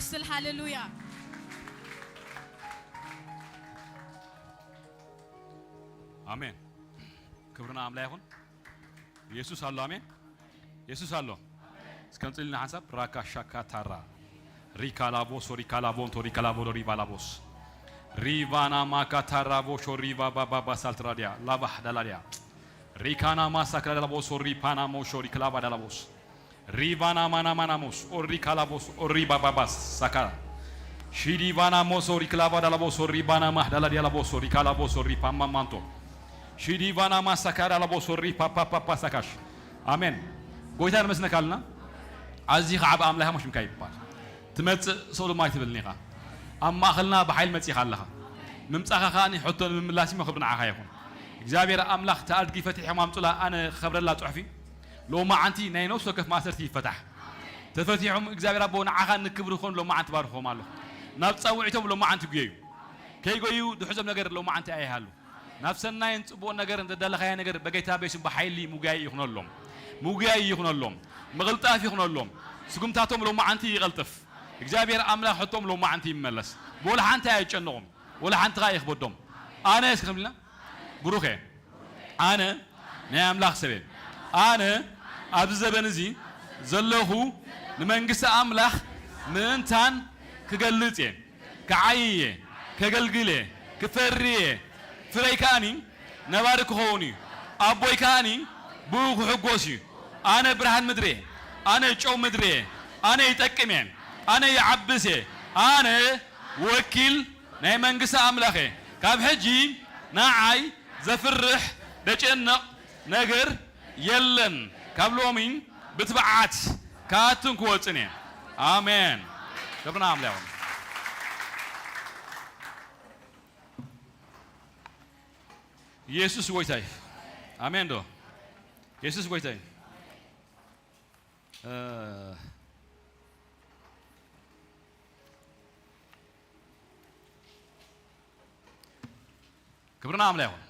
ስል ሃሌሉያ። ኣሜን። ክብሪ ንኣምላኽ ይኹን። የሱስ ኣሎ። ኣሜን። የሱስ ኣሎ። እስከ ንጽሊ ንሓንሳብ። ራካ ሻካ ታራ ሪካ ላቦሶ ሪካ ላቦንቶ ሪካ ላቦዶ ሪቫ ላቦስ ሪቫና ማካ ታራ ቦሾ ሪቫ ባባባ ሳልትራዲያ ላባህ ዳላዲያ ሪካና ማሳክራ ዳላቦሶ ሪፓና ሞሾ ሪክላባ ዳላቦስ ሪቫና ማና ማና ሞስ ኦሪ ካላቦስ ኦሪ ባባባስ ሳካ ሺዲቫና ሞሶ ሪክላባ ዳላቦሶ ሪባና ማህዳላ ዲያላቦሶ ሪካላቦሶ ሪፓማማንቶ ሺዲቫና ማሳካ ዳላቦሶ ሪፓፓፓፓ ሳካሽ። ኣሜን። ጎይታ ንመስነካ ኣለና። ኣዚኻ ዓቢ ኣምላኽ ሞሽ ምካ ይባል። ትመጽእ ሰው ድማ ኣይትብልን ኢኻ። ኣብ ማእኸልና ብሓይሊ መጺኻ ኣለኻ። ምምጻኻ ከኣ ሕቶ ንምምላስ እሞ ክብሪ ንዓኻ ይኹን። እግዚኣብሔር ኣምላኽ፣ "እታ ኣድጊ ፈቲሖም ኣምጹላ፣ ኣነ ክኸብረላ ጽሑፊ?" ሎማዓንቲ ናይ ነፍሲ ወከፍ ማእሰርቲ ይፈታሕ። ተፈቲሖም፣ እግዚኣብሔር ኣቦ፣ ንዓኻ ንክብሪ ክኾኑ ሎማዓንቲ ባርኾም ኣለኹ። ናብ ጻውዒቶም ሎማዓንቲ ጉየዩ። ከይጎዩ ድሕዞም ነገር ሎማዓንቲ ኣይሃሉ። ናብ ሰናይን ጽቡቕ ነገርን ዘዳለኻያ ነገር በጌታ በስም ብሓይሊ ሙጋይ ይኹነሎም። ሙጋይ ይኹነሎም። ምቕልጣፍ ይኹነሎም። ስጉምታቶም ሎማዓንቲ ይቐልጥፍ። እግዚኣብሔር ኣምላኽ ሕቶም ሎማዓንቲ ይመለስ። ብወላ ሓንቲ ኣይጨንቑም። ወላ ሓንቲ ኸኣ ይኽበዶም። ኣነ እስኪ ክንብልና ብሩኽ እየ። ኣነ ናይ ኣምላኽ ሰብ እየ። ኣነ ኣብዚ ዘበን እዚ ዘለኹ ንመንግስቲ ኣምላኽ ምእንታን ክገልጽ እየ። ክዓዪ እየ። ከገልግል እየ። ክፈሪ እየ። ፍረይ ከኣኒ ነባሪ ክኸውን እዩ። ኣቦይ ከኣኒ ብኡ ክሕጎስ እዩ። ኣነ ብርሃን ምድሪ እየ። ኣነ ጨው ምድሪ እየ። ኣነ ይጠቅም እየ። ኣነ ይዓብስ እየ። ኣነ ወኪል ናይ መንግስቲ ኣምላኽ እየ። ካብ ሕጂ ንዓይ ዘፍርሕ ዘጨንቕ ነገር የለን። ካብ ሎሚ ብትብዓት ክኣቱን ክወጽን እየ። ኣሜን። ክብርና ኣምላኽ ይኹን። የሱስ ጎይታ እዩ። ኣሜን ዶ? የሱስ ጎይታ እዩ። እ፣ ክብርና ኣምላኽ ይኹን።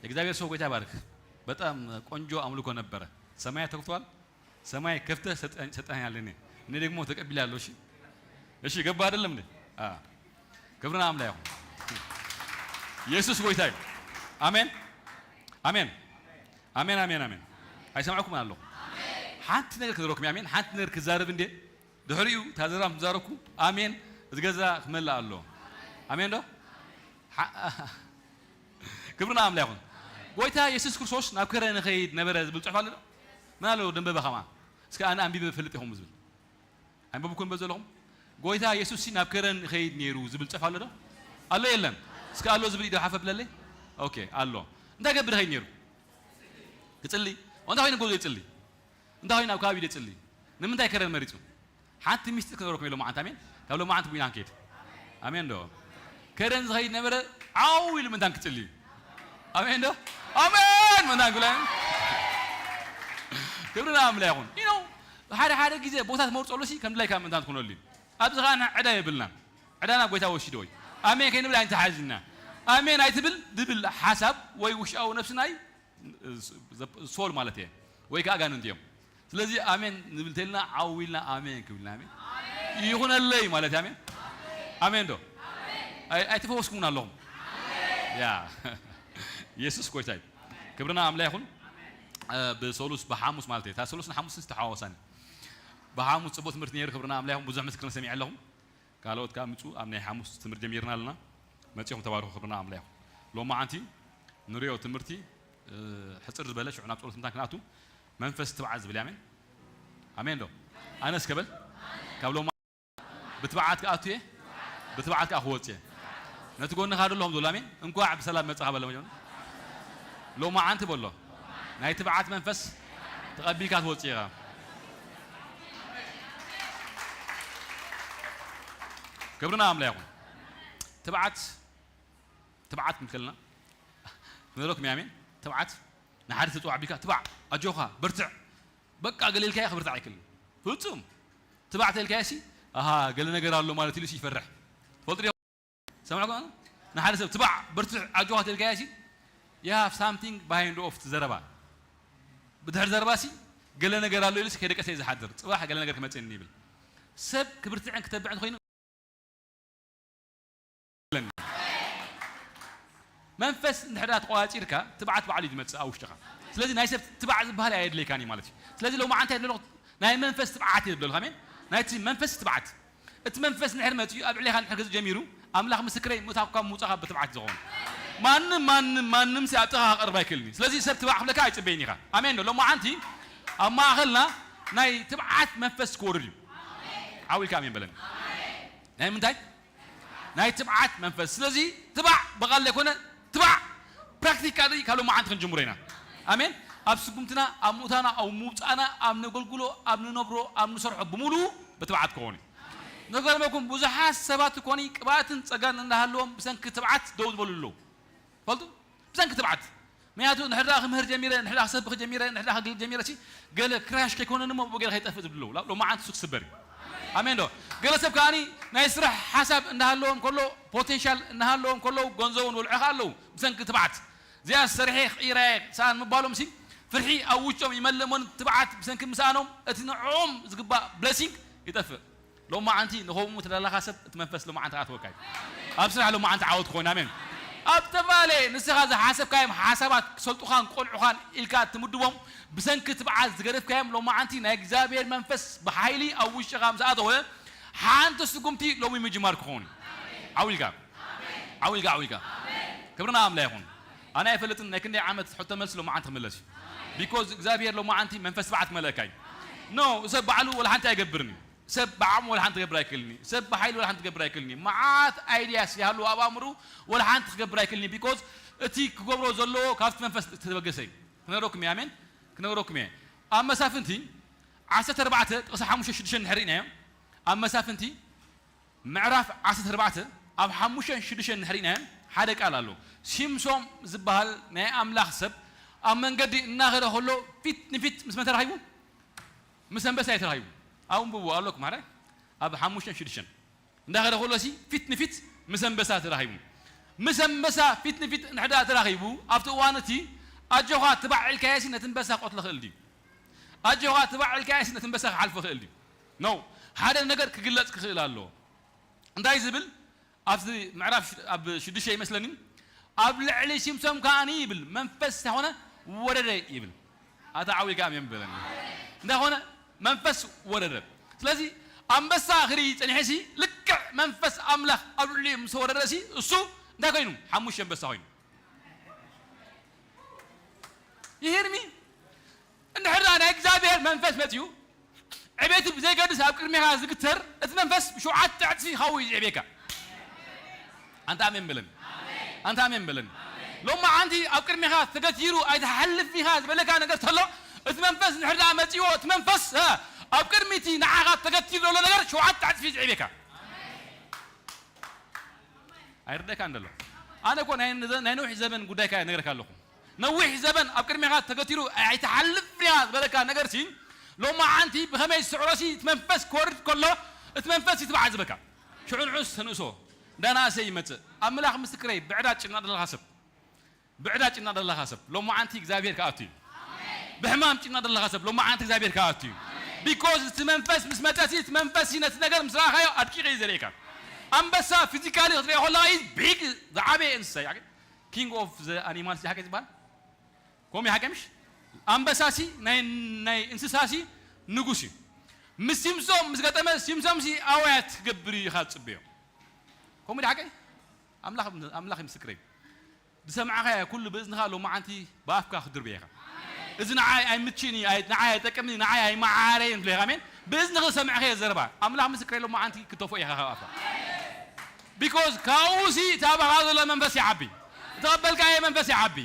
የእግዚአብሔር ሰው ጌታ ይባርክ። በጣም ቆንጆ አምልኮ ነበረ። ሰማይ ተከፍቷል። ሰማይ ከፍተህ ሰጠኝ፣ ሰጠኸኝ አለ። እኔ፣ እኔ ደግሞ ተቀብያለሁ። እሺ፣ እሺ፣ ገባ አይደለም እንዴ? አ፣ ክብርና ኣምላኽ ይኹን። ኢየሱስ ጎይታ እዩ። ኣሜን፣ ኣሜን፣ ኣሜን፣ ኣሜን፣ ኣሜን። ኣይሰማዕኩም ኣለኹ። ሓንቲ ነገር ክዘረኩም፣ ኣሜን። ሓንቲ ነገር ክዛረብ እንዴ? ድሕሪኡ እታ ዘረባ ምስ ዛረብኩ፣ ኣሜን፣ እቲ ገዛ ክመልእ ኣሎ። ኣሜን ዶ? ሓ-፣ ክብሪ ንኣምላኽ ይኹን። ጎይታ የሱስ ክርስቶስ ናብ ከረን ይኸይድ ነበረ ዝብል ጽሑፍ ኣሎ ዶ? መን ኣሎ ደንበበ ከማ? እስከ ኣነ ኣንቢበ እፈልጥ ኢኹም ዝብል። ኣንበብኩም በ ዘለኹም? ጎይታ የሱስ ናብ ከረን ይኸይድ ነይሩ ዝብል ጽሑፍ ኣሎ ዶ? ኣሎ የለን? እስከ ኣሎ ዝብል ኢዶ ሓፍ ኣብለለይ። ኦኬ፣ ኣሎ። እንታይ ገብር ይኸይድ ነይሩ? ክጽሊ። እንታይ ኮይኑ ጎይታ ይጽሊ? እንታይ ኮይኑ ኣብ ከባቢ ይጽሊ? ንምንታይ ከረን መሪጹ? ሓንቲ ሚስጥር ክነግረኩም ሎማዓንቲ፣ ኣሜን። ካብ ሎማዓንቲ ቡና ንከይድ። ኣሜን ዶ? ከረን ዝኸይድ ነበረ፣ ዓው ኢሉ ምእንታን ክጽሊ እዩ። ኣሜን ዶ? ኣሜን ምእንታን ክብላ። ክብሪ ንኣምላኽ ይኹን። You know፣ ሓደ ሓደ ግዜ ቦታ ትመርጸሉ ሲ ከም ድላይካ ምእንታን ትኾነሉ እዩ። ኣብዚ ኸኣ ንሕና ዕዳ የብልናን። ዕዳና ጎይታ ወሲድዎ እዩ። ኣሜን ከይንብል ኣይንተሓዝና። ኣሜን ኣይትብል ድብል ሓሳብ ወይ ውሽጣዊ ነፍስና እዩ። ሶል ማለት እየ ወይ ከዓ ኣጋንንቲ እዮም። ስለዚ ኣሜን ንብል ተልና ዓው ኢልና ኣሜን ክብልና ኣሜን ይኹነለይ ማለት እዩ። ኣሜን ኣሜን ዶ? ኣይ-፣ ኣይተፈወስኩምን ኣለኹም። ያ የሱስ ጎይታ እዩ። ክብርና ኣምላኽ ይኹን። እ፣ ብሰሉስ ብሓሙስ ማለት እዩ። እታ ሰሉስ ንሓሙስ ዝተሓዋወሳኒ። ብሓሙስ ጽቡቕ ትምህርቲ ነይሩ። ክብርና ኣምላኽ ይኹን። ብዙሕ ምስክርን ሰሚዐ ኣለኹ። ካልኦት ከኣ ምጹ ኣብ ናይ ሓሙስ ትምህርቲ ጀሚርና ኣለና። መጺኹም ተባርኹ፣ ክብርና ኣምላኽ ይኹን። ሎማዓንቲ ንሪኦ ትምህርቲ፣ እ፣ ሕጽር ዝበለ ሽዑ ናብ ጸሎት ምታን ክንኣቱ መንፈስ ትብዓት ዝብል ኣሜን። ኣሜን ዶ? ኣነ እስከ በል። ካብ ሎማ ብትብዓት ክኣቱ እየ፣ ብትብዓት ከኣ ክወጽእ እየ። ነቲ ጎንኻ ደለኹም ዘሎ ኣሜን። እንኳዕ ብሰላም መጻኻ በሎ። ሎማዓንቲ በሎ። ናይ ትብዓት መንፈስ ተቐቢልካ ትወጽእ ኢኻ። ክብርና ኣምላኽ ይኹን። ትብዓት፣ ትብዓት ክንከልና ንብለኩም ኣሜን። ትብዓት ንሓደ ተጸዋዕ ቢልካ፣ "ትባዕ፣ ኣጆኻ፣ በርትዕ፣ በቃ" ገለ ኢልካዮ ክብርታዕ ኣይክእልን። ፍጹም። ትባዕ ተልካዮ ሲ፣ "ኣሃ፣ ገለ ነገር ኣሎ ማለት" ኢሉ ሲ ይፈርሕ። ትፈልጡ ዲኹም? ሰማዕኩም? ንሓደ ሰብ፣ "ትባዕ፣ በርትዕ፣ ኣጆኻ" ተልካዮ ሲ፣ you have something behind of ዘረባ። ብድሕሪ ዘረባ ሲ፣ "ገለ ነገር ኣሎ" ኢሉ ሲ ከይደቀሰ እዩ ዝሓድር። "ጽባሕ ገለ ነገር ክመጽእኒ" ይብል። ሰብ ክብርትዕን ክተብዕን ኮይኑ ኣለኒ። መንፈስ እንድሕር ዳ ተቆጻጺርካ፣ ትብዓት ባዕሉ እዩ ዝመጽእ ኣብ ውሽጥኻ። ስለዚ ናይ ሰብ ትብዓት ዝበሃል ኣየድልየካን እዩ ማለት እዩ። ስለዚ ሎማዓንቲ ኣለኹ፣ ናይ መንፈስ ትብዓት እየ ዝብለልካ፣ ኣሜን። ናይቲ መንፈስ ትብዓት። እቲ መንፈስ እንድሕር መጺኡ ኣብ ልዕሌኻ እንድሕር ክመጽእ ጀሚሩ፣ ኣምላኽ ምስክረይ፣ ምእታውካ ምውጻእካ ብትብዓት ዝኸውን። ማንም፣ ማንም፣ ማንም ሲ ኣብ ጥቓኻ ክቐርብ ኣይክእልን እዩ። ስለዚ ሰብ ትብዓት ክብለካ ኣይጽበይን ኢኻ። ኣሜን ዶ? ሎማዓንቲ ኣብ ማእኸልና ናይ ትብዓት መንፈስ ክወርድ እዩ። ዓው ኢልካ ኣሜን በለኒ። ናይ ምንታይ? ናይ ትብዓት መንፈስ። ስለዚ ትባዕ ብቓል ዘይኮነ፣ ትባዕ ፕራክቲካሊ ካብ ሎማዓንቲ ክንጅምሮ ኢና። ኣሜን። ኣብ ስጉምትና፣ ኣብ ምውታና፣ ኣብ ምውጻእና፣ ኣብ ነገልግሎ፣ ኣብ ንነብሮ፣ ኣብ ንሰርሖ ብምሉኡ ብትብዓት ክኸውን እዩ። ንገርመኩም፣ ብዙሓት ሰባት እኮኒ ቅብኣትን ጸጋን እንዳሃለዎም ብሰንኪ ትብዓት ደው ዝበሉ ኣለዉ። ፈልጡ? ብሰንኪ ትብዓት። ምክንያቱ እንድሕር ደኣ ክምህር ጀሚረ፣ እንድሕር ደኣ ክሰብኽ ጀሚረ፣ እንድሕር ደኣ ከገልግል ጀሚረ ሲ፣ ገለ ክራሽ ከይኮነኒ እሞ ብኡ ገለ ከይጠፍእ ዝብሉ ኣለዉ። ሎ-፣ ሎማዓንቲ እሱ ክስበር እዩ። ኣሜን ዶ? ገለ ሰብ ከኣኒ ናይ ስራሕ ሓሳብ እንዳሃለዎም ከሎ፣ ፖቴንሻል እንዳሃለዎም ከሎ፣ ገንዘቡ ንበልዑ ከኣ ኣለዉ። ብሰንኪ ትብዓት። እዚኣ ሰሪሐ ክቕይራ እየ ሰኣን ምባሎም ሲ፣ ፍርሒ ኣብ ውሽጦም ይመልእ እሞ ትብዓት ብሰንኪ ምስኣኖም፣ እቲ ንዕኦም ዝግባእ ብለሲንግ ይጠፍእ። ሎማዓንቲ ንኸምኡ ተደለኻ ሰብ እቲ መንፈስ ሎማዓንቲ ኣትወካ እዩ። ኣብ ስራሕ ሎማዓንቲ ዓወት ክኾን፣ ኣሜን። ኣብ ተፈላለየ ንስኻ ዝሓሰብካዮም ሓሳባት ክሰልጡኻን ክቆንዑኻን ኢልካ ትምድቦም ብሰንኪ ትብዓት ዝገደፍካዮም ሎማዓንቲ ናይ እግዚኣብሔር መንፈስ ብሓይሊ ኣብ ውሽጥኻ ምስ ኣተወ ሓንቲ ስጉምቲ ሎሚ ምጅማር ክኸውን እዩ። ዓው ኢልካ፣ ዓው ኢልካ፣ ዓው ኢልካ። ክብሪ ንኣምላኽ ይኹን። ኣነ ኣይፈልጥን ናይ ክንደይ ዓመት ሕቶ መልሲ ሎማዓንቲ ክምለስ እዩ። ቢኮዝ እግዚኣብሔር ሎማዓንቲ መንፈስ ትብዓት ክመልአካ እዩ። ኖ፣ ሰብ ባዕሉ ወላ ሓንቲ ኣይገብርን እዩ። ሰብ ብዓቕሙ ወላ ሓንቲ ክገብር ኣይክእልን እዩ። ሰብ ብሓይሉ ወላ ሓንቲ ክገብር ኣይክእልን እዩ። መዓት ኣይድያስ ይሃሉ ኣብ ኣእምሩ ወላ ሓንቲ ክገብር ኣይክእልን እዩ። ቢኮዝ እቲ ክገብሮ ዘለዎ ካብቲ መንፈስ ዝተበገሰ እዩ። ክነግረኩም እየ፣ ኣሜን። ክነግረኩም እየ። ኣብ መሳፍንቲ ዓሰርተ ኣርባዕተ ጥቕሲ ሓሙሽተ ሽዱሽተ እንድሕር ርኢናዮ፣ ኣብ መሳፍንቲ ምዕራፍ ዓሰርተ ኣርባዕተ ኣብ ሓሙሽተን ሽዱሽተን እንድሕር ርኢናዮ፣ ሓደ ቃል ኣሎ። ሲምሶም ዝበሃል ናይ ኣምላኽ ሰብ ኣብ መንገዲ እናኸደ ከሎ ፊት ንፊት ምስ መን ተራኺቡ? ምስ ኣንበሳ እዩ ተራኺቡ። ኣብኡ ኣንብቡ ኣለኩም፣ ማዕረ ኣብ ሓሙሽተን ሽዱሽተን። እንዳኸደ ከሎ ሲ ፊት ንፊት ምስ ኣንበሳ ተራኺቡ። ምስ ኣንበሳ ፊት ንፊት እንድሕር ደኣ ተራኺቡ፣ ኣብቲ እዋን እቲ ኣጆኻ ትባዕ ኢልካዮ ሲ ነቲ ኣንበሳ ክቐትሎ ክእል ድዩ? ኣጆኻ ትባዕ ኢልካዮ ሲ ነቲ ኣንበሳ ክሓልፎ ክእል ድዩ? ኖ። ሓደ ነገር ክግለጽ ክኽእል ኣለዎ። እንታይ ዝብል? ኣብቲ ምዕራፍ ሽ-፣ ኣብ ሽዱሽተ ይመስለኒ፣ ኣብ ልዕሊ ሲምሶም ከኣኒ ይብል፣ መንፈስ እንታይ ኾነ? ወረደ ይብል። ኣታ ዓው ኢልካ ኣሜን በለኒ። እንታይ ኾነ? መንፈስ ወረደ። ስለዚ ኣንበሳ ክርኢ ጸኒሐ ሲ፣ ልክዕ መንፈስ ኣምላኽ ኣብ ልዕሊኡ ምስ ወረደ ሲ፣ እሱ እንታይ ኮይኑ? ሓሙሽተ ኣንበሳ ኮይኑ። You hear me? እንድሕር ደኣ ናይ እግዚኣብሔር መንፈስ መጺኡ፣ ዕቤቱ ብዘይገድስ ኣብ ቅድሜኻ ዝግተር፣ እቲ መንፈስ ብሸውዓተ ዕጽፊ ይኸውን እዩ ዝዕቤካ። ኣንታ ኣሜን በለኒ። ኣንታ ኣሜን በለኒ። ሎማዓንቲ ኣብ ቅድሜኻ ተገቲሩ ኣይትሓልፍን ኢኻ ዝበለካ ነገር ተሎ፣ እቲ መንፈስ እንድሕር ደኣ መጺዎ፣ እቲ መንፈስ፣ እ፣ ኣብ ቅድሚ እቲ ንዓኻ ተገቲሩ ዘሎ ነገር ሸውዓተ ዕጽፊ እዩ ዝዕቤካ። ኣይርደካን ደሎ። ኣነ እኮ ናይ፣ ናይ ነዊሕ ዘበን ጉዳይ ከኣ ነግረካ ኣለኹ። ነዊሕ ዘበን ኣብ ቅድሜኻ ተገቲሩ ኣይትሓልፍን ኢኻ ዝበለካ ነገር ሲ፣ ሎማዓንቲ ብኸመይ ዝስዕሮ ሲ፣ እቲ መንፈስ ክወርድ ከሎ፣ እቲ መንፈስ ይትባዕ ዝበካ። ሽዑ ንዑስ ተንእሶ፣ እንዳናእሰ ይመጽእ። ኣምላኽ ምስክረይ፣ ብዕዳ ጭና ዘለኻ ሰብ፣ ብዕዳ ጭና ዘለኻ ሰብ፣ ሎማዓንቲ እግዚኣብሔር ክኣቱ እዩ። ብሕማም ጭና ዘለኻ ሰብ፣ ሎማዓንቲ እግዚኣብሔር ክኣቱ እዩ። ቢኮዝ እቲ መንፈስ ምስ መጸ ሲ፣ እቲ መንፈስ ሲ፣ ነቲ ነገር ምስ ረኣኻዮ፣ ኣድቂቐ እዩ ዘርእየካ። ኣንበሳ ፊዚካሊ ክትሪኦ ከለኻ፣ ኢዝ ቢግ፣ ዝዓበየ እንስሳ እዩ። ኪንግ ኦፍ ዘ ኣኒማልስ፣ ሓቂ ዝበሃል? ከምኡ እዩ ሓቂ ምሽ? ኣንበሳ ሲ፣ ናይ፣ ናይ እንስሳ ሲ፣ ንጉስ እዩ። ምስ ሲምሶም ምስ ገጠመ፣ ሲምሶም ሲ፣ ኣውያት ክገብር እዩ ኢኻ ትጽበዮ። ከምኡ ድዩ ሓቂ? ኣምላኽ፣ ኣምላኽ እዩ ምስክረይ። ዝሰማዕኻዮ ኩሉ ብእዝንኻ ሎማዓንቲ ብኣፍካ ክትድርብዮ ኢኻ። እዚ ንዓይ ኣይምችእን እዩ፣ ኣይ-፣ ንዓይ ኣይጠቅምን እዩ፣ ንዓይ ኣይመዓረይን ትብሎ ኢኻ። ኣሜን። ብእዝንኻ ዝሰማዕኻዮ ዘረባ ኣምላኽ ምስክረይ ሎማዓንቲ ክተፍኦ ኢኻ ካብ ኣፍካ። ቢኮዝ ካብኡ ሲ እቲ ኣባኻ ዘሎ መንፈስ ይዓቢ። እተቐበልካዮ መንፈስ ይዓቢ።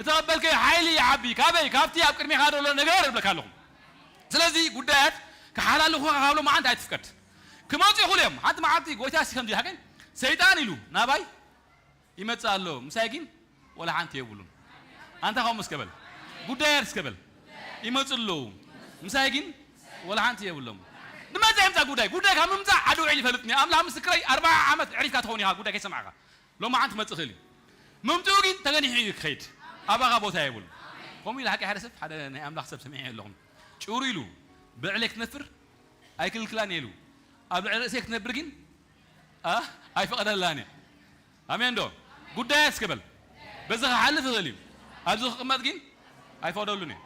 እተቐበልካዮ ሓይሊ ይዓቢ። ካበይ? ካብቲ ኣብ ቅድሜኻ ዘሎ ነገር እብለካ ኣለኹ። ስለዚ ጉዳያት ክሓላልኹኻ ካብ ሎማዓንቲ ኣይትፍቀድ። ክመጹ ይኽእሉ እዮም። ሓንቲ መዓልቲ ጎይታ ሲ ከምዚ ይሓቀን ሰይጣን ኢሉ ናባይ ይመጽእ ኣሎ፣ ምሳይ ግን ወላ ሓንቲ የብሉን። ኣንታ ከምኡ እስከ በል። ጉዳያት እስከ በል። ይመጹ ኣለዉ፣ ምሳይ ግን ወላ ሓንቲ የብሎም። ንመጻ ይምጻእ ጉዳይ። ጉዳይ ካብ ምምጻእ ዓዲ ውዒል ይፈልጥኒ። ኣምላኽ ምስክረይ፣ ኣርብዓ ዓመት ዕሪፍካ ትኸውን ኢኻ፣ ጉዳይ ከይሰማዕካ። ሎማዓንቲ ክመጽእ ይኽእል እዩ። ምምጽኡ ግን ተገኒሑ እዩ ክኸይድ። ኣባኻ ቦታ የብሉን። ከምኡ ኢሉ ሓቂ ሓደ ሰብ፣ ሓደ ናይ ኣምላኽ ሰብ ሰሚዐ ኣለኹም። ጭሩ ኢሉ፣ ብዕለይ ክትነፍር ኣይክልክላን እየ ኢሉ። ኣብ ልዕሊ ርእሰይ ክትነብር ግን፣ ኣ፣ ኣይፈቐደላን እየ። ኣሜን ዶ? ጉዳይ ኣስከበል በዚ ክሓልፍ ይኽእል እዩ። ኣብዚ ክቕመጥ ግን ኣይፈቕደሉን እየ።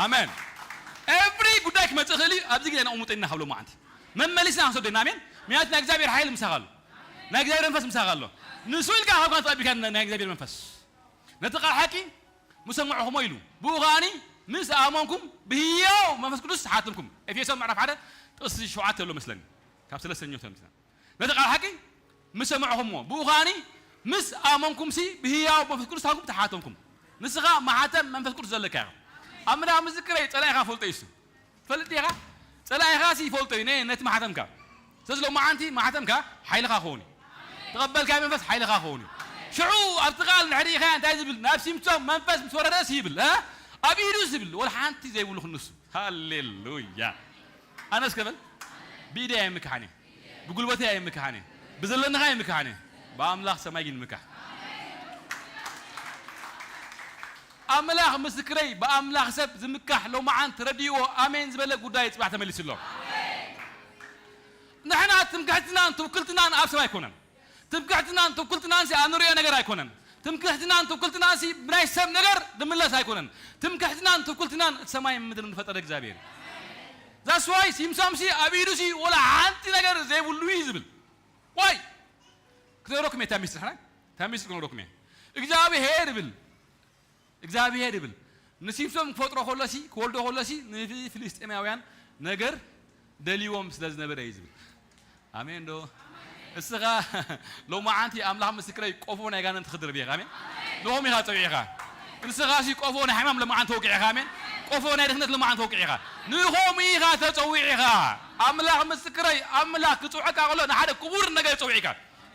ኣሜን። ኤቭሪ ጉዳይ ክመጽእ ይኽእል እዩ። ኣብዚ ግን ኣይነቕሙጠና ካብ ሎማዓንቲ መመሊስና ክንሰዶ ኢና። ኣሜን። ምክንያቱ ናይ እግዚኣብሔር ሓይሊ ምሳኻ ኣሎ። ናይ እግዚኣብሔር መንፈስ ምሳኻ ኣሎ። ንሱ ኢልካ ካብ ካንተ ተቐቢልካ ናይ እግዚኣብሔር መንፈስ ነቲ ቃል ሓቂ ምስ ሰማዕኹሞ ኢሉ፣ ብኡ ከኣኒ ምስ ኣመንኩም ብህያው መንፈስ ቅዱስ ተሓተምኩም። ኤፌሶን ምዕራፍ ሓደ ጥቕሲ ሸውዓተ ኣሎ መስለኒ፣ ካብ ሰለስተኛው ተምስና። ነቲ ቃል ሓቂ ምስ ሰማዕኹሞ፣ ብኡ ከኣኒ ምስ ኣመንኩምሲ ብህያው መንፈስ ቅዱስ ታኩም ተሓተምኩም። ንስኻ ማሓተም መንፈስ ቅዱስ ዘለካ ኢኻ። ኣምላኽ ምስክረይ፣ ጸላኢኻ ፈልጦ እዩ እሱ። ትፈልጥ ዲኻ? ጸላኢኻሲ ይፈልጦ እዩ ነ-፣ ነቲ ማሕተምካ። ስለዚ ሎማዓንቲ ማሕተምካ ሓይልኻ ክኸውን እዩ። ተቐበልካዮ መንፈስ ሓይልኻ ክኸውን እዩ። ሽዑ ኣብቲ ቃል እንድሕር ርኢኻዮ እንታይ ዝብል? ናብ ሲምሶን መንፈስ ምስ ወረደስ ይብል፣ እ? ኣብ ኢዱስ ይብል፣ ወላ ሓንቲ ዘይብሉ ክንሱ። ሃሌሉያ። ኣነስ ከበል ብኢደይ ኣይምክሓን እየ፣ ብጉልበተይ ኣይምክሓን እየ፣ ብዘለንኻ ኣይምክሓን እየ፣ ብኣምላኽ ሰማይ ግን ምካሕ። ኣምላኽ ምስክረይ፣ ብኣምላኽ ሰብ ዝምካሕ ሎማዓንቲ ረድእዎ ኣሜን ዝበለ ጉዳይ ጽባሕ ተመሊሱ ኣሎ። ንሕና ትምክሕትናን ትውክልትናን ኣብ ሰብ ኣይኮነን። ትምክሕትናን ትውክልትናን ሲ ኣብ ንሪኦ ነገር ኣይኮነን። ትምክሕትናን ትውክልትናን ሲ ብናይ ሰብ ነገር ዝምለስ ኣይኮነን። ትምክሕትናን ትውክልትናን እቲ ሰማይ ምድርን ዝፈጠረ እግዚኣብሔር እዩ። ዛስ ዋይ ሲምሶም ሲ ኣብ ኢዱ ሲ ወላ ሓንቲ ነገር ዘይብሉ እዩ ዝብል። ዋይ ክነግረኩም እየ፣ እታ ሚስጥር ሓናይ፣ እታ ሚስጥር ክነግረኩም እየ። እግዚኣብሔር ይብል፣ እግዚኣብሔር ይብል፣ ንሲምሶም ክፈጥሮ ከሎሲ፣ ክወልዶ ከሎሲ፣ ንፍልስጤማውያን ነገር ደልይዎም ስለ ዝነበረ እዩ ዝብል። ኣሜን ዶ? እስኻ ሎማዓንቲ ኣምላኽ ምስክረይ፣ ቆፎ ናይ ጋንንቲ ክድርብ ኢኻ። ኣሜን። ንኦም ኢኻ ጸዊዕኻ። ንስኻ ሲ ቆፎ ናይ ሕማም ሎማዓንቲ ተወቂዕኻ። ኣሜን። ቆፎ ናይ ድኽነት ሎማዓንቲ ተወቂዕኻ። ንኸምኡ ኢኻ ተጸዊዕኻ። ኣምላኽ ምስክረይ፣ ኣምላኽ ክጽውዐካ ከሎ ንሓደ ክቡር ነገር ይጸውዕካ።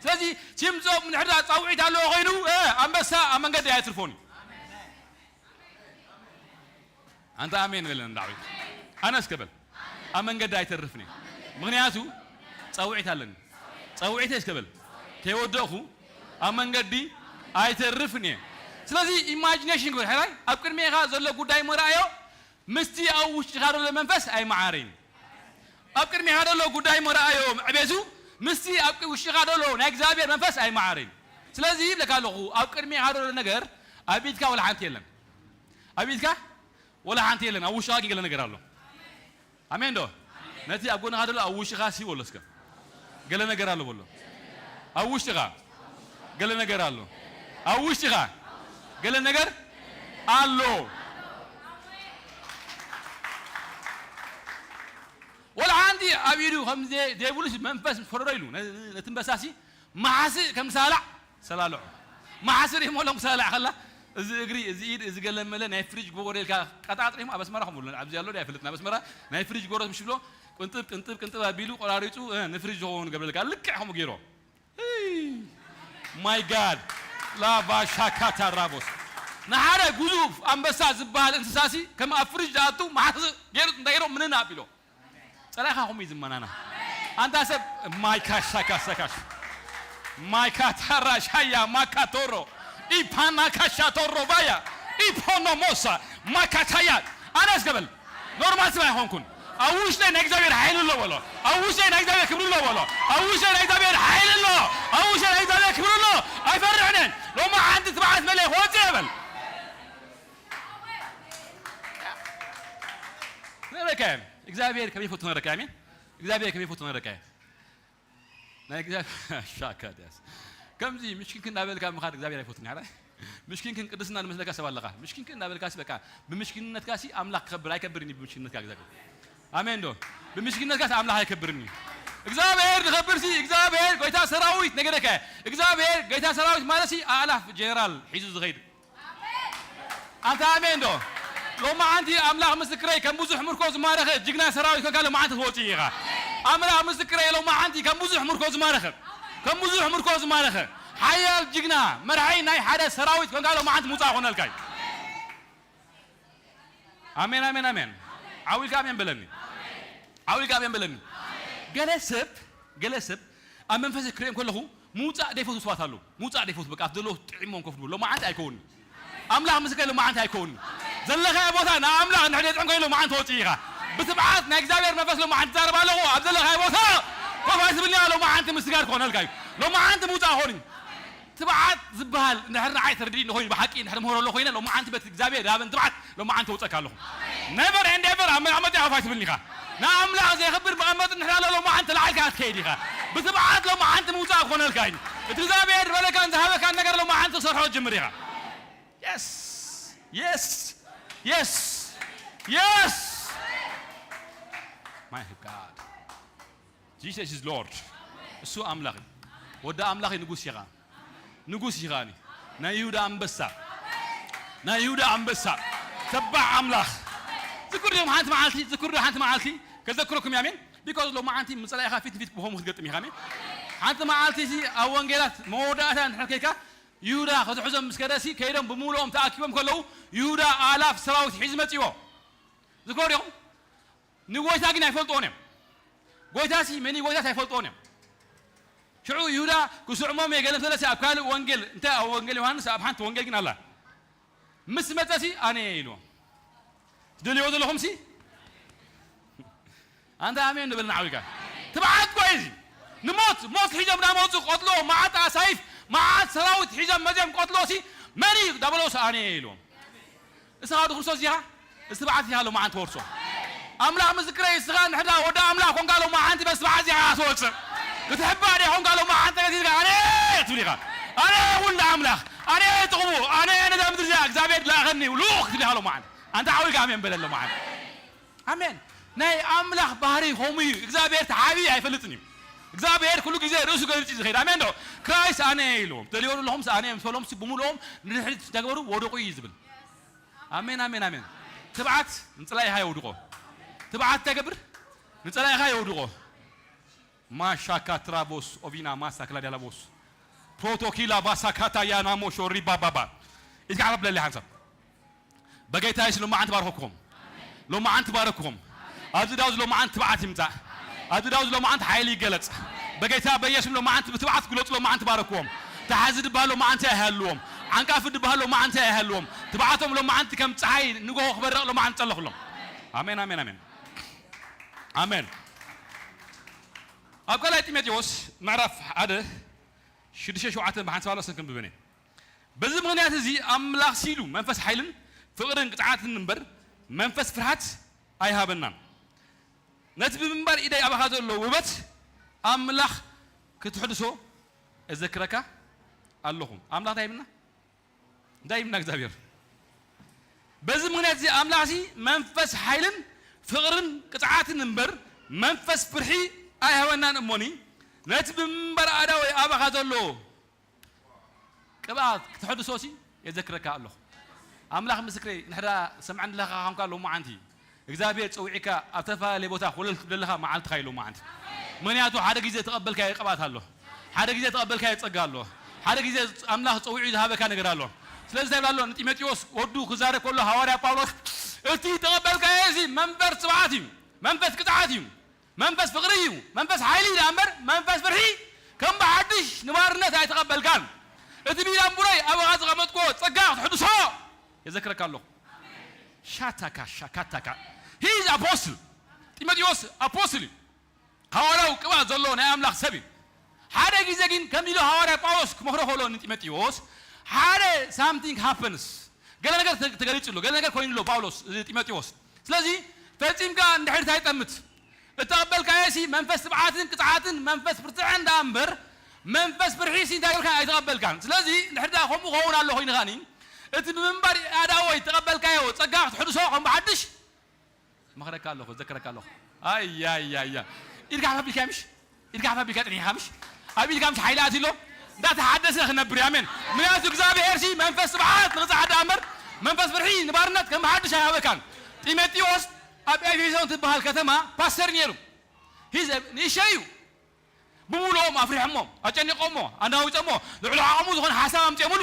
ስለዚ ሲምሶም ንድሕር ጻውዒት ኣለዎ ኮይኑ፣ እ፣ ኣንበሳ ኣብ መንገዲ ኣየትርፎን እዩ። ኣንታ ኣሜን በለን ዳዊት። ኣነስ ከበል ኣብ መንገዲ ኣይተርፍን እየ። ምኽንያቱ ጻውዒት ኣለኒ። ጻውዒተይ እስከበል ከይወደቕኹ ኣብ መንገዲ ኣይተርፍን እየ። ስለዚ ኢማጂኔሽን ክብል ሕራይ ኣብ ቅድሜኻ ዘሎ ጉዳይ መርኣዮ ምስቲ ኣብ ውሽጥኻ ዘሎ መንፈስ ኣይመዓረይን። ኣብ ቅድሜኻ ዘሎ ጉዳይ መርኣዮ ዕቤቱ ምስቲ ኣብ ውሽጥኻ ዘሎ ናይ እግዚኣብሔር መንፈስ ኣይመዓረይን። ስለዚ ይብለካ ኣለኹ፣ ኣብ ቅድሜኻ ዘሎ ነገር ኣብ ኢድካ ወላ ሓንቲ የለን። ኣብ ኢድካ ወላ ሓንቲ የለን። ኣብ ውሽጥኻ ግን ገለ ነገር ኣሎ። ኣሜን ዶ? ነቲ ኣብ ጎንኻ ዘሎ ኣብ ውሽጥኻ ሲ በሎ እስከ። ገለ ነገር ኣሎ በሎ። ኣብ ውሽጥኻ ገለ ነገር ኣሎ። ኣብ ውሽጥኻ ገለ ነገር ኣሎ። ወላ ሓንቲ ኣብ ኢዱ ከም ዘ-፣ ዘይብሉስ መንፈስ ምስ ፈረዶ ኢሉ ነ-፣ ነቲ ኣንበሳሲ መሓስእ ከም ዝሳላዕ ሰላለዑ። መሓስእ ሪሞ ሎም ክሳላዕ ከላ፣ እዚ እግሪ፣ እዚ ኢድ፣ እዚ ገለመለ ናይ ፍሪጅ ጎጎ ኢልካ ቀጣጥሪሞ ኣብ ኣስመራ ከምኡ ኣሎ። ኣብዚ ኣሎ ድዩ ኣይፈልጥን። ኣብ ኣስመራ ናይ ፍሪጅ ጎረስ ምሽ ብሎ ቅንጥብ፣ ቅንጥብ፣ ቅንጥብ ኣቢሉ ቆራሪጹ፣ እ፣ ንፍሪጅ ዝኸውን ገብረልካ። ልክዕ ከምኡ ገይሮ። ማይ ጋድ ላባሻካታ ራቦስ። ንሓደ ግዙፍ ኣንበሳ ዝበሃል እንስሳሲ ከም ኣብ ፍሪጅ ዝኣቱ መሓስእ ገይሩ እንታይ ኢሎ ምንን ኣቢሎ። ጸላኢኻ ከምኡ እዩ ዝመናና። ኣንታ ሰብ ማይካሻ ካሳ ካሽ ማይካታራ ሻያ ማካቶሮ ኢፓና ካሻ ቶሮ ባያ ኢፖኖሞሳ ማካታያ ኣነስ ገበል ኖርማል ሰብ ኣይኾንኩን። ኣብ ውሽጠይ ናይ እግዚኣብሔር ሓይሊ ኣሎ በሎ። ኣብ ውሽጠይ ናይ እግዚኣብሔር ክብሪ ኣሎ በሎ። ኣብ ውሽጠይ ናይ እግዚኣብሔር ሓይሊ ኣሎ። ኣብ ውሽጠይ ናይ እግዚኣብሔር ክብሪ ኣሎ። ኣይፈርሕን እየ። ሎሚ ሓንቲ ትብዓት መለይ ክወጽእ ይበል። ንበካ እዮም እግዚኣብሔር ከመይ ይፈቱ ነረካ። ኣሜን። እግዚኣብሔር ከመይ ይፈቱ ነረካ እዮም። ናይ እግዚኣብሔር ሻካድያስ ከምዚ ምሽኪንክን እናበልካ ምኻድ እግዚኣብሔር ኣይፈቱን። ሓራይ ምሽኪንክን ቅድስና ዝመስለካ ሰብ ኣለካ። ምሽኪንክን እናበልካ ሲ በቃ ብምሽኪንነትካ ሲ ኣምላኽ ክኸብር ኣይከብርን እዩ። ብምሽኪንነትካ እግዚኣብሔር ኣሜን ዶ? ብምሽኪንነትካ ሲ ኣምላኽ ኣይከብርን እዩ። እግዚኣብሔር ዝኸብር ሲ እግዚኣብሔር ጎይታ ሰራዊት ነገረካ። እግዚኣብሔር ጎይታ ሰራዊት ማለት ሲ ኣእላፍ ጀነራል ሒዙ ዝኸይድ ኣንታ ኣሜን ዶ? ሎማዓንቲ ኣምላኽ ምስክረይ ከም ብዙሕ ምርኮ ዝማረኸ ጅግና ሰራዊት ኮንካ ሎማዓንቲ ትወፅእ ኢኻ። ኣምላኽ ምስክረይ ሎማዓንቲ ከም ብዙሕ ምርኮ ዝማረኸ ከም ብዙሕ ምርኮ ዝማረኸ ሓያል ጅግና መርሓይ ናይ ሓደ ሰራዊት ኮንካ ሎማዓንቲ ምውፃእ ኮነልካ እዩ። ኣሜን ኣሜን ኣሜን። ዓው ኢልካ ኣሜን በለኒ። ዓው ኢልካ ኣሜን በለኒ። ገለ ሰብ ገለ ሰብ ኣብ መንፈስ ክርእዮም ከለኹ ምውጻእ ደይፈቱ ሰባት ኣለዉ። ምውጻእ ደይፈቱ በቃ ኣብቲ ዘለዉ ጥዒሞም ኮፍ ድብሉ። ሎማዓንቲ ኣይከውንኒ። ኣምላኽ ምስከ ሎማዓንቲ ኣይከውንኒ። ዘለኻዮ ቦታ ንኣምላኽ እንድሕር ደይጥዕም ከይሉ ሎማዓንቲ ወጽእ ኢኻ። ብትብዓት ናይ እግዚኣብሔር መንፈስ ሎማዓንቲ ትዛረብ ኣለኹ። ኣብ ዘለኻዮ ቦታ ኮፍ ኣይትብልኒ ኢኻ ሎማዓንቲ። እቲ ምስጋር ክኾነልካ እዩ። ሎማዓንቲ ምውፃእ ክኾን እዩ። ትብዓት ዝበሃል እንድሕር ንዓይ ተረዲእኒ ኮይኑ ብሓቂ እንድሕር ምህሮ ኣሎ ኮይነ ሎማዓንቲ በቲ እግዚኣብሔር ዝሃበን ትብዓት ሎማዓንቲ ተውፀካ ኣለኹ። Never and ever ኣብ መቐመጢ ኣፍ ኣይትብልኒ ኢኻ። ንኣምላኽ ዘየኽብር መቐመጢ እንድሕር ኣሎ ሎማዓንቲ ተላዒልካ ክትከይድ ኢኻ። ብትብዓት ሎማዓንቲ ምውፃእ ክኾነልካ እዩ። እቲ እግዚኣብሔር ዝበለካን ዝሃበካን ነገር ሎማዓንቲ ክሰርሖ ትጅምር ኢኻ። Yes. Yes. Yes. Yes. My God. Jesus is Lord. እሱ ኣምላኽ እዩ። ወዲ ኣምላኽ እዩ። ንጉስ ኢኻ። ንጉስ ኢኻ። ናይ ይሁዳ ኣንበሳ። ናይ ይሁዳ ኣንበሳ። ተባዕ ኣምላኽ። ዝክር ዲኹም ሓንቲ መዓልቲ፣ ዝክር ዶ ሓንቲ መዓልቲ ከዘክረኩም እየ። ኣሜን። Because ሎማዓንቲ ምስ ጸላኢኻ ፊት ንፊት ብኸምኡ ክትገጥም ኢኻ። ኣሜን። ሓንቲ መዓልቲ እዚ ኣብ ወንጌላት መወዳእታ እንድሕር ከይካ ይሁዳ ክትሕዞም ምስ ከደሲ ከይዶም ብምሉኦም ተኣኪቦም ከለዉ ይሁዳ ኣላፍ ሰራዊት ሒዙ መጺዎ። ዝክሮ ዲኹም? ንጎይታ ግን ኣይፈልጥዎን እዮም። ጎይታሲ መን እዩ ጎይታስ ኣይፈልጥዎን እዮም። ሽዑ ይሁዳ ክስዕሞም እየ ገለ እንተለሲ ኣብ ካልእ ወንጌል፣ እንታይ ኣብ ወንጌል ዮሃንስ ኣብ ሓንቲ ወንጌል ግን ኣላ። ምስ መጸሲ ኣነ እየ ኢልዎም። ትደልይዎ ዘለኹምሲ? ኣንታ ኣሜን ንበል ንዓው ኢልካ። ትብዓት እኮ እዩ እዚ። ንሞት፣ ሞት ሒዞም እናመጹ ክቐትልዎ፣ መዓት ኣሳይፍ፣ መዓት ሰራዊት ሒዞም መጺኦም ክቐትልዎ ሲ መን እዩ? ዳብሎስ ኣነ እየ ኢልዎም። እስኻ ወዲ ክርስቶስ ኢኻ? እዚ ትብዓት ኢኻ ሎማዓንቲ ትወርሶ። ኣምላኽ ምስክረይ፣ እስኻ እንድሕር ወዲ ኣምላኽ ኮንካ ሎማዓንቲ በዚ ትብዓት ኢኻ ትወጽእ። ክትሕባእ ዲኻ ኮንካ ሎማዓንቲ ተገቲርካ ኣነ እየ ትብል ኢኻ። ኣነ እየ ውልድ ኣምላኽ፣ ኣነ እየ ጥቕሙ፣ ኣነ እየ ነዛ ምድሪ እዚኣ እግዚኣብሔር ዝለኣኸኒ ልኡኽ ትብል ኢኻ ሎማዓንቲ። ኣንታ ዓው ኢልካ ኣሜን በለኒ ሎማዓንቲ። ኣሜን። ናይ ኣምላኽ ባህሪ ከምኡ እዩ። እግዚኣብሔር ተዓብዩ ኣይፈልጥን እዩ። እግዚኣብሔር ኩሉ ግዜ ርእሱ ገልጽ እዩ ዝኸይድ። ኣሜን ዶ? ክራይስት ኣነ እየ ኢልዎም። ትደልይዎ ዘለኹምስ ኣነ እየ ምስ በሎምሲ ብምልኦም ንድሕሪት እንዳገበሩ ወደቑ እዩ ዝብል። ኣሜን፣ ኣሜን፣ ኣሜን። ትብዓት ንጸላኢኻ የውድቖ። ትብዓት እንታይ ይገብር? ንጸላኢኻ የውድቖ። ማሻካ ትራቦስ ኦቪና ማሳ ክላዲያላቦስ ፕሮቶኪላ ባሳካታ ያናሞ ሾሪ ባባባ። ኢድካ ዓፋፍ ብለለይ ሓንሳብ። በጌታ የሱስ ሎማዓንቲ ባረኽኩም። ሎማዓንቲ ባረኽኩም። ኣብዚ ዳውዝ ሎማዓንቲ ትብዓት ይምጻእ። ኣብዚ ዳውዝ ሎማዓንቲ ሓይሊ ይገለጽ። በጌታ በኢየሱስ ሎማዓንቲ ብትብዓት ግለጹ። ሎማዓንቲ ባረኽዎም። ተሓዚ ድበሃል ሎማዓንቲ ኣይሃልዎም። ዓንቃፊ ድበሃል ሎማዓንቲ ኣይሃልዎም። ትብዓቶም ሎማዓንቲ ከም ጸሓይ ንጎሆ ክበርቕ ሎማዓንቲ ጸለኹሎም። ኣሜን፣ ኣሜን፣ ኣሜን። ኣሜን። ኣብ ካልኣይ ጢሞቴዎስ ምዕራፍ ሓደ ሽዱሽተ ሸውዓተ ብሓንሳብ ኣሎ፣ እሰን ክንብበን እየ። በዚ ምኽንያት እዚ ኣምላኽ ሲሉ መንፈስ ሓይልን ፍቕርን ቅጥዓትን እምበር መንፈስ ፍርሃት ኣይሃበናን። ነቲ ብምንባር ኢደይ ኣባኻ ዘሎ ውበት ኣምላኽ ክትሕድሶ እዘክረካ ኣለኹ። ኣምላኽ እንታይ ይብልና? እንታይ ይብልና እግዚኣብሔር? በዚ ምኽንያት እዚ ኣምላኽሲ መንፈስ ሓይልን ፍቕርን ቅጥዓትን እምበር መንፈስ ፍርሒ ኣይሃበናን እሞኒ፣ ነቲ ብምንባር ኣእዳወይ ኣባኻ ዘሎ ቅብኣት ክትሕድሶሲ የዘክረካ ኣለኹ። ኣምላኽ ምስክረይ፣ ንሕዳ ሰምዐን ለኻ ኳንካ ሎማዓንቲ እግዚኣብሔር ጸዊዕካ ኣብ ተፈላለየ ቦታ ኮለል ትብል ዘለኻ መዓልትኻ እዩ ሎማዓንቲ። ምኽንያቱ ሓደ ግዜ ተቐበልካዮ ቅብኣት ኣሎ፣ ሓደ ግዜ ተቐበልካዮ ጸጋ ኣሎ፣ ሓደ ግዜ ኣምላኽ ጸዊዑ ዝሃበካ ነገር ኣሎ። ስለዚ እንታይ ይብል ኣሎ ንጢሞቴዎስ ወዱ ክዛረብ ከሎ ሃዋርያ ጳውሎስ፣ እቲ ተቐበልካዮ እዚ መንፈስ ትብዓት እዩ፣ መንፈስ ቅጥዓት እዩ፣ መንፈስ ፍቕሪ እዩ፣ መንፈስ ሓይሊ እዩ እምበር መንፈስ ፍርሒ ከም ብሓድሽ ንባርነት ኣይተቐበልካን። እቲ ብኢድ ኣምቡረይ ኣባኻ ዘቐመጥክዎ ጸጋ ክትሕድሶ የዘክረካ ኣለኹ። ሻታካ ሻካታካ he is apostle። ጢሞቴዎስ ኣፖስትል እዩ። ሃዋርያዊ ቅብኣት ዘለዎ ናይ ኣምላኽ ሰብ እዩ። ሓደ ግዜ ግን ከም ኢሉ ሃዋርያ ጳውሎስ ክመኽሮ ከሎ ንጢሞቴዎስ ሓደ something happens፣ ገለ ነገር ተ-፣ ተገሊጹ ኣሎ፣ ገለ ነገር ኮይኑ ኣሎ ጳውሎስ፣ እ፣ ጢሞቴዎስ። ስለዚ ፈጺምካ እንድሕር ኣይጠምት፣ እተቐበልካዮሲ መንፈስ ትብዓትን ቅጥዓትን መንፈስ ብርትዐ እንዳ እምበር መንፈስ ፍርሒሲ እንታይ ጌርካ ኣይተቐበልካን። ስለዚ እንድሕር ደኣ ከምኡ ክኸውን ኣሎ ኮይኑ ኸኣኒ እቲ ብምንባር ኣእዳወይ እተቐበልካዮ ጸጋ ክትሕድሶ ከም ብሓድሽ መኽረካ ኣለኹ፣ ዘክረካ ኣለኹ። ኣይ፣ ኣይ፣ ኣይ፣ ኣይ። ኢድካ ሓፍ ኣቢልካ ምሽ? ኢድካ ሓፍ ኣቢልካ ጥሪኻ ምሽ? ኣብ ኢድካ ምሽ ሓይሊ ኣትዩ ኣሎ? እንዳተሓደስና ክነብር እዩ። ኣሜን። ምኽንያቱ እግዚኣብሔር ሲ መንፈስ ትብዓት ንቕጻዕ ደኣ እምበር መንፈስ ፍርሒ ንባርነት ከም ብሓድሽ ኣይሃበካን። ጢሞቴዎስ ኣብ ኤፌሶን ትበሃል ከተማ ፓስተር ነይሩ። ሂዝ ንእሸ እዩ። ብምሉኦም ኣፍሪሖሞ፣ ኣጨኒቖሞ፣ ኣናዊጾሞ፣ ልዕሊ ዓቕሙ ዝኾነ ሓሳብ ኣምጺኦምሉ።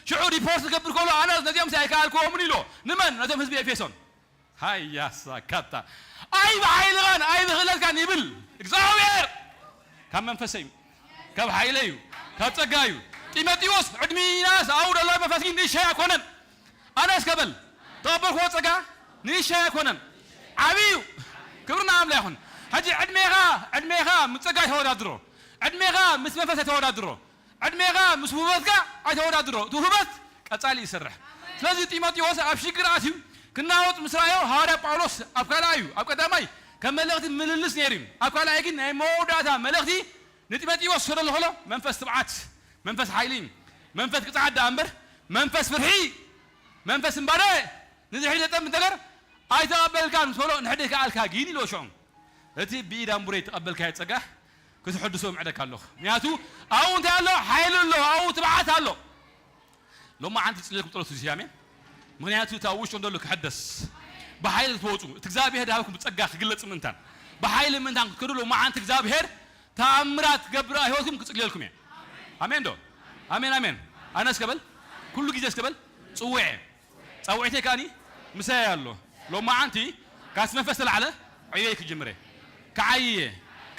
ሽዑ ሪፖርት ክገብር ከሎ ኣነ ነዚኦም ኣይከኣልክዎምን ኢሎ። ንመን? ነቶም ህዝቢ ኤፌሶን። ሃያሳ ካታ። ኣይ ብሓይልኻን ኣይ ብኽእለትካን ይብል እግዚኣብሔር። ካብ መንፈሰ እዩ፣ ካብ ሓይለ እዩ፣ ካብ ጸጋ እዩ። ጢሞቴዎስ ዕድሚናስ ኣብኡ ዘሎ መንፈስ ግን ንእሽተይ ኣይኮነን። ኣነ እስከ በል ተቐበልክዎ ጸጋ ንእሽተይ ኣይኮነን፣ ዓብዪ እዩ። ክብሪ ንኣምላኽ ይኹን። ሕጂ ዕድሜኻ፣ ዕድሜኻ ምስ ጸጋ ተወዳድሮ። ዕድሜኻ ምስ መንፈስ ኣይተወዳድሮ። ዕድሜኻ ምስ ውህበትካ ኣይተወዳድሮ። እቲ ውህበት ቀጻሊ ይሰርሕ። ስለዚ ጢሞቴዎስ ኣብ ሽግር ኣትዩ ክናወጥ ምስ ረኣዮ፣ ሃዋርያ ጳውሎስ ኣብ ካልኣይ እዩ፣ ኣብ ቀዳማይ ከም መልእኽቲ ምልልስ ነይሩ እዩ። ኣብ ካልኣይ ግን ናይ መወዳእታ መልእኽቲ ንጢሞቴዎስ ክሰደሉ ከሎ፣ መንፈስ ትብዓት፣ መንፈስ ሓይሊ፣ መንፈስ ቅጽዓት ደኣ እምበር፣ መንፈስ ፍርሒ፣ መንፈስ እምባደ፣ ንድሕሪት ዘጠምት ነገር ኣይተቐበልካን ምስ በሎ፣ ንሕድህ ከኣልካ ግን ኢልዎ ሽዑ። እቲ ብኢድ ኣምቡረ ዝተቐበልካዮ ጸጋ ክትሕድሶ ምዕደካ ኣለኹ። ምክንያቱ ኣብኡ እንታይ ኣሎ? ሓይሊ ኣሎ፣ ኣብኡ ትብዓት ኣሎ። ሎማዓንቲ ጽልየልኩም ጸሎት እዚ፣ ኣሜን። ምክንያቱ እቲ ኣብ ውሽጦም ዘሎ ክሕደስ፣ ብሓይሊ ክትወጹ፣ እቲ እግዚኣብሔር ዝሃበኩም ጸጋ ክግለጽ ምእንታን፣ ብሓይሊ ምእንታን ክትከዱ ሎማዓንቲ እግዚኣብሔር ተኣምራት ክገብር ኣብ ህይወትኩም ክጽልየልኩም እየ። ኣሜን ዶ? ኣሜን፣ ኣሜን። ኣነ እስከ በል፣ ኩሉ ግዜ እስከ በል፣ ጽውዐ። ጻውዒተይ ከኣኒ ምሳይ ኣሎ። ሎማዓንቲ ካብቲ መንፈስ ተላዕለ ዕዮይ ክጅምረ፣ ክዓይየ፣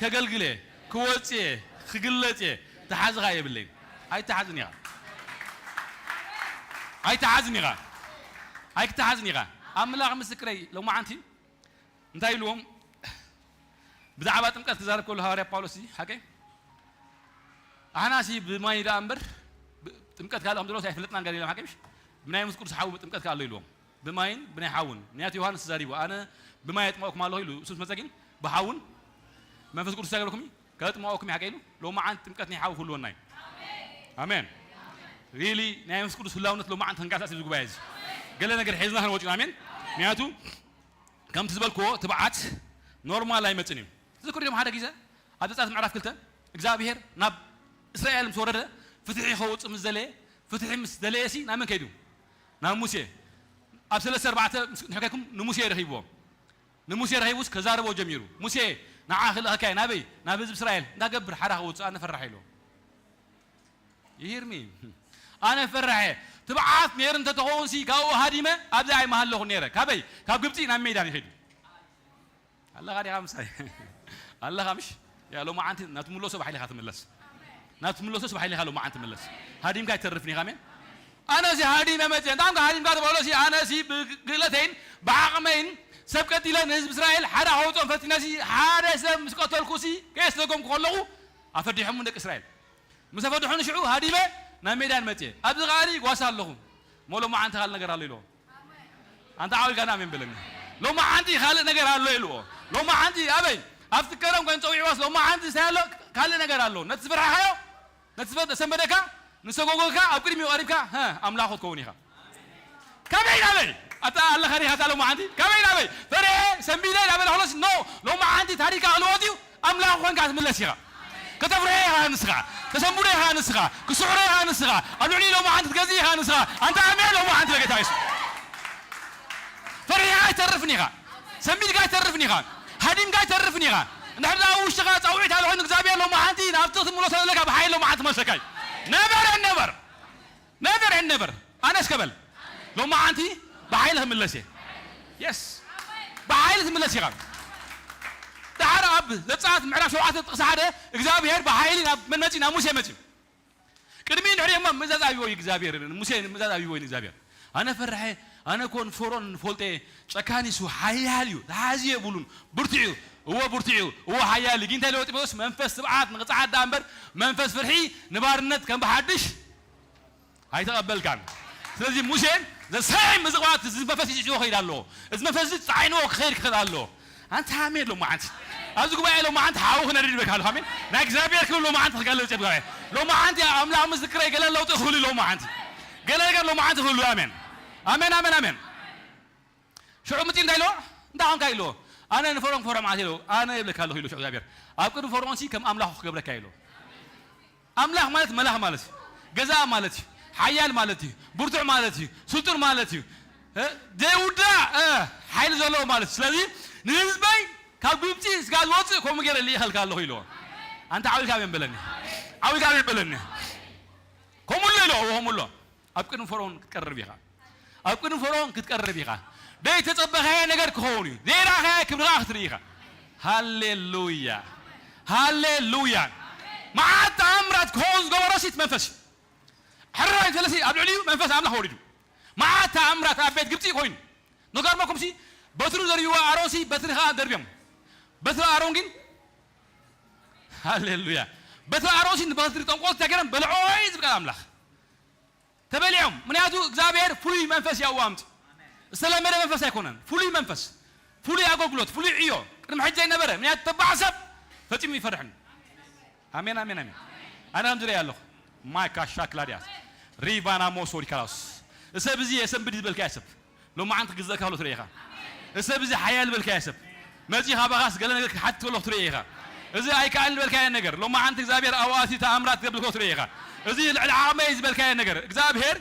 ከገልግለ፣ ክወጽየ፣ ክግለጽየ። ተሓዝኻ የብለይን። ኣይተሓዝን ኢኻ። ኣይተሓዝን ኢኻ። ኣይክተሓዝን ኢኻ። ኣምላኽ ምስክረይ፣ ሎማዓንቲ እንታይ ኢልዎም? ብዛዕባ ጥምቀት ክዛረብ ከሎ ሃዋርያ ጳውሎስ፣ እዚ ሓቀይ፣ ኣሕናሲ ብማይ ደኣ እምበር ብ-፣ ጥምቀት ካልእ ከም ዘሎ ኣይፈለጥናን ገለ ኢሎም፣ ሓቀይ ምሽ? ብናይ መንፈስ ቅዱስ ሓዊ ጥምቀት ከ ኣሎ ኢልዎም። ብማይን ብናይ ሓውን። ምክንያቱ ዮሃንስ ተዛሪቡ፣ "ኣነ ብማይ የጥምቐኩም ኣለኹ" ኢሉ፣ እሱ ምስ መጸ ግን ብሓውን መንፈስ ቅዱስ ይዛገረኩም እዩ፣ ከጥምቐኩም እዩ። ሓቀይ ኢሉ፣ ሎማዓንቲ ጥምቀት ናይ ሓዊ ክህልወና እዩ። ኣሜን። ሪሊ ናይ መንፈስ ቅዱስ ህላውነት ሎማዓንቲ ክንቀሳቀስ እዩ፣ እዚ ጉባኤ እዚ። ገለ ነገር ሒዝና ክንወጽእ ኢና። ኣሜን። ምክንያቱ ከምቲ ዝበልክዎ ትብዓት ኖርማል ኣይመጽን እዩ። ትዝክሩ ዲኹም ሓደ ግዜ ኣብ ዘጸኣት ምዕራፍ ክልተ እግዚኣብሄር ናብ እስራኤል ምስ ወረደ ፍትሒ ከውጽእ ምስ ደለየ፣ ፍትሒ ምስ ደለየ ሲ ናብ መን ከይዱ? ናብ ሙሴ። ኣብ ሰለስተ ኣርባዕተ ምስ ንሕከኩም ንሙሴ ረኺብዎ። ንሙሴ ረኺቡስ ከዛርቦ ጀሚሩ። "ሙሴ ንዓ ክልእኸካ እየ ናበይ? ናብ ህዝቢ እስራኤል። እንታይ ክገብር? ሓራ ከውጽእ ኣነ ፈራሕ" ኢልዎ። You hear me? ኣነ ፈራሐ። ትብዓት ነይሩ እንተተኸውን ሲ ካብኡ ሃዲመ ኣብዚ ኣይምሃለኹን ነይረ። ካበይ? ካብ ግብጺ ናብ ሜዳ ይኸዱ። ኣለኻ ዲኻ ምሳይ? ኣለኻ ምሽ? ያ ሎማዓንቲ ናብ ትምለሶ ብሓይልኻ ትምለስ። ናብ ትምለሶስ ብሓይልኻ ሎማዓንቲ ትምለስ። ሃዲምካ ኣይተርፍን ኢኻ። ኣሜን። ኣነ ሲ ሃዲመ መጽየ። እንታይ ሃዲምካ ተባህሎ ሲ ኣነ ሲ ብግእለተይን ብዓቕመይን ሰብ ቀቲለ ንህዝቢ እስራኤል ሓደ ከውጾም ፈቲነ ሲ ሓደ ሰብ ምስ ቀተልኩ ሲ ከየስደገምኩ ከለኹ ኣፈዲሖም ደቂ እስራኤል። ምስ ኣፈድሑኒ ሽዑ ሃዲመ ናብ ሜዳ መጽየ። ኣብዚ ከኣኒ ጓሳ ኣለኹ። እሞ ሎማዓንቲ ካልእ ነገር ኣሎ ኢልዎ። ኣንታ ዓው ኢልካ ኣሜን በለኒ። ሎማዓንቲ ካልእ ነገር ኣሎ ኢልዎ። ሎማዓንቲ ኣበይ? ኣብቲ ከረን ኮይኑ ጸዊዕዋስ ሎማዓንቲ እንታይ ኣሎ? ካልእ ነገር ኣሎ። ነቲ ዝፈራሕካዮ፣ ነቲ ዝፈ-፣ ዘሰንበደካ፣ ንሰጎጎካ ኣብ ቅድሚኡ ቀሪብካ፣ "ሀ፣ ኣምላኽ ክትከውን ኢኻ." ካበይ ናበይ? ኣታ ኣለኻ ዲኻ እታ ሎማዓንቲ? ካበይ ናበይ? ፈሪሐ፣ ሰንቢደ፣ ናበይ ናበለ ከሎስ፣ ኖ፣ ሎማዓንቲ ታሪካ ክልወጥ እዩ። ኣምላኽ ኮንካ ትምለስ ኢኻ። ከተፍርሖ ኢኻ ንስኻ። ተሰንብዶ ኢኻ ንስኻ። ክስዕሮ ኢኻ ንስኻ። ኣብ ልዕሊ ሎማዓንቲ ትገዝእ ኢኻ ንስኻ። ኣንታ ኣሜን ሎማዓንቲ በጌታ የሱስ። ፈሪሕኻ ኣይተርፍን ኢኻ። ሰንቢድካ ኣይተርፍን ኢኻ። ሃዲምካ ኣይተርፍን ኢኻ። እንድሕር ደኣ ኣብ ውሽጥኻ ጻውዒት ኣሎ ኮይኑ እግዚኣብሔር ሎማዓንቲ ናብቲ ክትምለሶ ዘለካ ብሓይሊ ሎማዓንቲ ክመልሰካ እዩ። ነበር ነበር። ነቨር ኤንድ ነቨር። ኣነ እስከ በል ሎማዓንቲ ብሓይሊ ክምለስ እየ። የስ፣ ብሓይሊ ትምለስ ኢኻ። ደሓር ኣብ ዘጸኣት ምዕራፍ ሸውዓተ ጥቕሲ ሓደ እግዚኣብሔር ብሓይሊ ናብ መን መጺ? ናብ ሙሴ መጺ። ቅድሚ ድሕሪ እሞ ምእዛዝ ኣብዎ እዩ እግዚኣብሔር፣ ሙሴ ምእዛዝ ኣብዎ እዩ እግዚኣብሔር። ኣነ ፈራሐ፣ ኣነ ኮን ፈርኦን ፈልጠ ጨካኒ እሱ ሓያል እዩ፣ ተሓዝዮ የብሉን፣ ብርቱዕ እዩ፣ እዎ ብርቱዕ እዩ፣ እዎ ሓያል እዩ። ግን እንታይ ኢልዎ ጢሞቴዎስ? መንፈስ ትብዓት ንቕጽዓት ደኣ እምበር መንፈስ ፍርሒ ንባርነት ከም ብሓድሽ ኣይተቐበልካን። ስለዚ ሙሴ ዘሳይም እዚ ቅብኣት እዚ መንፈስ ይጽዕዎ ከይድ ኣለዎ። እዚ መንፈስ እዚ ጻዒንዎ ክኸይድ ክኽእል ኣለዎ። ኣንታ ኣሜን ሎማዓንቲ። ኣብዚ ጉባኤ ሎማዓንቲ ሓዊ ክነድድ ይበካ ኣለኹ። ኣሜን። ናይ እግዚኣብሔር ክብል ሎማዓንቲ ክገልጽ እየ ብጉባኤ። ሎማዓንቲ ኣምላኽ ምስክረይ ገለ ለውጢ ክህሉ እዩ ሎማዓንቲ። ገለ ነገር ሎማዓንቲ ክህሉ። ኣሜን። ኣሜን፣ ኣሜን፣ ኣሜን። ሽዑ ምጺ እንታይ ኢልዎ? እንታይ ኾንካ ኢልዎ? ኣነ ንፈርዖን ክፈርዖ መዓት ኢልዎ። ኣነ ይብለካ ኣለኹ ኢልዎ ሽዑ እግዚኣብሔር። ኣብ ቅድሚ ፈርዖን ሲ ከም ኣምላኹ ክገብረካ ኢልዎ። ኣምላኽ ማለት መላኽ ማለት እዩ። ገዛኢ ማለት እዩ። ሓያል ማለት እዩ። ብርቱዕ ማለት እዩ። ስልጡን ማለት እዩ። እ፣ ዘይውዳእ፣ እ፣ ሓይሊ ዘለዎ ማለት እዩ። ስለዚ ንህዝበይ ካብ ግብጺ ስጋ ዝወጽእ ከምኡ ገይረ ልኢኸልካ ኣለኹ ኢልዎ። ኣንታ ዓው ኢልካ ኣሜን በለኒ። ዓው ኢልካ ኣሜን በለኒ። ከምኡ ኣሎ ኢልዎ፣ ከምኡ ኣሎ። ኣብ ቅድሚ ፈርዖን ክትቀርብ ኢኻ። ኣብ ቅድሚ ፈርዖን ክትቀርብ ኢኻ። ዘይተጸበኻዮ ነገር ክኸውን እዩ። ዘይረኣኻዮ ክብሪ ኸኣ ክትርኢ ኢኻ። ሃሌሉያ። ሃሌሉያ። መዓት ተኣምራት ክኸውን ዝገበሮ ሲ እቲ መንፈስ እዩ። ሕራይ ፈለሲ ኣብ ልዕሊኡ መንፈስ ኣምላኽ ወሪዱ። መዓት ተኣምራት ኣብ ቤት ግብጺ ኮይኑ። ንገርመኩም ሲ በትሩ ዘርብይዎ ኣሮን ሲ በትሪ ኸኣ ደርብዮም። በትሪ ኣሮን ግን ሃሌሉያ። በትሪ ኣሮሲ ንበትሪ ጠንቆልቲ እንታይ ገይሮም በልዖ እዩ ዝብል ቃል ኣምላኽ። ተበሊዖም። ምክንያቱ እግዚኣብሔር ፍሉይ መንፈስ ያው ኣምጽ ዝተለመደ መንፈስ ኣይኮነን። ፍሉይ መንፈስ፣ ፍሉይ ኣገልግሎት፣ ፍሉይ ዕዮ ቅድሚ ሕጂ ዘይነበረ። ምክንያቱ ተባዕ ሰብ ፈጺሙ ይፈርሕን። ኣሜን፣ ኣሜን፣ ኣሜን። ኣነ ከም ዝርኢ ኣለኹ። ማይካ ሻክላዲያስ ሪቫና ሞሶ ሪካላስ። እሰብ እዚ የሰንብድ ዝበልካዮ ሰብ ሎማዓንቲ ክግዘእካ ከሎ ትርኢ ኢኻ። እሰብ እዚ ሓያል ዝበልካዮ ሰብ መጺ ካባኻስ ገለ ነገር ክሓትት ከሎ ትርኢ ኢኻ። እዚ ኣይከኣልን ዝበልካዮ ነገር ሎማዓንቲ እግዚኣብሔር ኣብኡ ኣትዩ ተኣምራት ክገብር ከሎ ትርኢ ኢኻ። እዚ ልዕሊ ዓቕመይ ዝበልካዮ ነገር እግዚኣብሔር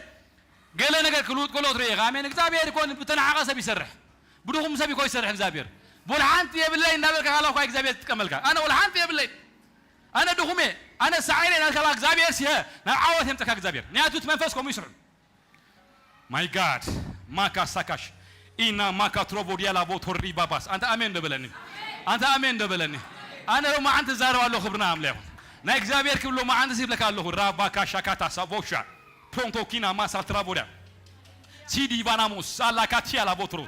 ገለ ነገር ክልውጥ ከሎ ትርኢ ኢኻ። ኣሜን። እግዚኣብሔር እኮ ብተናሓቐ ሰብ ይሰርሕ፣ ብድኹም ሰብ እኮ ይሰርሕ እግዚኣብሔር። ወላ ሓንቲ የብለይ እንዳበልካ ካላ እኳ እግዚኣብሔር ትጥቀመልካ። ኣነ ወላ ሓንቲ የብለይ፣ ኣነ ድኹም እየ፣ ኣነ ሰዓይረ ናልካ እግዚኣብሔር ሲሀ ናብ ዓወት የምፀካ እግዚኣብሔር። ምክንያቱ እቲ መንፈስ ከምኡ ይስርሑ። My God. ማካ ሳካሽ ኢና ማካ ትሮቦ ዲያላ ቦቶሪ ባባስ። ኣንተ ኣሜን ዶ በለኒ። ኣንተ ኣሜን ዶ በለኒ። ኣነ ሎማዓንቲ ዛረብ ኣለኹ። ክብርና ኣምላ ይኹን። ናይ እግዚኣብሔር ክብሪ ሎማዓንቲ ይብለካ ኣለኹ። ራባካ ሻካታ ሳቦሻ ፕሮንቶ ኪና ማሳ ትራቦዳ ሲዲ ቫናሞስ ሳላካ ቲያላ ቦትሮ።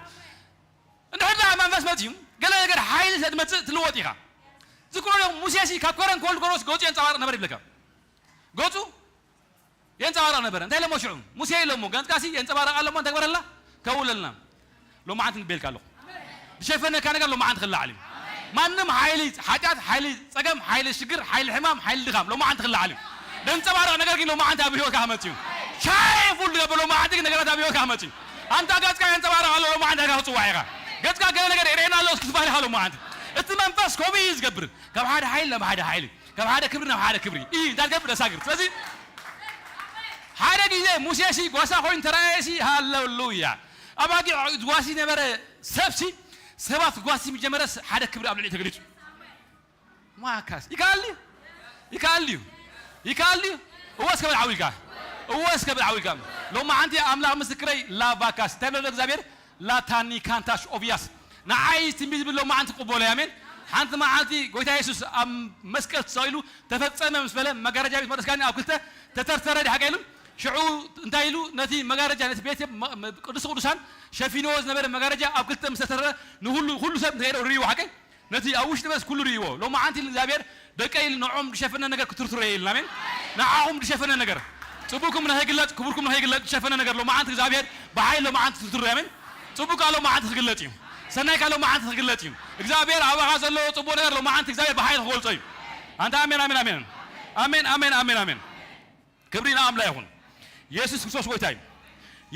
እንድሕር ደኣ መንፈስ መፅዩ ገለ ነገር ሓይሊ ስለ ትመፅእ ትልወጥ ኢኻ። ዝክሮ ሙሴ ሲ ካብ ከረን ኮልድ ጎሮስ ገፁ የንፀባርቕ ነበር ይብለካ። ገፁ የንጸባርቕ ነበረ። እንታይ ኢሎሞ ሽዑ? ሙሴ ኢሎሞ፣ ገጽካሲ የንጸባርቕ ኣሎሞ፣ እንታይ ግበረልና? ከውለልና። ሎማዓንቲ ንቤልካ ኣለኹ። ዝሸፈነካ ነገር ሎማዓንቲ ክለዓል እዩ። ማንም ሓይሊ ሓጢኣት፣ ሓይሊ ጸገም፣ ሓይሊ ሽግር፣ ሓይሊ ሕማም፣ ሓይሊ ድኻም ሎማዓንቲ ክለዓል እዩ። ዘንጸባርቕ ነገር ግን ሎማዓንቲ ኣብ ህይወትካ ክመጽእ እዩ። ሻይፉል ዝገብር ሎማዓንቲ ግን ነገራት ኣብ ህይወትካ ክመጽእ እዩ። ኣንታ ገጽካ የንጸባርቕ ኣሎ፣ ሎማዓንቲ ኢኻ ክጽዋዕ ኢኻ። ገጽካ ገለ ነገር የርእየና ኣሎ እስኪ ትበሃል ኢኻ ሎማዓንቲ። እቲ መንፈስ ከምኡ እዩ ዝገብር። ካብ ሓደ ሓይሊ ናብ ሓደ ሓይሊ፣ ካብ ሓደ ክብሪ ናብ ሓደ ክብሪ እዩ እንታይ ዝገብር? ዘሳግር። ስለዚ ሓደ ግዜ ሙሴ ሲ ጓሳ ኮይኑ ተራእየ ሲ፣ ሃሌሉያ። ኣባጊዕ ዝጓሲ ነበረ ሰብ ሲ፣ ሰባት ክጓሲ ምስ ጀመረ ስ-፣ ሓደ ክብሪ ኣብ ልዕሊኡ ተገሊጹ። ማካስ ይከኣል ድዩ? ይከኣል ድዩ? ይከኣል ድዩ? እወ እስከ በል ዓው ኢልካ። እወ እስከ በል ዓው ኢልካ። ሎማዓንቲ ኣምላኽ ምስክረይ ላቫካስ። እንታይ ብሎ እግዚኣብሔር? ላታኒ ካንታሽ ኦቪያስ። ንዓይ ትንቢት ዝብል ሎማዓንቲ ክቕበሎ እየ። ኣሜን። ሓንቲ መዓልቲ ጎይታ የሱስ ኣብ መስቀል ተሰቒሉ ተፈጸመ ምስ በለ መጋረጃ ቤት መቕደስ ካኒ ኣብ ክልተ ተተርተረ ድዩ ሓቀ ኢሉ? ሽዑ እንታይ ኢሉ? ነቲ መጋረጃ፣ ነቲ ቤት መ-፣ መ-፣ ቅዱስ ቅዱሳን ሸፊንዎ ዝነበረ መጋረጃ ኣብ ክልተ ምስ ተተረረ ንኹሉ፣ ኩሉ ሰብ እንተኸይደ ርእይዎ ሓቀ? ነቲ ኣብ ውሽጢ በስ ኩሉ ርእይዎ። ሎማዓንቲ ኢሉ እግዚኣብሔር ደቀይ ኢሉ ንዕኦም ዝሸፈነ ነገር ክትርትሮ እየ ኢልና። ኣሜን። ንዓኹም ዝሸፈነ ነገር፣ ጽቡቕኩም ንኸይግለጽ፣ ክብርኩም ንኸይግለጽ ዝሸፈነ ነገር ሎማዓንቲ እግዚኣብሔር ብሓይሊ ሎማዓንቲ ክትርትሮ እየ። ኣሜን። ጽቡቕካ ሎማዓንቲ ክግለጽ እዩ። ሰናይካ ሎማዓንቲ ክግለጽ እዩ። እግዚኣብሔር ኣባኻ ዘለዎ ጽቡቕ ነገር ሎማዓንቲ እግዚኣብሔር ብሓይሊ ክገልጾ እዩ። ኣንታ ኣሜን፣ ኣሜን፣ ኣሜን። ኣሜን፣ ኣሜን፣ ኣሜን፣ ኣሜን። ክብሪ ንኣምላ ይኹን። የሱስ ክርስቶስ ጎይታ እዩ።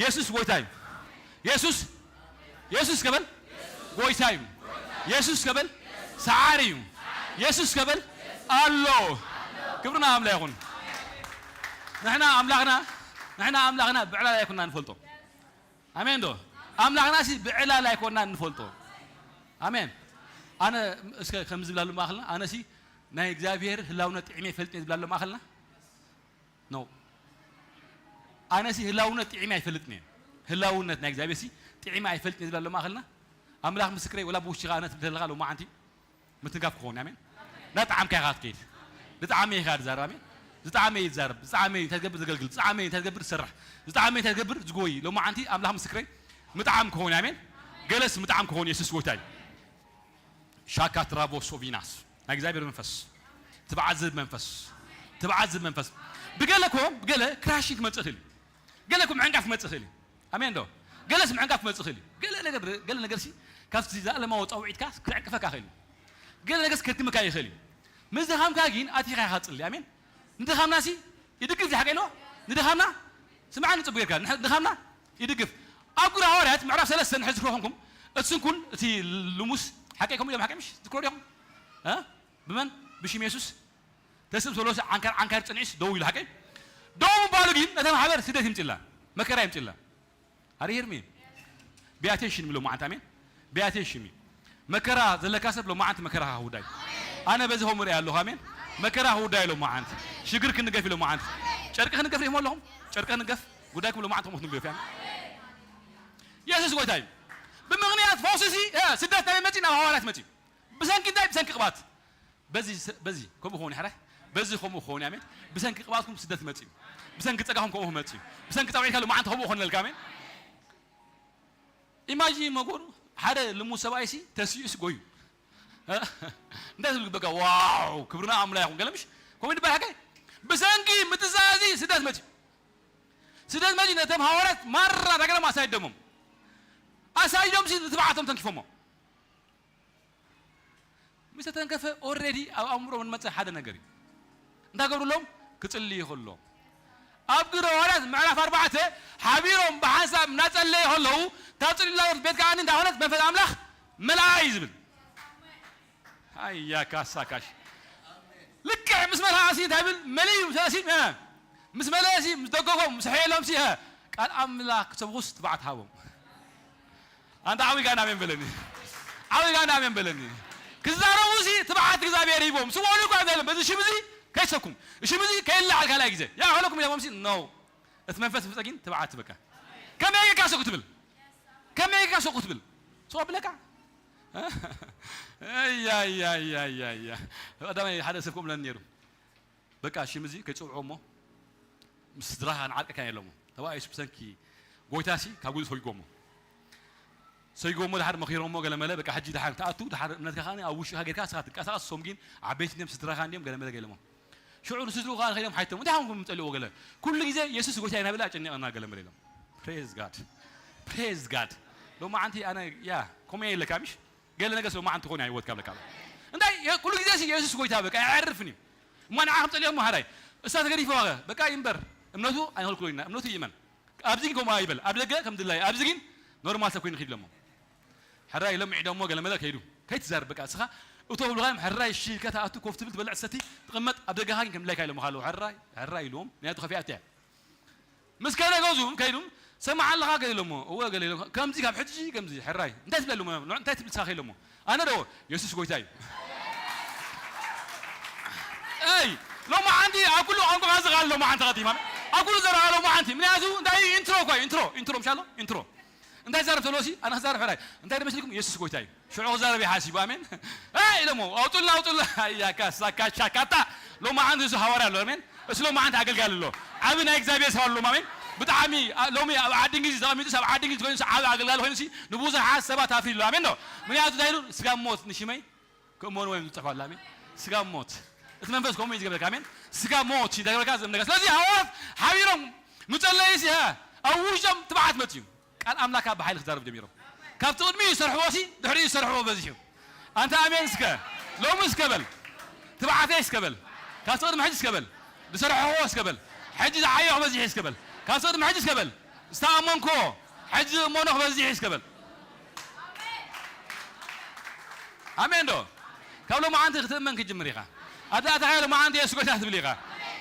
የሱስ ጎይታ እዩ። የሱስ፣ የሱስ ከበል ጎይታ እዩ። የሱስ ከበል ሰዓሪ እዩ። የሱስ ከበል ኣሎ። ክብሪ ንኣምላ ይኹን። ንሕና ኣምላኽና፣ ንሕና ኣምላኽና ብዕላል ኣይኮና ንፈልጦ። ኣሜን ዶ? ኣምላኽና ሲ ብዕላል ኣይኮና ንፈልጦ። ኣሜን። ኣነ እስከ ከምዚ ዝብላሉ ማእኸልና፣ ኣነ ሲ ናይ እግዚኣብሔር ህላውነት ጥዕሜ ይፈልጥ እየ ዝብላሉ ማእኸልና፣ ኖ። ኣነሲ ህላውነት ጥዒመ ኣይፈልጥን እየ። ህላውነት ናይ እግዚኣብሔር ሲ ጥዒመ ኣይፈልጥን እየ ዝብል ኣሎ ማእኸልና። ኣምላኽ ምስክረይ፣ ወላ ብውሽኻ ኣነ ትብል ኣለኻ ሎማዓንቲ ምትንካፍ ክኸውን፣ ኣሜን። እንዳጠዓምካ ኢኻ ትከይድ። ዝጠዓመ ኢኻ ትዛረብ፣ ኣሜን። ዝጠዓመ እየ ዝዛረብ፣ ዝጠዓመ እየ እንታይ ትገብር ዘገልግል፣ ዝጠዓመ እየ እንታይ ትገብር ዝሰርሕ፣ ዝጠዓመ እየ እንታይ ትገብር ዝጎይ። ሎማዓንቲ ኣምላኽ ምስክረይ ምጥዓም ክኸውን፣ ኣሜን። ገለስ ምጥዓም ክኸውን የሱስ ጎይታ እዩ። ሻካ ትራቮ ሶቪናስ ናይ እግዚኣብሔር መንፈስ፣ ትብዓት ዝህብ መንፈስ፣ ትብዓት ዝህብ መንፈስ። ብገለ እኮ፣ ብገለ ክራሽን ክመጽእ ይኽእል እዩ። ገለ እኮ ምዕንቃፍ ክመጽእ ይኽእል እዩ። ኣሜን ዶ? ገለስ ምዕንቃፍ ክመጽእ ይኽእል እዩ። ገለ ነገር፣ ገለ ነገርሲ ካብቲ ዘለኣለማዊ ጻውዒትካ ክዕንቅፈካ ይኽእል እዩ። ገለ ነገርስ ከድክመካ ይኽእል እዩ። ምስ ድኻምካ ግን ኣቲኻ ኢኻ ትጽሊ። ኣሜን። ንድኻምናሲ ይድግፍ እዩ፣ ሓቀይ ኣለዎ። ንድኻምና ስምዓኒ ጽቡቕ ጌርካ። ንሕ-፣ ድኻምና ይድግፍ። ኣብ ግብሪ ሃዋርያት ምዕራፍ ሰለስተ ንሕዚ ዝክሮ ኮንኩም፣ እትስንኩን እቲ ልሙስ ሓቀይ ከምኡ እዮም፣ ሓቀይ ምሽ? ትክሮ ዲኹም? እ? ብመን? ብሽም የሱስ። ተስም ሶሎስ ዓንካር፣ ዓንካር ጽንዒስ ደው ኢሉ ሓቀይ። ደው ምባሉ ግን ነታ ማሕበር ስደት ይምጽላ፣ መከራ ይምጽላ። ኣረ ሄርሚ። ቢያቴንሽን የሚለው ማዓንት፣ ኣሜን። ቢያቴንሽን። መከራ ዘለካ ሰብ ሎማዓንቲ መከራ ክውዳይ። ኣነ በዚ ኸምኡ ርኢ ኣለኹ፣ ኣሜን። መከራ ክውዳይ ሎማዓንቲ። ሽግር ክንገፍ ሎማዓንቲ። ጨርቂ ክንገፍ ሪእሞ ኣለኹም? ጨርቂ ክንገፍ? ጉዳይኩም ሎማዓንቲ ሞት ንገፍ፣ ኣሜን። የሱስ ጎይታ እዩ። ብምኽንያት ፈውስሲ፣ እ፣ ስደት ናበይ መጺ? ናብ ሃዋርያት መጺ። ብሰንኪ እንታይ? ብሰንኪ ቅባት። በዚ ስ-፣ በዚ ከምኡ ክኸውን ይሕራይ። በዚ ከምኡ ክኸውን፣ ኣሜን። ብሰንኪ ቅባትኩም ስደት መጺ እዩ። ብሰንኪ ጸጋኹም ከምኡ ክመጺ እዩ። ብሰንኪ ጻውዒትካ ሎማዓንቲ ከምኡ ክኾነልካ፣ ኣሜን። ኢማጂን መጎሩ ሓደ ልሙስ ሰብኣይሲ ተሲኡስ ጎዩ። እንታይ ዝብል በቃ ዋው ክብርና ኣምላ ይኹን ገለ ምሽ ከምኡ ይበሃል። ሓቀይ? ብሰንኪ ምትዛዝ ስደት መጺኡ። ስደት መጺኡ ነቶም ሃዋርያት ማራ ዳገሎም ኣሳይዶሞም። ኣሳይዶምሲ ንትብዓቶም ተንኪፎሞ። ምስ ተተንከፈ ኦልሬዲ ኣብ ኣእምሮኦም ዝመጸ ሓደ ነገር እዩ። እንታይ ገብሩሎም? ክጽልዩ ከለዉ። ኣብ ግብረ ሃዋርያት ምዕራፍ ኣርባዕተ ሓቢሮም ብሓንሳብ እናጸለዩ ከለዉ፣ እታ ጽልላ ቤት ከኣ እንታይ ኾነት? መንፈስ ኣምላኽ መልኣ እዩ ዝብል። ኣያ ካሳ ካሽ። ልክዕ ምስ መልኣሲ እንታይ ብል? መሊኡ ምስ ኣሲ፣ እ፣ ምስ መለሲ፣ ምስ ደገፎም፣ ምስ ሕየሎምሲ፣ እ፣ ቃል ኣምላኽ ክሰብኹስ ትብዓት ሃቦም። ኣንታ ዓዊጋ ናሜን በለኒ። ዓዊጋ ናሜን በለኒ። ክዛረቡሲ ትብዓት እግዚኣብሔር ሂቦም። ስምዑኒ እኳ ኣይበለን። በዚ ሽም እዚ ከይሰኩም። ሽም እዚ ከይለዓል ካልኣይ ግዜ። ያ ኸለኩም ኢሎሞምሲ፣ ኖ። እቲ መንፈስ ብጸጊን ትብዓት በቃ። ከመይ ጌርካ ሰኩ ትብል? ከመይ ጌርካ ሰኩ ትብል? ሰው ብለካ? ኣያ፣ ኣያ፣ ኣያ፣ ኣያ፣ ኣያ። ቀዳማይ ሓደ ሰብ ከምኡ ኢለኒ ነይሩ። በቃ ሽም እዚ ከይጽውዖ እሞ፣ ምስ ስድራኻ ንዓርቅካ የለሞ። ተባኢሱ ብሰንኪ ጎይታሲ ካብ ጉድ ሰጊጎሞ። ሰጊጎሞ ድሓር መኺሮሞ ገለ መለ፣ በቃ ሕጂ ድሓር ትኣቱ፣ ድሓር እምነትካ ከኣ ኣብ ውሽጥኻ ጌርካ ንስኻ ትንቀሳቐስ፣ እሶም ግን ዓበይቲ እንድዮም፣ ስድራኻ እንድዮም፣ ገለ መለ ገለሞ። ሽዑ ንስድርኡ ከኣ ከይዶም ሓይቶም፣ "እንታይ ኾንኩም ትጸልይዎ?" ገለ። "ኩሉ ግዜ የሱስ ጎይታ ኢና ብለ ኣጨኒቐና" ገለ መለ ኢሎም። Praise God። Praise God። ሎማዓንቲ ኣነ፣ ያ፣ ከምኡ እየ ኢለካ፣ ምሽ? ገለ ነገር ሎማዓንቲ ክኾን እያ ህይወትካ ብለካ ኣሎ። እንታይ፣ የ-፣ ኩሉ ግዜ ሲ የሱስ ጎይታ በቃ ኣየዕርፍን እዩ። እሞ ንዓ ከም ጸሊኦም መሃራይ፣ እሳ ተገዲፍዋ ኸ? በቃ ይንበር። እምነቱ ኣይንኸልክሎ ኢና፣ እምነቱ ይእመን። ኣብዚ ግን ከምኡ ኣይበል። ኣብ ደገ ከም ድላይ፣ ኣብዚ ግን ኖርማል ሰብ ኮይኑ ኺድ ኢሎሞ። ሕራይ ኢሎም ምዒዶሞ ገለ መለ ከይዱ። ከይትዛረብ በቃ፣ እስኻ እቶ ብሉኻ እዮም፣ ሕራይ እሺ ኢልካ ትኣቱ፣ ኮፍ ትብል፣ ትበልዕ፣ ትሰቲ፣ ትቕመጥ፣ ኣብ ደገኻ ግን ከም ድላይካ ኢሎምኻ ኣለዉ። ሕራይ፣ ሕራይ ኢልዎም፣ ምኽንያቱ ከፊኣቶ እያ። ምስ ከደ ገዝኡ ከይዱ፣ "ሰማዕ ኣለኻ?" ገለ ኢሎሞ። "እወ" ገለ ኢሎም። "ከምዚ ካብ ሕጂ ከምዚ፣ ሕራይ፣ እንታይ ትብለሉ? እንታይ ትብል ንስኻ?" ኢሎሞ። ኣነ ዶ? "የሱስ ጎይታ እዩ።" ኣይ፣ ሎማዓንቲ ኣብ ኩሉ ቋንቋ ዝቓል ሎማዓንቲ ኸቲማ። ኣብ ኩሉ ዘረባ ሎማዓንቲ። ምክንያቱ እንታይ? ኢንትሮ እኮ እዩ፣ ኢንትሮ፣ ኢንትሮ ምሻሎ? ኢንትሮ። እንታይ ዛረብ ተሎሲ? ኣነ ክዛረብ ሕራይ። እንታይ ዶ መሲልኩም? የሱስ ጎይታ እዩ። ሽዑ ክዛረብ ይሓሲቡ። ኣሜን። ኣይ ኢሎሞ፣ "ኣውጡልና፣ ኣውጡልና።" ኣያ ካሳ ካሻ ካታ። ሎማዓንቲ እሱ ሃዋርያ ኣሎ። ኣሜን። እሱ ሎማዓንቲ ኣገልጋሊ ኣሎ። ዓቢ ናይ እግዚኣብሔር ሰብ ኣሎ። ኣሜን። ብጣዕሚ፣ ኣ፣ ሎሚ ኣብ ዓዲ እንግሊዝ ተቐሚጡ፣ ኣብ ዓዲ እንግሊዝ ኮይኑ፣ ዓቢ ኣገልጋሊ ኮይኑ ሲ፣ ንብዙሓት ሰባት ኣፍሪ ኣሎ። ኣሜን ዶ? ምክንያቱ እንታይ ኢሉ? "ስጋ ሞት ንሽመይ ክእመኑ እዮም" ዝጽሕፍ ኣሎ። ኣሜን። ስጋ ሞት። እቲ መንፈስ ከምኡ እዩ ዝገብረካ። ኣሜን። ስጋ ሞት እዩ ዝገብረካ፣ ዝእምነካ። ስለዚ ሃዋርያት ሓቢሮም ምጸለይሲ፣ ሀ፣ ኣብ ውሽጦም ትብዓት መጽዩ። ቃል ኣምላኽ ካብ ብሓይሊ ክዛረቡ ጀሚሮም። ካብቲ ቅድሚኡ ዝሰርሕዎ ሲ፣ ድሕሪኡ ዝሰርሕዎ በዚሑ። ኣንታ ኣሜን እስከ። ሎሚ እስከ በል። ትብዓተይ እስከ በል። ካብቲ ቅድሚ ሕጂ እስከ በል። ዝሰርሕዎ እስከ በል። ሕጂ ዝዓየኹ በዚሑ እስከ በል። ካብቲ ቅድሚ ሕጂ እስከ በል። ዝተኣመንክዎ፣ ሕጂ ዝእመኖ ክበዝሕ እስከ በል። ኣሜን ዶ? ካብ ሎማዓንቲ ክትእመን ክትጅምር ኢኻ። ኣዳእታኻ ሎማዓንቲ የሱስ ጎይታ ትብል ኢኻ።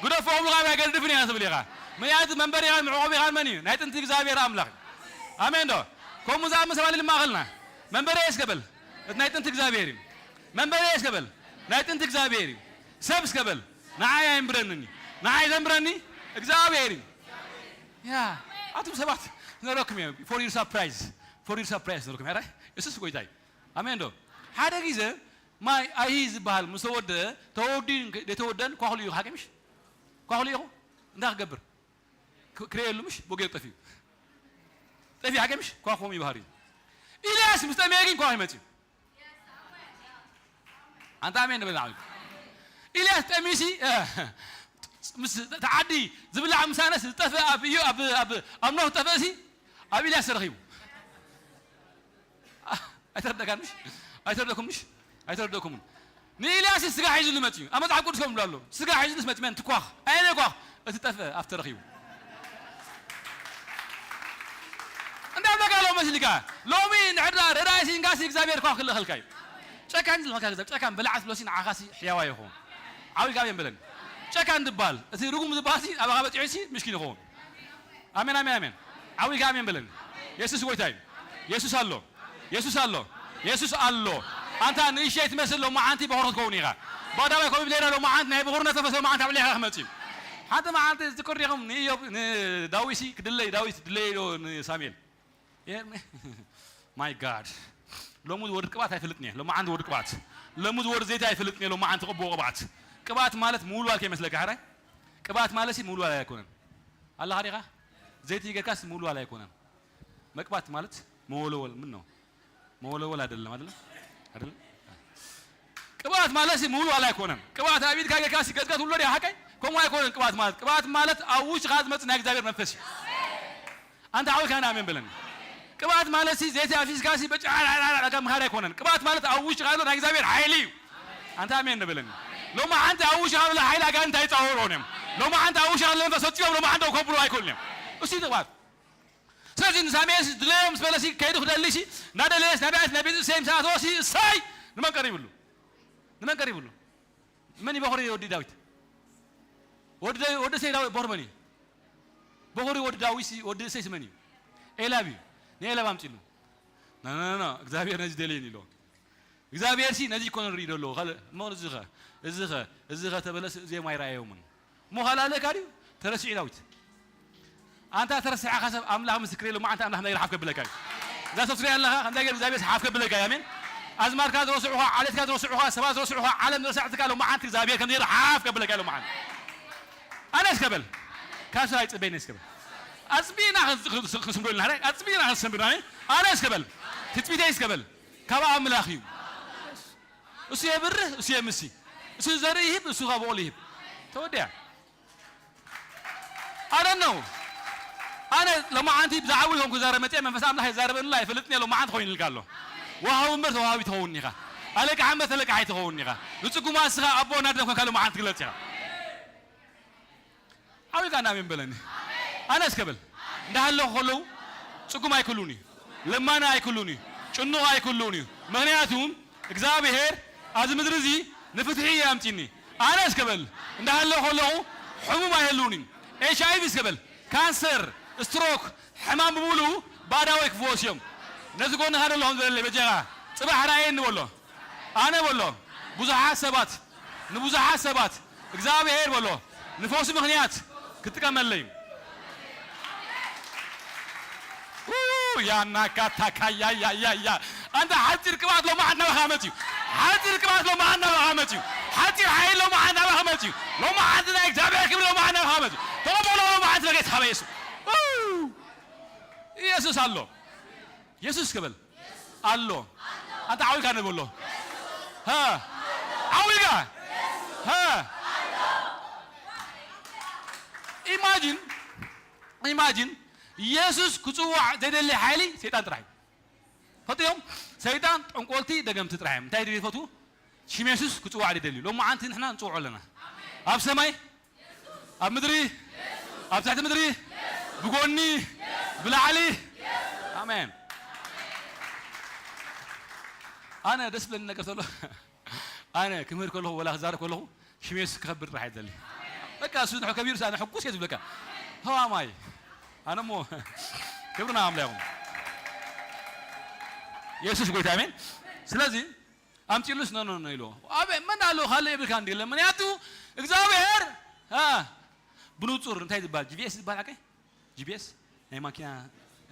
ግደፎ፣ ከምኡ ካብ ኣይገድፍን እየ ትብል ኢኻ። ምኽንያቱ መንበሪኻን መዕቆቢኻን መን እዩ? ናይ ጥንቲ እግዚኣብሔር ኣምላኽ እዩ። ኣሜን ዶ? ከምኡ ዝኣምን ሰብ ኣለ ማእኸልና። መንበሪ እስከ በል። እቲ ናይ ጥንቲ እግዚኣብሔር እዩ። መንበሪ እስከ በል። ናይ ጥንቲ እግዚኣብሔር እዩ። ሰብ እስከ በል። ንዓይ ኣይንብረንን እዩ። ንዓይ ዘንብረኒ እግዚኣብሔር እዩ። ያ፣ ኣቱም ሰባት ነረኩም እየ። For your surprise። For your surprise ነረኩም እየ። የሱስ ጎይታ እዩ። ኣሜን ዶ? ሓደ ግዜ ማይ ኣይሂ ዝበሃል ምስ ተወደአ፣ ተወዲኡን ከ-፣ ዘይተወደአን ኳኹሉ እዩ። ሓቂ ምሽ? ኳኹሉ ኢኹ? እንታይ ክገብር? ክ-፣ ክርእየሉ ምሽ? ቦጌር ጠፊኡ። ጠፊኡ ሓቂ ምሽ? ኳኹ ይበሃል እዩ። ኢልያስ ምስ ጠመየ ግን ኳኹ ይመጽእ እዩ። ኣንታ ኣሜን ንበል ንዓል። ኢልያስ ጠሚሲ፣ እ፣ ምስ ተዓዲ ዝብላዕ ምሳነስ ዝጠፍእ ኣብ እዩ፣ ኣብ፣ ኣብ፣ ኣብ ኖህ ዝጠፍእሲ ኣብ ኢልያስ ተረኺቡ። ኣይተረደካን ምሽ? ኣይተረደኩም ምሽ? ኣይተረደኩምን። ንኢልያስ ስጋ ሒዙ ዝመጽእ እዩ። ኣብ መጽሓፍ ቅዱስ ከም ዝብሎ ኣሎ፣ ስጋ ሒዙ ዝመጽእ መን? ትኳኽ። ኣየናይ ኳኽ? እቲ ጠፍአ ኣብቲ ተረኺቡ። እንታይ ብለካ ኣሎ መሲልካ? ሎሚ ንሕድራ ረዳኢ ሲንጋሲ እግዚኣብሔር ኳኽ ክልእኸልካ እዩ። ጨካን ዝልኸልካ ገንዘብ ጨካን በላዕት ብሎሲ ንዓኻሲ ሕያዋ ይኸውን። ዓው ኢልካ ኣሜን በለኒ። ጨካን ድባል፣ እቲ ርጉም ዝበሃልሲ ኣባኻ በጺሑሲ ምስኪን ይኸውን። ኣሜን፣ ኣሜን፣ ኣሜን። ዓው ኢልካ ኣሜን በለኒ። የሱስ ጎይታ እዩ። የሱስ ኣሎ። የሱስ ኣሎ። የሱስ ኣሎ። ኣንታ ንእሽተይ ትመስል ሎማዓንቲ በኹር ክትከውን ኢኻ። ባዳባይ ኮሚብ ሌራ ሎማዓንቲ ናይ በኹርነት መንፈስ ሎማዓንቲ ኣብ ልዕሌኻ ክመጽእ እዩ። ሓንቲ መዓልቲ ዝዝክር ዲኹም ንኢዮብ፣ ንዳዊትሲ ክድለይ፣ ዳዊት ድለየ ኢሉ ንሳሙኤል። የ-፣ My God። ሎሚ ዝወርድ ቅብኣት ኣይፈልጥን እየ። ሎማዓንቲ ዝወርድ ቅብኣት። ሎሚ ዝወርድ ዘይቲ ኣይፈልጥን እየ። ሎማዓንቲ ቅቡእ ቅብኣት። ቅብኣት ማለት ምውልዋል ከይመስለካ ሕራይ። ቅብኣት ማለት ሲ ምውልዋል ኣይኮነን። ኣለኻ ዲኻ? ዘይቲ ጌርካስ ምውልዋል ኣይኮነን። መቅባት ማለት መወለወል ምን ነው? መወለወል አይደለም፣ አይደለም? አይደለም? ቅብኣት ማለት ሲ ምውልዋል ኣይኮነን። ቅብኣት ኣብ ኢድካ ጌርካ ሲ ገዝገዝ ውሎ ድያ ሓቀይ? ከምኡ ኣይኮነን ቅብኣት ማለት። ቅብኣት ማለት ኣብ ውሽጥኻ ዝመጽእ ናይ እግዚኣብሔር መንፈስ እዩ። ኣንታ ዓዊካ ኣሜን በለኒ። ቅብኣት ማለት ሲ ዘይቲ ኣፊስካ ሲ በጫ ምኻድ ኣይኮነን። ቅብኣት ማለት ኣብ ውሽጥኻ ዘሎ ናይ እግዚኣብሔር ሓይሊ እዩ። ኣንታ ኣሜን በለኒ። ሎማዓንቲ ኣብ ውሽጥኻ ዘሎ ሓይሊ ኣጋንንት ኣይጻወሮን እዮም። ሎማዓንቲ ኣብ ውሽጥኻ ዘሎ መንፈስ ወጺኦም ሎማዓንቲ ከብሩ ኣይኮኑን እዮም። እሱ እዩ ቅብኣት። ስለዚ ንሳሙኤል ድለዮ ምስ በለሲ ከይዱ ክደሊሲ እናደለየስ ናብያት ናይ ቤት እሰይ ምስ ኣተወሲ እሰይ ንመን ቀሪብሉ? ንመን ቀሪብሉ? መን እዩ በኹሪ ወዲ ዳዊት? ወዲ ዳዊ-፣ ወዲ እሰይ ዳዊት በኹሪ መን እዩ? በኹሪ ወዲ ዳዊት ሲ-፣ ወዲ እሰይ ሲ መን እዩ? ኤላብ እዩ። ንኤላብ ኣምጺሉ። ና፣ ና፣ ና፣ ና፣ እግዚኣብሔር ነዚ ደልየን ኢሎ። እግዚኣብሔር ሲ ነዚ እኮ ንርኢ ደሎ። ካልእ እሞ እዚ ኸ፣ እዚ ኸ፣ እዚ ኸ ተበለስ እዚኦም ኣይረኣዮምን። እሞ ካልእ ኣለካ ድዩ? ተረሲዑ ዳዊት። ኣንታ ተረሲዕካ ሰብ ኣምላኽ ምስክር የለ። መዓንተ ኣምላኽ ነገር ሓፍ ከብለካ እዩ። እዛ ሰብ ትሪኣ ኣለኻ፣ ከምዛ ገይሩ እግዚኣብሔር ሓፍ ከብለካ እዩ። ኣሜን። ኣዝማድካ ዝረስዑኻ፣ ዓሌትካ ዝረስዑኻ፣ ሰባት ዝረስዑኻ፣ ዓለም ዝረሳዕትካ ኣሎ። መዓንተ እግዚኣብሔር ከም ዘይሩ ሓፍ ከብለካ ኣሎ። መዓንተ ኣነ እስከ በል። ካብ ሰብ ኣይጽበይን እስከ በል። ኣጽቢና ክንስ-፣ ክንስ-፣ ክንስምዶ ኢልና፣ ኣጽቢና ክንሰምዶ፣ ኣሜን። ኣነ እስከ በል። ትጽቢተይ እስከ በል። ካብ ኣምላኽ እዩ። እሱ የብርህ፣ እሱ የምሲ። እሱ ዘርኢ ይህብ፣ እሱ ካብ በቆል ይህብ። ተወዲያ። I don't know። ኣነ ሎማዓንቲ ብዛዕባ ይኾንኩ ዛረብ መፅአ መንፈስ ኣምላኽ የዛረበኒ ላ ይፈልጥኒ ሎማዓንቲ ኮይኑ ኢልካ ኣሎ። ወሃቢ እምበር ተዋሃቢ ትኸውን ኢኻ። ኣለቃሒ እምበር ተለቃሒ ትኸውን ኢኻ። ንፅጉማ እስኻ ኣቦ ናደም ኮንካ ሎማዓንቲ ትግለጽ ኢኻ። ዓዊካ ኣሜን በለኒ። ኣነ እስከ በል። እንዳሃለኹ ከለዉ ጽጉም ኣይክሉን እዩ። ለማኒ ኣይክሉን እዩ። ጭኑቕ ኣይክሉን እዩ። ምኽንያቱ እግዚኣብሔር ኣብዚ ምድሪ እዚ ንፍትሒ እዩ ኣምጺኒ። ኣነ እስከ በል። እንዳሃለኹ ከለኹ ሕሙም ኣይህልውን እዩ። ኤች ኣይ ቪ እስከ በል። ካንሰር፣ ስትሮክ፣ ሕማም ብምሉኡ ባዳወይ ክፍወስ እዮም። ነዚ ጎንኻ ዘለኹም ዘለለይ በጃኻ ጽባሕ ራእየኒ በሎ። ኣነ በሎ። ብዙሓት ሰባት ንብዙሓት ሰባት እግዚኣብሔር በሎ ንፈውሲ ምኽንያት ክጥቀመለይ። ኡ፣ ያናካታካያያያያ። ኣንታ ሓፂር ቅብኣት ሎማዓንቲ ናባኻ መፅዩ። ሓፂር ቅብኣት ሎማዓንቲ ናባኻ መፅዩ። ሓፂር ሓይል ሎማዓንቲ ናባኻ መፅዩ። ሎማዓንቲ ናይ እግዚኣብሔር ክብሪ ሎማዓንቲ ናባኻ መፅዩ። ተቐበሎ ሎማዓንቲ በጌታ በየሱስ። ኡ፣ ኢየሱስ ኣሎ። የሱስ ክብል ኣሎ። ኣንታ ዓዊልካ ንበሎ። ሃ፣ ዓዊልካ። ሃ። ኢማጂን፣ ኢማጂን፣ የሱስ ክጽዋዕ ዘይደሊ ሓይሊ ሰይጣን ጥራሕ እዩ። ፈጢሮም ሰይጣን፣ ጠንቆልቲ፣ ደገምቲ ጥራሕ እዮም። እንታይ ድዩ ይፈትዉ? ሽም የሱስ ክጽዋዕ ድደልዩ። ሎማዓንቲ ንሕና ንጽውዖ ኣለና። ኣብ ሰማይ፣ ኣብ ምድሪ፣ ኣብ ትሕቲ ምድሪ፣ ብጎኒ፣ ብላዕሊ። ኣሜን። ኣነ ደስ ብለኒ ነገር ተሎ፣ ኣነ ክምህር ከለኹ ወላ ክዛረብ ከለኹ ሽም የሱስ ክኸብር ጥራሕ እየ ዝደሊ። በቃ እሱ ንሑ ከቢሩ ኣነ ሕጉስ እየ ዝብለካ። ሆ ኣማይ። ኣነ እሞ ክብርና ኣምላኽ ይኹን። የሱስ ጎይታ፣ ኣሜን። ስለዚ ኣምጺሉስ ኖ ኖ ኖ ኢልዎ። ኣበይ መን ኣሎ ካልእ የብልካ እንዲ የለን። ምክንያቱ እግዚኣብሔር፣ አ፣ ብንጹር እንታይ ዝበሃል ጂ ፒ ኤስ ዝበሃል ሓቀይ? ጂ ፒ ኤስ ናይ ማኪና፣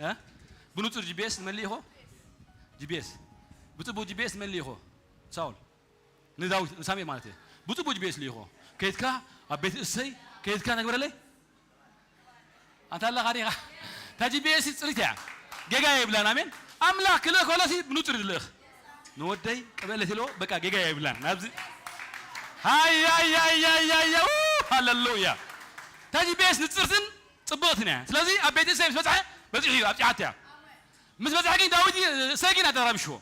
አ? ብንጹር ጂ ፒ ኤስ መሊእኾ? ጂ ፒ ኤስ። ብጽቡቕ ጂ ፒ ኤስ መሊእኾ? ሳውል። ንዳዊት፣ ንሳሙኤል ማለት እየ። ብጽቡቕ ጂ ፒ ኤስ ልኢኾ። ከይድካ ኣብ ቤት እሰይ፣ ከይድካ ነግበረለይ? ኣንታ ኣለኻ ዲኻ? እታ ጂ ፒ ኤስ ጽሪት እያ። ጌጋ የብላን። ኣሜን። ኣምላኽ ክልእ ከሎሲ ብንጹር ይልእኽ። ንወደይ ቅበለት ኢልዎ፣ በቃ ጌጋ የብላን። ናብዚ ሃይ፣ ሃይ፣ ሃይ፣ ሃይ፣ ሃይ፣ ሃይ፣ ኡ፣ ሃሌሉያ። እታ ጂ ፒ ኤስ ንጽርትን ጽብቕትን እያ። ስለዚ ኣብ ቤት እሰይ ምስ በጽሐ፣ በጺሑ እዩ፣ ኣብጺሓቶ እያ። ምስ በጽሐ ግን ዳዊት፣ እሰይ ግን ኣተራብሽዎ።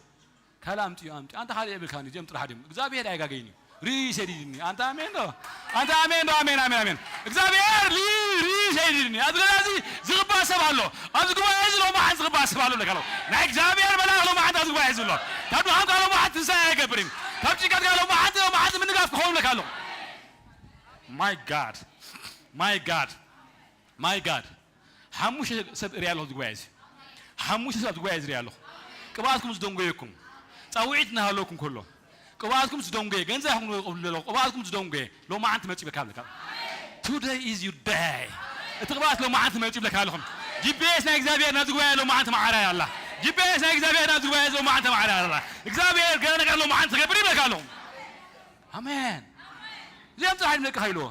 ካልእ ኣምጽኡ፣ ኣምጽኡ። ኣንታ ካልእ የብልካን፣ እዚኦም ጥራሕ ድዮም። እግዚኣብሔር ኣይጋገይን እዩ። ርእይ ሰዲድኒ። ኣንታ ኣሜን ዶ? ኣንታ ኣሜን ዶ? ኣሜን፣ ኣሜን፣ ኣሜን። እግዚኣብሔር ሊ-፣ ርእይ ሰዲድኒ። ኣብዚ ገዛ እዚ ዝቕባእ ሰብ ኣሎ። ኣብዚ ጉባኤ እዚ ሎማዓንቲ ዝቕባእ ሰብ ኣሎ ለካ ኣሎ። ናይ እግዚኣብሔር መልኣኽ ሎማዓንቲ ኣብዚ ጉባኤ እዚ ኣሎ። ካብ ድኻምካ ሎማዓንቲ ትንሳኤ ኣይገብርን። ካብ ጭንቀትካ ሎማዓንቲ፣ ሎማዓንቲ ምንጋፍ ክኸውን ለካ ኣሎ። My God. My God. My God. ሓሙሽተ ሰብ እሪኣ ኣለኹ ኣብዚ ጉባኤ እዚ። ሓሙሽተ ሰብ ኣብዚ ጉባኤ እዚ እሪኣ ኣለኹ። ቅብኣትኩም ዝደንጎየኩም፣ ጻውዒት እናሃለወኩም ከሎ፣ ቅብኣትኩም ዝደንጎየ፣ ገንዘብ ይኹን ቅብሉ ኣለኹ፣ ቅብኣትኩም ዝደንጎየ፣ ሎማዓንቲ መጺኡ ይብለካ ኣለካ። Today is your day። እቲ ቅብኣት ሎማዓንቲ መጺኡ ይብለካ ኣለኹም። ጂ ፒ ኤስ ናይ እግዚኣብሔር ናብዚ ጉባኤ ሎማዓንቲ ማዕረ ኣላ። ጂ ፒ ኤስ ናይ እግዚኣብሔር ናብዚ ጉባኤ ሎማዓንቲ ማዕረ ኣላ። እግዚኣብሔር ገለ ነገር ሎማዓንቲ ክገብር ይብለካ ኣለኹም። ኣሜን። እዚኦም ጥራሕ ይብለካ ኢልዎ።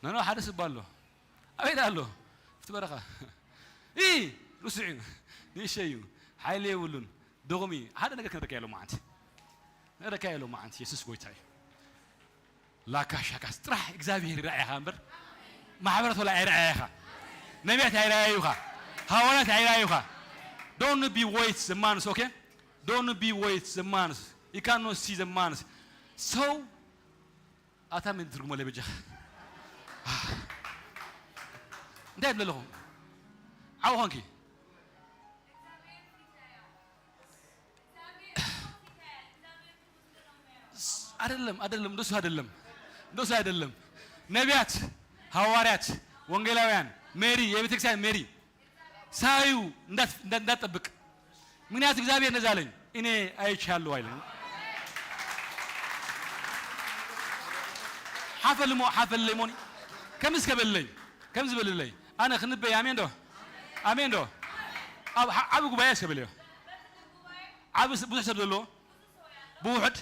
ኖ፣ ኖ፣ ሓደ ስባ ኣሎ። ኣበይ ደኣ ኣሎ? ኣብቲ በረኻ። ኢ፣ ርሱዕ እዩ። ንእሽተይ እዩ። ሓይሊ የብሉን። ድኹም እዩ። ሓደ ነገር ክነግረካ እየ ሎማዓንቲ። ረካ የሎ መዓንቲ የሱስ ጎይታ እዩ። ላካ ሻካስ ጥራሕ እግዚኣብሔር ይረኣየኻ እምበር ማሕበራት ወላ ኣይረኣየኻ። ነቢያት ኣይረኣዩኻ። ሃዋርያት ኣይረኣዩኻ። Don't be wait the months, okay? Don't be wait the months. You cannot see the months. So ኣታ ምን ትርጉሞ ለበጃ እንታይ ይብል ኣለኹ? ዓው ኾንኪ አይደለም፣ አይደለም፣ እንደሱ አይደለም፣ እንደሱ አይደለም። ነቢያት፣ ሐዋርያት፣ ወንጌላውያን፣ ሜሪ፣ የቤተክርስቲያን ሜሪ ሳዩ እንዳት-፣ እንዳ-፣ እንዳትጠብቅ። ምክንያቱ እግዚኣብሔር እንደዛ አለኝ፣ እኔ አይቻለሁ አይለኝ። ሓፈልሞ፣ ሓፈልለይ ሞኒ፣ ከምዚ እስከ በልለይ፣ ከምዚ በልለይ። ኣነ ክንበይ ኣሜን ዶ? ኣሜን ዶ? ኣብ ዓ-፣ ዓቢ ጉባኤ እስከ በልዮ። ዓቢ ስ-፣ ብዙሕ ሰብ ዘለዎ፣ ብውሕድ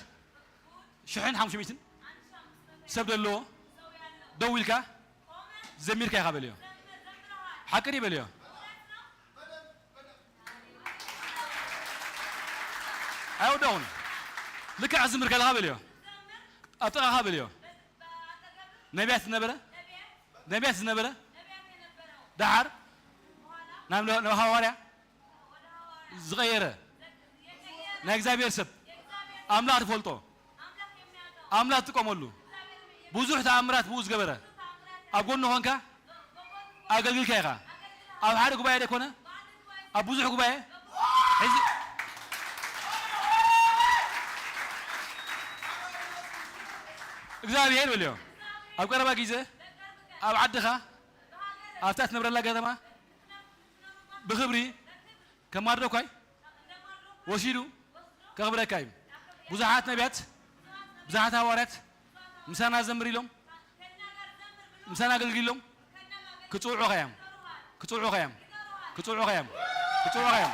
ሽሕን ሓሙሽተ ሚእትን ሰብ ዘለዎ፣ ደው ኢልካ ዘሚርካ ኢኻ በልዮ። ሓቂ ድዩ በልዮ። ኣይወደኹን። ልክዕ ክዝምር ከለኻ በልዮ። ኣብ ጥቓኻ በልዮ። ነቢያት ዝነበረ፣ ነቢያት ዝነበረ፣ ደሓር ናብ፣ ናብ ሃዋርያ ዝቐየረ ናይ እግዚኣብሔር ሰብ ኣምላኽ ትፈልጦ፣ ኣምላኽ ትጥቀመሉ፣ ብዙሕ ተኣምራት ብኡ ዝገበረ፣ ኣብ ጎኑ ኾንካ ኣገልግልካ ኢኻ። ኣብ ሓደ ጉባኤ ደይኮነ፣ ኣብ ብዙሕ ጉባኤ ሕዚ እግዚኣብሔር በልዮ። ኣብ ቀረባ ግዜ ኣብ ዓድኻ፣ ኣብታ ትነብረላ ከተማ ብኽብሪ ከም ማድረኳይ ወሲዱ ከኽብረካ እዩ። ብዙሓት ነቢያት፣ ብዙሓት ሃዋርያት ምሳና ዘምር ኢሎም፣ ምሳና ኣገልግል ኢሎም ክጽውዑኻ እዮም። ክጽውዑኻ እዮም። ክጽውዑኻ እዮም። ክጽውዑኻ እዮም።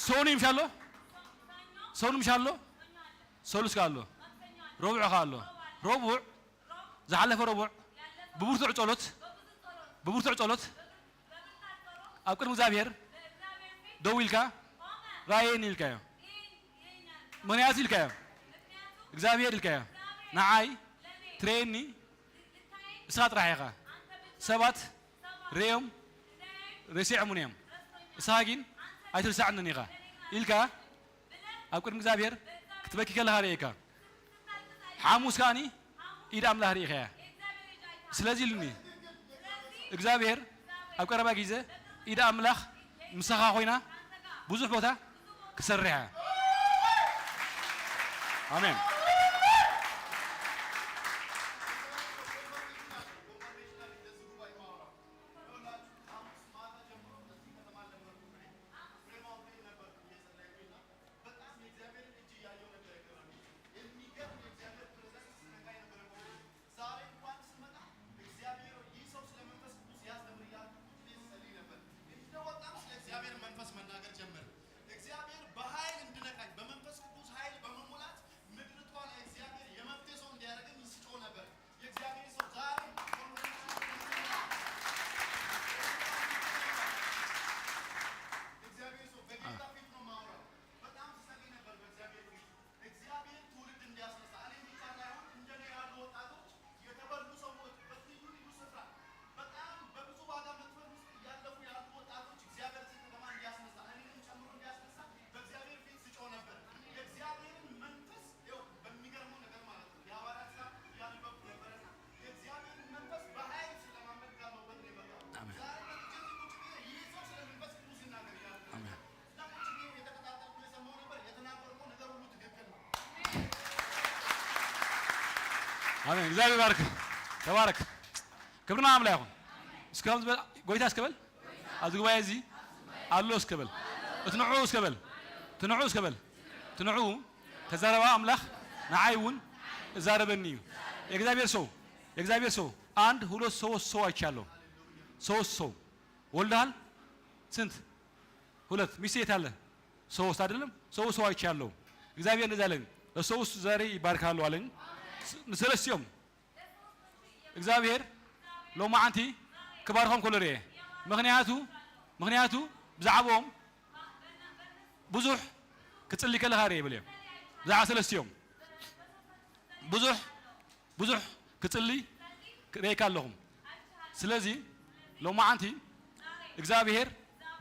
ሰኑይ ምሻ ኣሎ? ሰኑይ ምሻ ኣሎ? ሰሉስ ከ ኣሎ? ረቡዕ ከ ኣሎ? ረቡዕ፣ ዝሓለፈ ረቡዕ ብብርቱዕ ጸሎት፣ ብብርቱዕ ጸሎት ኣብ ቅድሚ እግዚኣብሔር ደው ኢልካ ራእየኒ ኢልካዮ። ምኽንያቱ ኢልካዮ፣ እግዚኣብሔር ኢልካዮ፣ ንዓይ ትረየኒ እስኻ ጥራሕ ኢኻ። ሰባት ረዮም ረሲዖምን እዮም፣ እስኻ ግን ኣይትርሳዕንን ኢኻ ኢልካ ኣብ ቅድሚ እግዚኣብሔር ክትበኪ ከለኻ ርእየካ። ሓሙስ ከኣኒ ኢድ ኣምላኽ ርኢኻያ። ስለዚ ኢሉኒ እግዚኣብሔር ኣብ ቀረባ ግዜ ኢድ ኣምላኽ ምሳኻ ኮይና ብዙሕ ቦታ ክሰርሕ እያ። ኣሜን። በጣም የእግዚአብሔርን እጅ እያየሁ ነበር የገረመኝ። የሚገርም የእግዚአብሔር ፕሬዘንስ ሲነካኝ ነበር የቆምኩት። ዛሬ እንኳን ስመጣ እግዚአብሔር ሆይ ይህ ሰው ስለ መንፈስ ቅዱስ ያስተምር እያልኩ ቁጭ ብዬ ስጸልይ ነበር። እንደወጣም ስለ እግዚአብሔር መንፈስ መናገር ጀመረ። እግዚአብሔር በኃይል እንድነካኝ በመንፈስ ቅዱስ ኃይል በመሙላት ምድርቷ ላይ እግዚአብሔር የመፍትሄ ሰው እንዲያደርገኝ ስጮህ ነበር። የእግዚአብሔር ሰው ዛሬ እግዚአብሔር ሰው በጌታ ፊት ነው የማወራው። በጣም ስጸልይ ነበር በእግዚአብሔር ፊት። እግዚአብሔር ትውልድ እንዲያስነሳ እኔ ብቻ ሳይሆን እንደኔ ያሉ ወጣቶች የተበሉ ሰዎች በልዩ ልዩ ስፍራ በጣም በብዙ ዋጋ መክፈል ውስጥ እያለፉ ያሉ ወጣቶች እግዚአብሔር እዚህ ከተማ እንዲያስነሳ እኔንም ጨምሮ እንዲያስነሳ በእግዚአብሔር ፊት ስጮህ ነበር። የእግዚአብሔርን መንፈስ ይኸው በሚገርመው ነገር ማለት ነው የሐዋርያት ሥራ እያነበብኩ ነበረና የእግዚአብሔርን መንፈስ በኃይል ስለማመልክ ጋር ነው በእኔ መጣሁ። አሜን። ዛሬ መጥቼ እዚህ ቁጭ ብዬ ይህ ሰው ስለ መንፈስ ቅዱስ ይናገር እያልኩ አሜን። ኣሜን። እግዚኣብሔር ይባርክ። ተባረክ። ክብርና ኣምላኽ ይኹን። እስከ ከምዚ በል፣ ጎይታ እስከ በል። ኣብዚ ጉባኤ እዚ ኣሎ እስከ በል። እቲ ንዕኡ እስከ በል። እቲ ንዕኡ እስከ በል። እቲ ንዕኡ ተዛረባ ኣምላኽ ንዓይ እውን እዛረበኒ እዩ። የእግዚኣብሔር ሰው፣ የእግዚኣብሔር ሰው አንድ ሁለት ሶስት ሰው አይቻለሁ። ሶስት ሰው ወልደሃል? ስንት? ሁለት። ሚስት የት አለ? ሶስት አይደለም? ሶስት ሰው አይቻለሁ። እግዚአብሔር እንደዛ አለኝ። ለሶስት ዘሬ ይባርካሉ አለኝ። ስ-፣ ንሰለስቲኦም እግዚኣብሔር ሎማዓንቲ ክባርኾም ከሎ ርኤ። ምኽንያቱ፣ ምኽንያቱ ብዛዕባኦም ብዙሕ ክጽሊ ከለኻ ርእ ይብል እዮም። ብዛዕባ ሰለስቲኦም ብዙሕ ብዙሕ ክጽሊ ርኤካ ኣለኹም። ስለዚ ሎማዓንቲ እግዚኣብሔር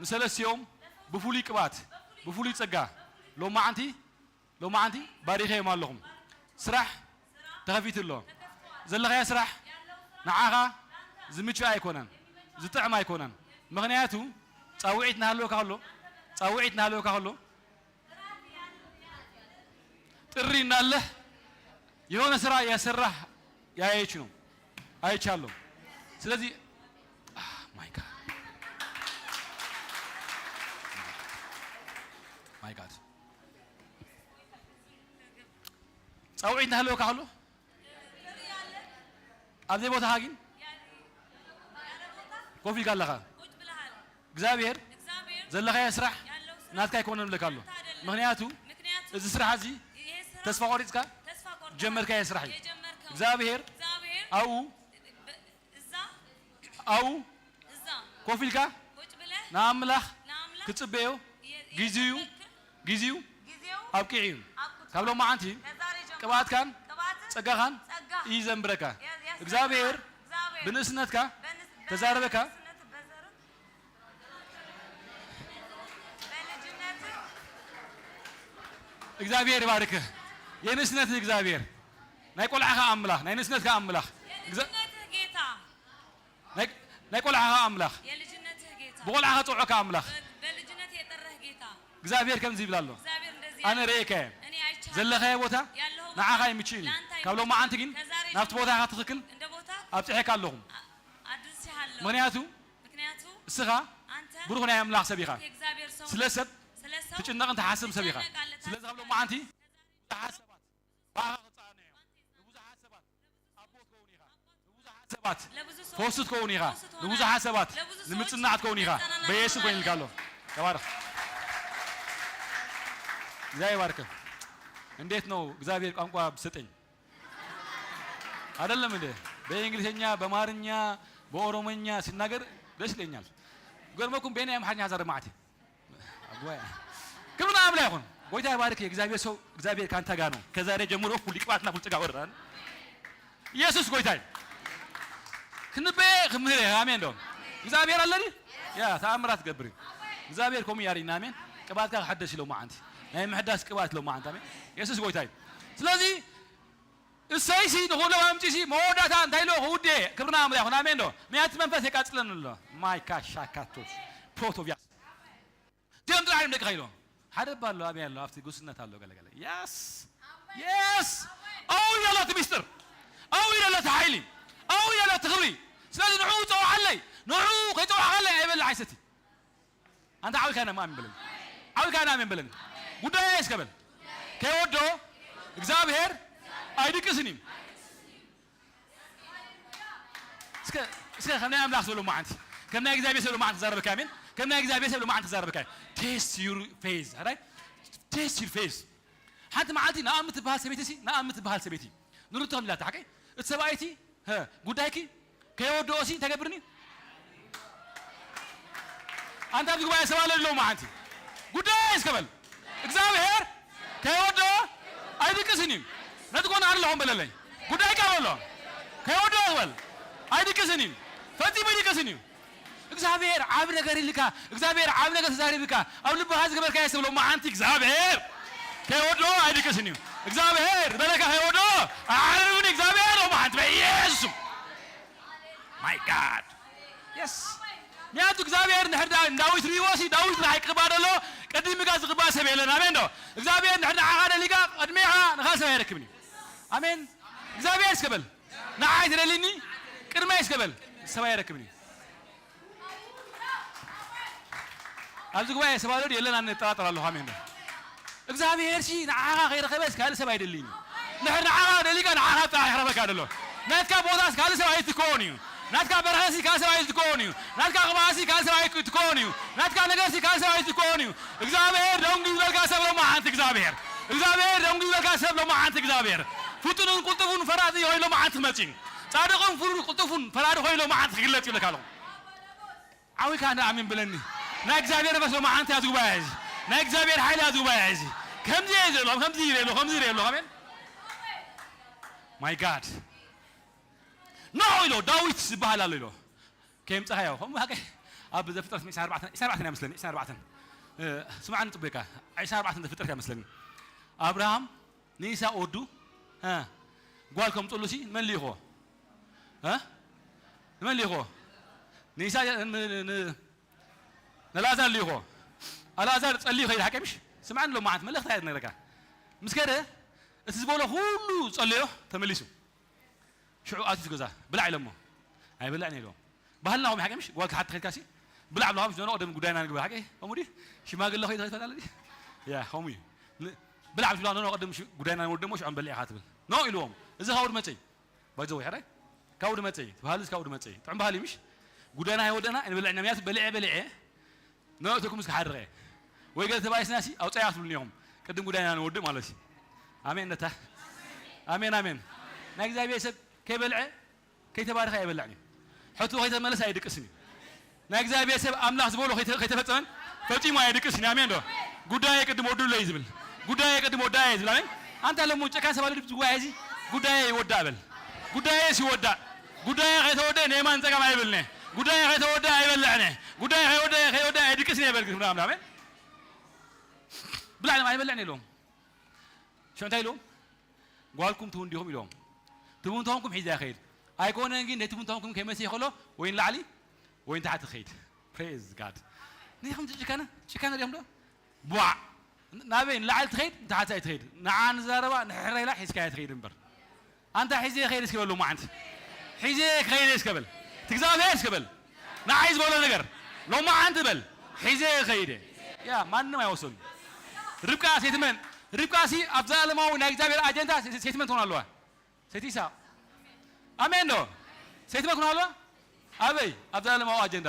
ንሰለስቲኦም ብፍሉይ ቅብኣት ብፍሉይ ጸጋ ሎማዓንቲ ሎማዓንቲ ባሪኸዮም ኣለኹም። ስራሕ ተኸፊቱ ኣሎ። ዘለኻዮ ስራሕ ንዓኻ ዝምቹ ኣይኮነን፣ ዝጥዕም ኣይኮነን። ምኽንያቱ ጻውዒት እናሃለወካ ከሎ ጻውዒት እናሃለወካ ከሎ ጥሪ እናለህ የሆነ ስራ እያሰራህ ያየች ነው አይቻለሁ። ስለዚህ ማይ ጋድ ማይ ጋድ ጻውዒት እናሃለወካ ከሎ ኣብ ዘይቦታኻ ግን ኮፍ ኢልካ ኣለኻ። እግዚኣብሔር ዘለኻዮ ስራሕ ናትካ ኣይኮነን እብለካ ኣሎ። ምኽንያቱ እዚ ስራሕ እዚ ተስፋ ቆሪጽካ ጀመርካዮ ስራሕ እዩ። እግዚኣብሔር ኣብኡ ኣብኡ ኮፍ ኢልካ ንኣምላኽ ክትጽበዮ ጊዜኡ ጊዜኡ ኣብቂዑ እዩ። ካብ ሎማዓንቲ ቅብኣትካን ጸጋኻን እዩ ዘንብረካ። እግዚኣብሔር ብንእስነትካ ተዛረበካ። እግዚኣብሔር ይባርክ። የንእስነት እግዚኣብሔር ናይ ቆልዓኻ ኣምላኽ ናይ ንእስነትካ ኣምላኽ ናይ ናይ ቆልዓኻ ኣምላኽ የልጅነትህ ጌታ ብቆልዓኻ ጽውዖካ ኣምላኽ በልጅነት የጠረህ ጌታ እግዚኣብሔር ከምዚ ይብል ኣሎ። እግዚኣብሔር እንደዚህ ኣነ ያለ ርኤካ እየ እኔ አይቻለሁ። ዘለኻዮ ቦታ ያለኸው ቦታ ንዓኻ ይምችእን እዩ። ለአንተ ካብ ሎማዓንቲ ግን ከዛሬ ናብቲ ጀምሮ ቦታኻ ትኽክል እንደ ቦታ ኣብፅሐካ ኣለኹም። አ- አድርሼሃለሁ። ምኽንያቱ ምክንያቱ እስኻ አንተ ብሩኽ ናይ ኣምላኽ ሰብ ኢኻ። የእግዚአብሔር ሰው ስለ ሰብ ስለ ሰው ትጭነቕን ትሓስብ ሰብ ኢኻ። ትጨነቃለህ ስለዚ ካብ ታስባለህ። ሎማዓንቲ ብዙሓት ሰባት ብኣኻ ክፀዓኑ እዮም። ንብዙሓት ሰባት ኣቦ ትኸውን ኢኻ። ንብዙሓት ሰባት ፈውሲ ትኸውን ኢኻ። ንብዙሓት ሰባት ንምጽናዕ ትኸውን ኢኻ። በኢየሱስ ኮይንልካ ኣሎ። ተባረኽ። እግዚኣብሔር ይባርክ። እንዴት ነው እግዚአብሔር ቋንቋ ብሰጠኝ? አይደለም እንዴ? በእንግሊዝኛ፣ በአማርኛ፣ በኦሮሞኛ ሲናገር ደስ ይለኛል። ገርመኩም በእኔ አምሓርኛ ዛሬ ማዕቴ ክብር ለአምላክ ይሁን። ጎይታ ይባርክ። የእግዚአብሔር ሰው እግዚአብሔር ካንተ ጋር ነው። ከዛሬ ጀምሮ ሁሉ ቅባትና ሁሉ ጸጋ ወረዳል። ኢየሱስ ጎይታ እዩ። ክንበየ ክምህር እየ። አሜን ዶ እግዚኣብሔር ኣለኒ ያ ተኣምራት ገብር እዩ። እግዚኣብሔር ኮሙ ያሪና። አሜን። ቅባትካ ክሐደስ ኢሎ ማዓንቲ ናይ ምሕዳስ ቅባት ኢሎ ማዓንቲ። አሜን። ኢየሱስ ጎይታ እዩ። ስለዚህ እሰይሲ ንኹሎም ኣምጪሲ መወዳእታ እንታይ ኢሎ ክውዴ ክብርና ኣምላኽ ይኹን። አሜን ዶ ምያት መንፈስ የቃጽለን ኣሎ ማይካ ሻካቶስ ፕሮቶቪያስ እዚኦም ጥራሕ እዮም ደቂ ከይሎ ሓደ እባ ኣሎ ኣበይ ኣሎ ኣብቲ ጉስነት ኣሎ ገለገለ የስ የስ ኣው ኢለ ኣሎ እቲ ሚስጥር ኣው ኢለ ኣሎ እቲ ሓይሊ ኣው ኢለ ኣሎ እቲ ክብሪ ስለዚ ንዑ ፀውዓለይ ንዑ ከይፀዋዕካለይ ኣይበልዕ ኣይሰቲ ኣንታ ዓው ኢልካ ኢና ኣሜን በለኒ ዓው ኢልካ ኢና ኣሜን በለኒ ጉዳይ እስከ በል ከይወዶ እግዚኣብሔር ኣይድቅስን እዩ እስከ እስከ ከም ናይ ኣምላኽ ሰብ ሎማዓንቲ ከም ናይ እግዚኣብሔር ሰብ ሎማዓንቲ ክዛረበካ ኣሜን ከም ናይ እግዚኣብሔር ሰብ ሎማዓንቲ ክዛረበካ test your faith right test your faith ሓንቲ መዓልቲ ንኣም ትበሃል ሰበይቲ ሲ ንኣም ትበሃል ሰበይቲ ንርቶ ከም ኢላታ ሓቀይ እቲ ሰብኣይቲ ጉዳይኪ ከየወደኦ ሲ ተገብርኒ ኣንታ ኣብዚ ጉባኤ ሰብ ኣሎ ኣለዉ መዓንቲ ጉዳይ እስከ በል እግዚኣብሔር ከይወዶ ኣይድቅስን እዩ ነቲ ጎን ኣለኹም በለለይ ጉዳይ ቃል ኣሎ ከይወዶ በል ኣይድቅስን እዩ ፈጺሙ ኣይድቅስን እዩ እግዚኣብሔር ዓብ ነገር ኢልካ እግዚኣብሔር ዓብ ነገር ተዛሪብካ ኣብ ልብኻ ዝገበርካዮ ሰብ ሎማዓንቲ እግዚኣብሔር ከይወዶ ኣይድቅስን እዩ እግዚኣብሔር በለካ ከይወዶ ኣዓርብኒ እግዚኣብሔር ሎማዓንቲ በኢየሱስ my God yes ምክንያቱ እግዚኣብሔር እንድሕር ደኣ ንዳዊት ርእይዎ ሲ ዳዊት ንዓይ ክቕባእ ደሎ ቀዲምካ ዝቕባእ ሰብ የለን ኣሜን ዶ እግዚኣብሔር እንድሕር ንዓኻ ደሊካ ቅድሜኻ ንኻ ሰብ ኣይረክብን እዩ ኣሜን እግዚኣብሔር እስከ በል ንዓይ ትደሊኒ ቅድመይ እስከ በል ሰብ ኣይረክብን እዩ ኣብዚ ጉባኤ ሰብ ኣሎ የለን ኣነ እጠራጠር ኣለኹ ኣሜን ዶ እግዚኣብሔር ሲ ንዓኻ ከይረኸበስ ካልእ ሰብ ኣይደልይን እዩ። ንድሕር ንዓኻ ደሊካ ንዓኻ ጥራሕ ይረኸበካ ደሎ። ናትካ ቦታስ ካልእ ሰብ ኣይትከውን እዩ። ናትካ በረኸሲ ካልእ ሰብ ኣይትከውን እዩ። ናትካ ቅባሲ ካልእ ሰብ ኣይትከውን እዩ። ናትካ ነገርሲ ካልእ ሰብ ኣይትከውን እዩ። እግዚኣብሔር ደንጉ ይበልካ ሰብ ሎማዓንቲ እግዚኣብሔር። እግዚኣብሔር ደንጉ ይበልካ ሰብ ሎማዓንቲ እግዚኣብሔር። ፍጡንን ቁልጥፉን ፈራዲ ኮይኑ ሎማዓንቲ ክመጽእ እዩ። ጻድቕን ፍሩን ቁልጥፉን ፈራዲ ኮይኑ ሎማዓንቲ ክግለጽ ይብለካ ኣለኹ። ዓዊካ እንዳ ኣሜን ብለኒ ናይ እግዚኣብሔር መንፈስ ሎማዓንቲ ኣብዚ ጉባኤ እዚ ናይ እግዚኣብሔር ሓይሊ ኣብዚ ጉባኤ እዚ ከምዚ እየ ዝብሎም ከምዚ ይብሎ ከምዚ ይብሎ ኣሜን። My God. No ኢሎ ዳዊት ዝበሃል ኣሎ ኢሎ ከምፀኻዮ ከምኡ ሓቂ። ኣብ ዘፍጥረት ዕስራን ኣርባዕተን ዕስራን ኣርባዕተን እያ መስለኒ ዕስራን ኣርባዕተን። ስማዕኒ ፅቡቅ ኢካ። ዕስራን ኣርባዕተን ዘፍጥረት እያ መስለኒ። ኣብርሃም ንይስሐቅ ወዱ ጓል ከምፅሉ ሲ ንመን ልኢኽዎ? ንመን ልኢኽዎ? ንይስሐቅ ንኣልኣዛር ልኢኽዎ። ኣልኣዛር ፀልዩ ከይድ ሓቂ ምሽ? ስማዕኒ ሎ መዓት መልእኽቲ እያ ዝነግረካ። ምስ ከደ እቲ ዝበሎ ኩሉ ዝፀለዮ ተመሊሱ። ሽዑ ኣትዩ ገዛ ብላዕ ኢሎሞ። ኣይበላዕን ኢሎም። ባህልና ኹም ሓቂ ምሽ? ጓል ክሓቲ ከድካ ሲ ብላዕ ብላ ኖኖ ቅድም ጉዳይና ንግበር ሓቂ። ከምኡ ድዩ? ሽማግለ ኸይድ ኸይድ ፈላለ ድዩ? ያ ከምኡ እዩ። ን- ብላዕ ብላ ኖኖ ቅድም ሽ- ጉዳይና ንወደሞ ሽዑ ንበልዕ ኢኻ ትብል። ኖ ኢልዎም። እዚ ካብ ውድመፀይ ባይዘው ሕራይ ካብ ውድመፀይ ትባህል ካብ ውድመፀይ ጥዑም ባህል ምሽ? ጉዳይና ይወደና ንበልዕ ነምያት በልዐ በልዐ ነእተኩም እስከ ሓድረ ወይ ገለ ተባይስናሲ ኣውፃያ ክትብሉኒ ኢኹም። ቅድም ጉዳይና ንወድእ ማለት እዩ። ኣሜን ነታ ኣሜን ኣሜን። ናይ እግዚኣብሔር ሰብ ከይበልዐ ከይተባረኸ ኣይበልዕን እዩ። ሕቶ ከይተመለሰ ኣይድቅስን እዩ። ናይ እግዚኣብሔር ሰብ ኣምላኽ ዝበሎ ከይተ- ከይተፈጸመን ፈጺሙ ኣይድቅስን እዩ። ኣሜን ዶ? ጉዳየ ቅድም ወዱለይ ዝብል ጉዳየ ቅድም ወዳየ ዝብል ኣሜን። ኣንታ ለሙ ጨካን ሰብ ኣለ ዝጉባኤ እዚ ጉዳየ ይወዳእ በል። ጉዳየ ሲወዳእ ጉዳየ ከይተወደአ ንየማን ጸጋም ኣይብልነ። ጉዳየ ከይተወደአ ኣይበልዕነ። ጉዳየ ከይወደአ ከይወደአ ኣይድቅስን እየ በል ግብር ኣምላኽ ኣሜን። ብላዕ ኣይበልዕን ኢልዎም። ሽዑ እንታይ ኢልዎም? ጓልኩም ትውን ዲኹም ኢልዎም። ትውን ተኾንኩም ሒዛ ይኸይድ ኣይኮነን ግን ነቲ ትውን ተኾንኩም ከይመሰ ይኸሎ ወይ ንላዕሊ ወይ ንታሕቲ ትኸይድ። Praise God። ንኹም ጭካነ ጭካነ ዲኹም ዶ? ቧዕ ናበይ ንላዕሊ ትኸይድ ንታሕቲ ኣይትኸይድ። ንዓ ንዛረባ ንሕረይላ ሒዝካያ ትኸይድ እምበር ኣንታ ሒዘ ክኸይድ እስኪ በል ሎማዓንቲ። ሒዘ ክኸይድ እስከ በል ትግዛብሔር እስከ በል ንዓይ ዝበሎ ነገር ሎማዓንቲ በል። ሒዘ ክኸይድ ያ ማንም ኣይወሰኑ። ርብቃ ሴትመን ርብቃ ሲ ኣብ ዘለማዊ ናይ እግዚኣብሔር ኣጀንዳ ሴትመን ትኾን ኣለዋ። ሰይቲ ይስሐቅ ኣሜን ዶ? ሰይቲ መን ክኾን ኣለዋ? ኣበይ ኣብ ዘለማዊ ኣጀንዳ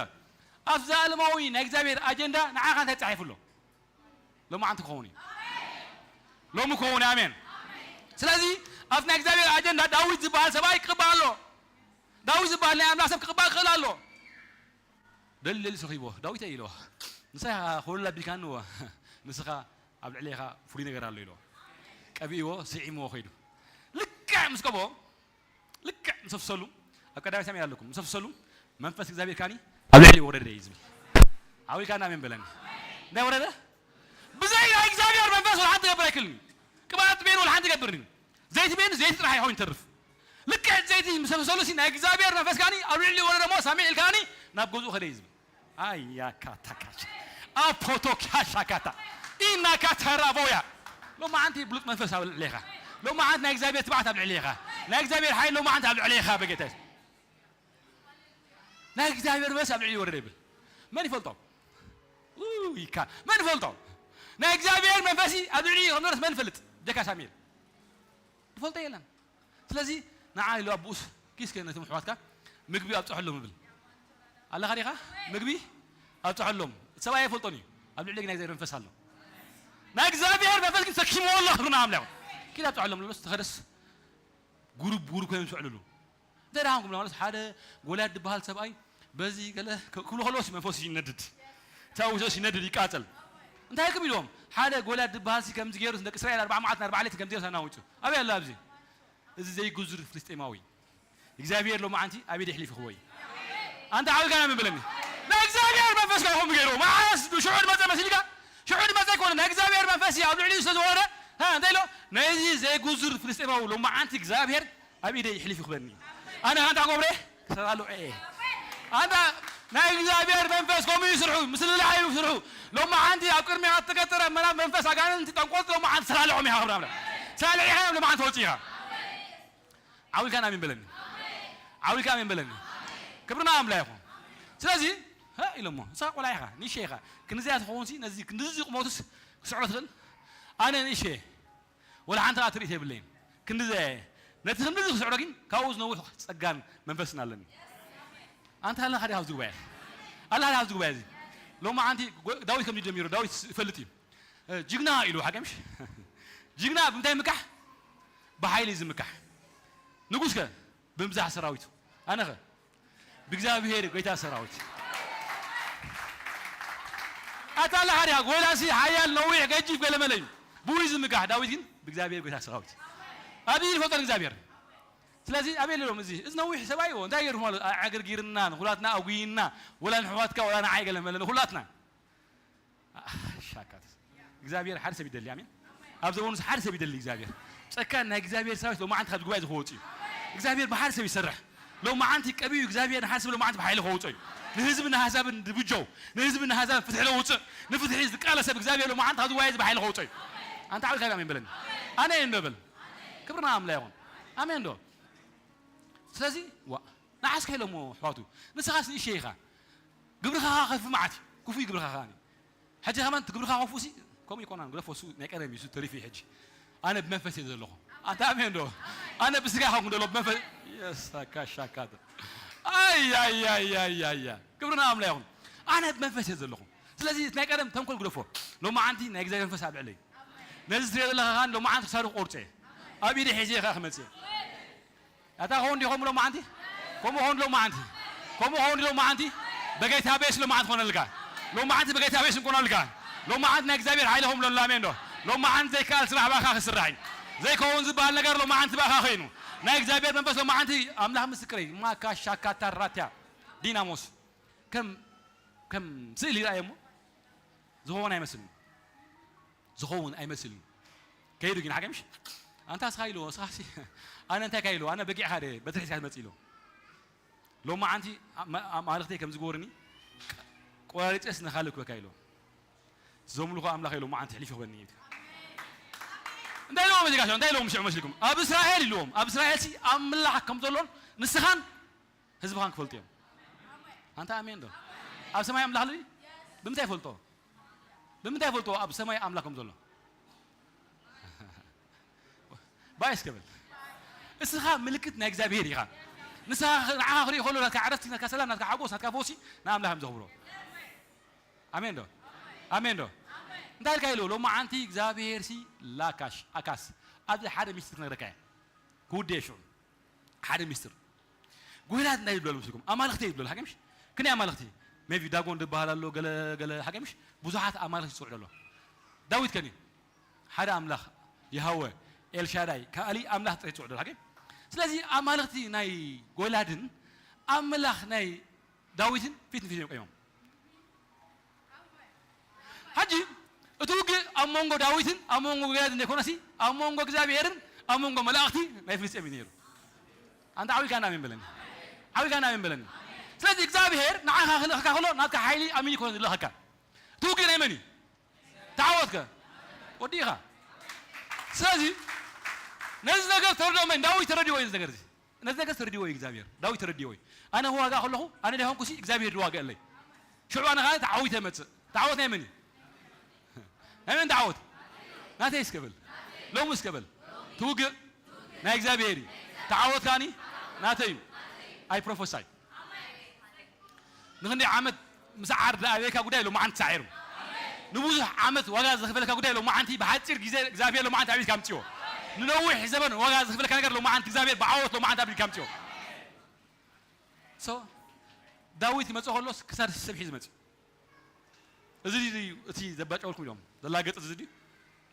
ኣብ ዘለማዊ ናይ እግዚኣብሔር ኣጀንዳ ንዓኻ እንታይ ተፃሒፉ ኣሎ? ሎማዓንቲ ክኸውን እዩ። ሎሚ ክኸውን እዩ። ኣሜን። ስለዚ ኣብቲ ናይ እግዚኣብሔር ኣጀንዳ ዳዊት ዝበሃል ሰብኣይ ክቕባእ ኣሎ። ዳዊት ዝበሃል ናይ ኣምላኽ ሰብ ክቕባእ ክኽእል ኣሎ። ደሊ ደሊ ሰኺቦ ዳዊት ኢልዎ ንስኻ ኮለል ኣቢልካኒ እወ ንስኻ ኣብ ልዕሌኻ ፍሉይ ነገር ኣሎ ኢልዎ ቀቢእዎ ስዒምዎ ከይዱ። ልክዕ ምስ ቀብኦ ልክዕ ምስ ኣፍሰሉ ኣብ ቀዳማይ ሳሙኤል ኣለኩም ምስ ኣፍሰሉ መንፈስ እግዚኣብሔር ካኒ ኣብ ልዕሊ ወረደ እዩ ዝብል። ዓዊልካ እና ኣሜን በለኒ። እንታይ ወረደ? ብዘይ ናይ እግዚኣብሔር መንፈስ ወላ ሓንቲ ገብር ኣይክልኒ። ቅብኣት ቤን ወላ ሓንቲ ገብርኒ። ዘይቲ ቤን ዘይቲ ጥራሕ ይኸውን ይተርፍ። ልክዕ ዘይቲ ምስ ኣፍሰሉ ሲ ናይ እግዚኣብሔር መንፈስ ካኒ ኣብ ልዕሊ ወረደ እሞ ሳሙኤል ካኒ ናብ ገዝኡ ከደ እዩ ዝብል። ኣያካታካሽ ኣፖቶካሻካታ ኢናካተራቦያ። ሎማዓንቲ ብሉፅ መንፈስ ኣብ ልዕሌኻ። ሎማዓንቲ ናይ እግዚኣብሔር ትባዕት ኣብ ልዕሌኻ። ናይ እግዚኣብሔር ሓይል ሎማዓንቲ ኣብ ልዕሌኻ በጌታ የሱስ። ናይ እግዚኣብሔር መንፈስ ኣብ ልዕሊ ወረደ ይብል። መን ይፈልጦ? ኡ፣ ይካ መን ይፈልጦ? ናይ እግዚኣብሔር መንፈስ ኣብ ልዕሊ ከም ዝወረስ መን ይፈልጥ? ጀካ ሳሙኤል ዝፈልጦ የለን። ስለዚ ንዓ ኢሉ ኣቦኡስ ኪስከ ነቶም ኣሕዋትካ ምግቢ ኣብፅሐሎም ይብል። ኣለኻ ዲኻ? ምግቢ ኣብፅሐሎም። እቲ ሰብኣይ ኣይፈልጦን እዩ። ኣብ ልዕሊ ናይ እግዚኣብሔር መንፈስ ኣሎ። ናይ እግዚኣብሔር መንፈስ ግን ሰኪምዎ ኣሎ። ክብሪ ንኣምላኽ። ኪድ ኣብፅሐሎም ንብሎስ ተኸደስ ጉሩብ ጉሩብ ኮይኖም ዝውዕልሉ። እንታይ ደኣ ሃንኩም ማለት ሓደ ጎልያድ ዝበሃል ሰብኣይ በዚ ገለ ክ- ክብሉ ከለዎስ መንፈስ ይነድድ። ታውሶስ ይነድድ ይቃጸል። እንታይ ክም ኢሎም ሓደ ጎልያድ ዝበሃል ሲ ከምዚ ገይሩ ንደቂ እስራኤል ኣርባዓ መዓልትን ኣርባዓ ሌሊትን ከምዚ ገይሩ ኣናዊጹ። ኣበይ ኣሎ ኣብዚ? እዚ ዘይጉዙር ፍልስጤማዊ እግዚኣብሔር ሎማዓንቲ ኣበይ የሕሊፍኽዎ እዩ? ኣንታ ዓብልካ ናይ ምብለኒ ናይ እግዚኣብሔር መንፈስ ጋር ኹም ገይሩ መዓስ ሽዑ ድመፀ መሲልካ ሽዑ ድመፀ ይኮነ ናይ እግዚኣብሔር መንፈስ ኣብ ልዕሊ ዝተዘወረ እንታይ ኢሎ ነዚ ዘይጉዙር ፍልስጤማዊ ሎማዓንቲ እግዚኣብሔር ኣብ ኢደይ ይሕሊፍ ይኽበኒ ኣነ ኣንታ ገብረ ክሰራሉ እየ ኣንታ ናይ እግዚኣብሔር መንፈስ ከምኡ ይስርሑ ምስልላዕ እዩ ስርሑ ሎማዓንቲ ኣብ ቅድሚ ኣተገጠረ መና መንፈስ ኣጋንንቲ ጠንቆልቲ ሎማዓንቲ ሰላልዖም ኢኻ ክብራ ሰላልዒኻ ሎማዓንቲ ወፂኻ ዓው ኢልካን ኣሜን በለኒ። ዓው ኢልካ ኣሜን በለኒ። ክብሪ ንኣምላኽ ይኹን። ስለዚ ሀ ኢሎሞ ንስኻ ቆልዓ ኢኻ፣ ንእሽተይ ኢኻ፣ ክንዚኣ ትኸውን ሲ ነዚ ክንድዚ ቁመቱስ ክስዕሮ ትኽእል? ኣነ ንእሽተይ እየ፣ ወላ ሓንቲ ከኣ ትርኢት የብለይን። ክንድዚ እየ፣ ነቲ ክንድዚ ክስዕሮ ግን ካብኡ ዝነውሕ ጸጋን መንፈስን ኣለኒ። ኣንታ ኣለኻ ዲኻ ኣብዚ ጉባኤ? ኣለኻ ዲኻ ኣብዚ ጉባኤ እዚ? ሎማዓንቲ ጎ- ዳዊት ከምዚ ጀሚሩ፣ ዳዊት ይፈልጥ እዩ። እ፣ ጅግና ኢሉ ሓቂ ምሽ? ጅግና ብምንታይ ምካሕ? ብሓይሊ ዝምካሕ ንጉስ ከ ብምብዛሕ ሰራዊቱ ኣነ ከ ብእግዚኣብሔር ጎይታ ሰራዊት ኣታ ኣለኻ ዲኻ ጎላሲ ሓያል ነዊሕ ገጂፍ ገለመለ እዩ ብኡ እዩ ዝምጋሕ። ዳዊት ግን ብእግዚኣብሔር ጎይታ ሰራዊት። ኣብይ ይፈልጦ እግዚኣብሔር። ስለዚ ኣበይ ኣለሎም? እዚ፣ እዚ ነዊሕ ሰብኣይ እዎ፣ እንታይ ገይሩ ማለት? ኣዕግርጊርና፣ ንኹላትና ኣጉይና፣ ወላ ንሕዋትካ፣ ወላ ንዓይ ገለ መለ፣ ንኹላትና። ኣህ፣ ሻካት። እግዚኣብሔር ሓደ ሰብ ይደሊ፣ ኣሜን። ኣብ ዘበኑ ሓደ ሰብ ይደሊ እግዚኣብሔር። ጨካን ናይ እግዚኣብሔር ሰራዊት ሎማዓንቲ ካብ ጉባኤ ዝኸወጹ እዩ። እግዚኣብሔር ብሓደ ሰብ ይሰርሕ። ሎማዓንቲ ቀቢኡ እግዚኣብሔር ንሓደ ሰብ ሎማዓንቲ ብሓይሊ ከውጾ እዩ። ንህዝቢ ንሃሳብን ዝብጀው፣ ንህዝቢ ንሃሳብን ፍትሒ ለውጽእ፣ ንፍትሒ ዝቃለስ ሰብ እግዚኣብሔር ሎማዓንቲ ካብ ጉባኤ እዚ ብሓይሊ ከውጾ እዩ። ኣንታ ዓብልካ ኣሜን በለኒ። ኣነ እየ እንዶ በል። ክብርና ኣምላ ይኹን። ኣሜን ዶ? ስለዚ፣ ዋ፣ ንዓስከ ኢሎሞ ኣሕዋቱ። ንስኻስ ንእሽተይ ኢኻ። ግብርኻ ከፍ መዓት እዩ። ክፉይ ግብርኻ ከኣ። ሕጂ ከማን እቲ ግብርኻ ከፉ ሲ፣ ከምኡ ይኮናን። ግደፎ፣ እሱ ናይ ቀደም እዩ፣ እሱ ተሪፉ እዩ ሕጂ። ኣነ ብመንፈስ እየ ዘለኹ። ኣንታ ኣሜን ዶ? ኣነ ብስጋ ይኸውን ዘሎ ብመንፈስ። የሳካ ሻካተ። ኣይ፣ ኣይ፣ ኣይ፣ ኣይ፣ ኣይ፣ ኣይ። ክብርና ኣምላ ይኹን። ኣነ ብመንፈስ እየ ዘለኹ። ስለዚ እቲ ናይ ቀደም ተንኮል ግደፎ። ሎማዓንቲ ናይ እግዚኣብሔር መንፈስ ኣብ ልዕለይ። ነዚ ትሪኦ ዘለኻ ከኣ ሎማዓንቲ ክሳዱ ክቆርጾ እየ። ኣብ ኢደ ሒዘ ከኣ ክመጽእ እየ። ኣታ ኸውን ዲኹም ሎማዓንቲ? ከምኡ ኸውን ሎማዓንቲ? ከምኡ ኸውን ሎማዓንቲ? በጌታ በየሱስ ሎማዓንቲ ኮነልካ። ሎማዓንቲ በጌታ በየሱስ ኮነልካ። ሎማዓንቲ ናይ እግዚኣብሔር ሓይሊ ኹም ሎላሜ እንዶ። ሎማዓንቲ ዘይከኣል ስራሕ ባኻ ክስራሕ እዩ። ዘይከውን ዝበሃል ነገር ሎማዓንቲ ባኻ ኮይኑ። ናይ እግዚኣብሔር መንፈስ ሎማዓንቲ ኣምላኽ ምስክረይ። ማካ ሻካ ታራትያ ዲናሞስ። ከም፣ ከም ስእሊ ይረኣየ እሞ ዝኸውን ኣይመስልን። ዝኸውን ኣይመስልን። ከይዱ ግን ሓገምሽ? ኣንታ እስኻ ኢልዎ፣ እስኻ ሲ-፣ ኣነ እንታይ ካይልዎ? ኣነ በጊዕኻ ደ በትሪ ሒዝካ ትመጽእ ኢልዎ። ሎማዓንቲ ኣማ-፣ ኣማልኽተይ ከም ዝጎርኒ ቆራሪጸስ ንኻልእ ክበካ ኢልዎ። ዘምልኾ ኣምላኽ ኢልዎ፣ ሎማዓንቲ ሕሊፍ ይኽበኒ እዩ። እንታይ ኢልዎም እዚ ጋሻ? እንታይ ኢልዎም ሽዑ መስልኩም? ኣብ እስራኤል ኢልዎም። ኣብ እስራኤል ሲ ኣምላኽ ከም ዘሎን ንስኻን ህዝብኻን ክፈልጡ እዮም። ኣንታ ኣሜን ዶ? ኣብ ሰማይ ኣምላኽ ኣሎ ድዩ? ብምንታይ ይፈልጦ? ብምንታይ ይፈልጦ ኣብ ሰማይ ኣምላኽ ከም ዘሎ? ባይ እስከ በል። እስኻ ምልክት ናይ እግዚኣብሔር ኢኻ። ንስኻ፣ ንዓኻ ክርኢ ከሎ ናትካ ዕረፍቲ፣ ናትካ ሰላም፣ ናትካ ሓጎስ፣ ናትካ ፈውሲ ንኣምላኽ እዮም ዘኽብሮ። ኣሜን ዶ? ኣሜን ዶ? እንታይ ኢልካ ኢሉ? ሎማዓንቲ እግዚኣብሔር ሲ ላካሽ፣ ኣካስ፣ ኣብዚ ሓደ ሚስጥር ክነግረካ እየ። ክውድእ እየ ሽዑ። ሓደ ሚስጥር። ጎይላት እንታይ ይብሉ ኣለዉ ምስልኩም? ኣማልኽቲ ይብሉ ኣለዉ፣ ሓቂ ምሽ? ክንደይ ኣማልኽቲ? ሜቢ ዳጎን ዝበሃል ኣሎ፣ ገለ፣ ገለ፣ ሓቂ ምሽ? ብዙሓት ኣማልኽቲ ይጽውዑ ኣለዉ። ዳዊት ከኒ ሓደ ኣምላኽ፣ የሃወ፣ ኤልሻዳይ፣ ካሊ ኣምላኽ ጥራይ ይጽውዑ ኣለዉ፣ ሓቂ? ስለዚ ኣማልኽቲ ናይ ጎይላድን ኣምላኽ ናይ ዳዊትን ፊት ንፊት እዮም ቆይሞም። ሕጂ እቲ ውግእ ኣብ መንጎ ዳዊትን ኣብ መንጎ ጎልያድን ዘይኮነሲ፣ ኣብ መንጎ እግዚኣብሄርን ኣብ መንጎ መላእኽቲ ናይ ፍልስጤም እዩ ነይሩ። ኣንታ ዓው ኢልካ ኣሜን በለኒ። ዓው ኢልካ ኣሜን በለኒ። ስለዚ እግዚኣብሄር ንዓኻ ክልእኸካ ከሎ ናትካ ሓይሊ ኣሚን ይኮነ ዝልእኸካ። እቲ ውግእ ናይ መን እዩ? ተዓወትከ? ወዲእኻ። ስለዚ ነዚ ነገር ተረድኦ መን? ዳዊት ተረድኦ እዩ ነዚ ነገር እዚ። ነዚ ነገር ተረድዎ እዩ እግዚኣብሔር። ዳዊት ተረድዎ እዩ። ኣነ ክዋጋእ ከለኹ፣ ኣነ ደይኮንኩሲ እግዚኣብሔር ድዋገአለይ። ሽዑ ኣነ ኸዓ ተዓዊተ መጽእ። ተዓወት ናይ መን እዩ? ናይ መን ተዓወት? ናተይ እስከ በል። ሎሚ እስከ በል። ትውግእ ናይ እግዚኣብሔር እዩ። ተዓወት ከዓኒ ናተይ እዩ። ኣይ ፕሮፈሳይ። ንኽንደይ ዓመት ምስዓር ዝኣበየካ ጉዳይ ሎማዓንቲ ተሳዒሩ። ንብዙሕ ዓመት ዋጋ ዝኸፈለካ ጉዳይ ሎማዓንቲ ብሓጺር ግዜ እግዚኣብሔር ሎማዓንቲ ኣብ ኢድካ ኣምጽኦ። ንነዊሕ ዘበን ዋጋ ዝኸፈለካ ነገር ሎማዓንቲ እግዚኣብሔር ብዓወት ሎማዓንቲ ኣብ ኢድካ ኣምጽኦ። ሶ፣ ዳዊት ይመጽእ ከሎስ ክሳድ ሰብ ሒዙ መጽእ። እዚ ድዩ እቲ ዘባጨወልኩም ኢሎም ዘላገጽ እዚ ድዩ?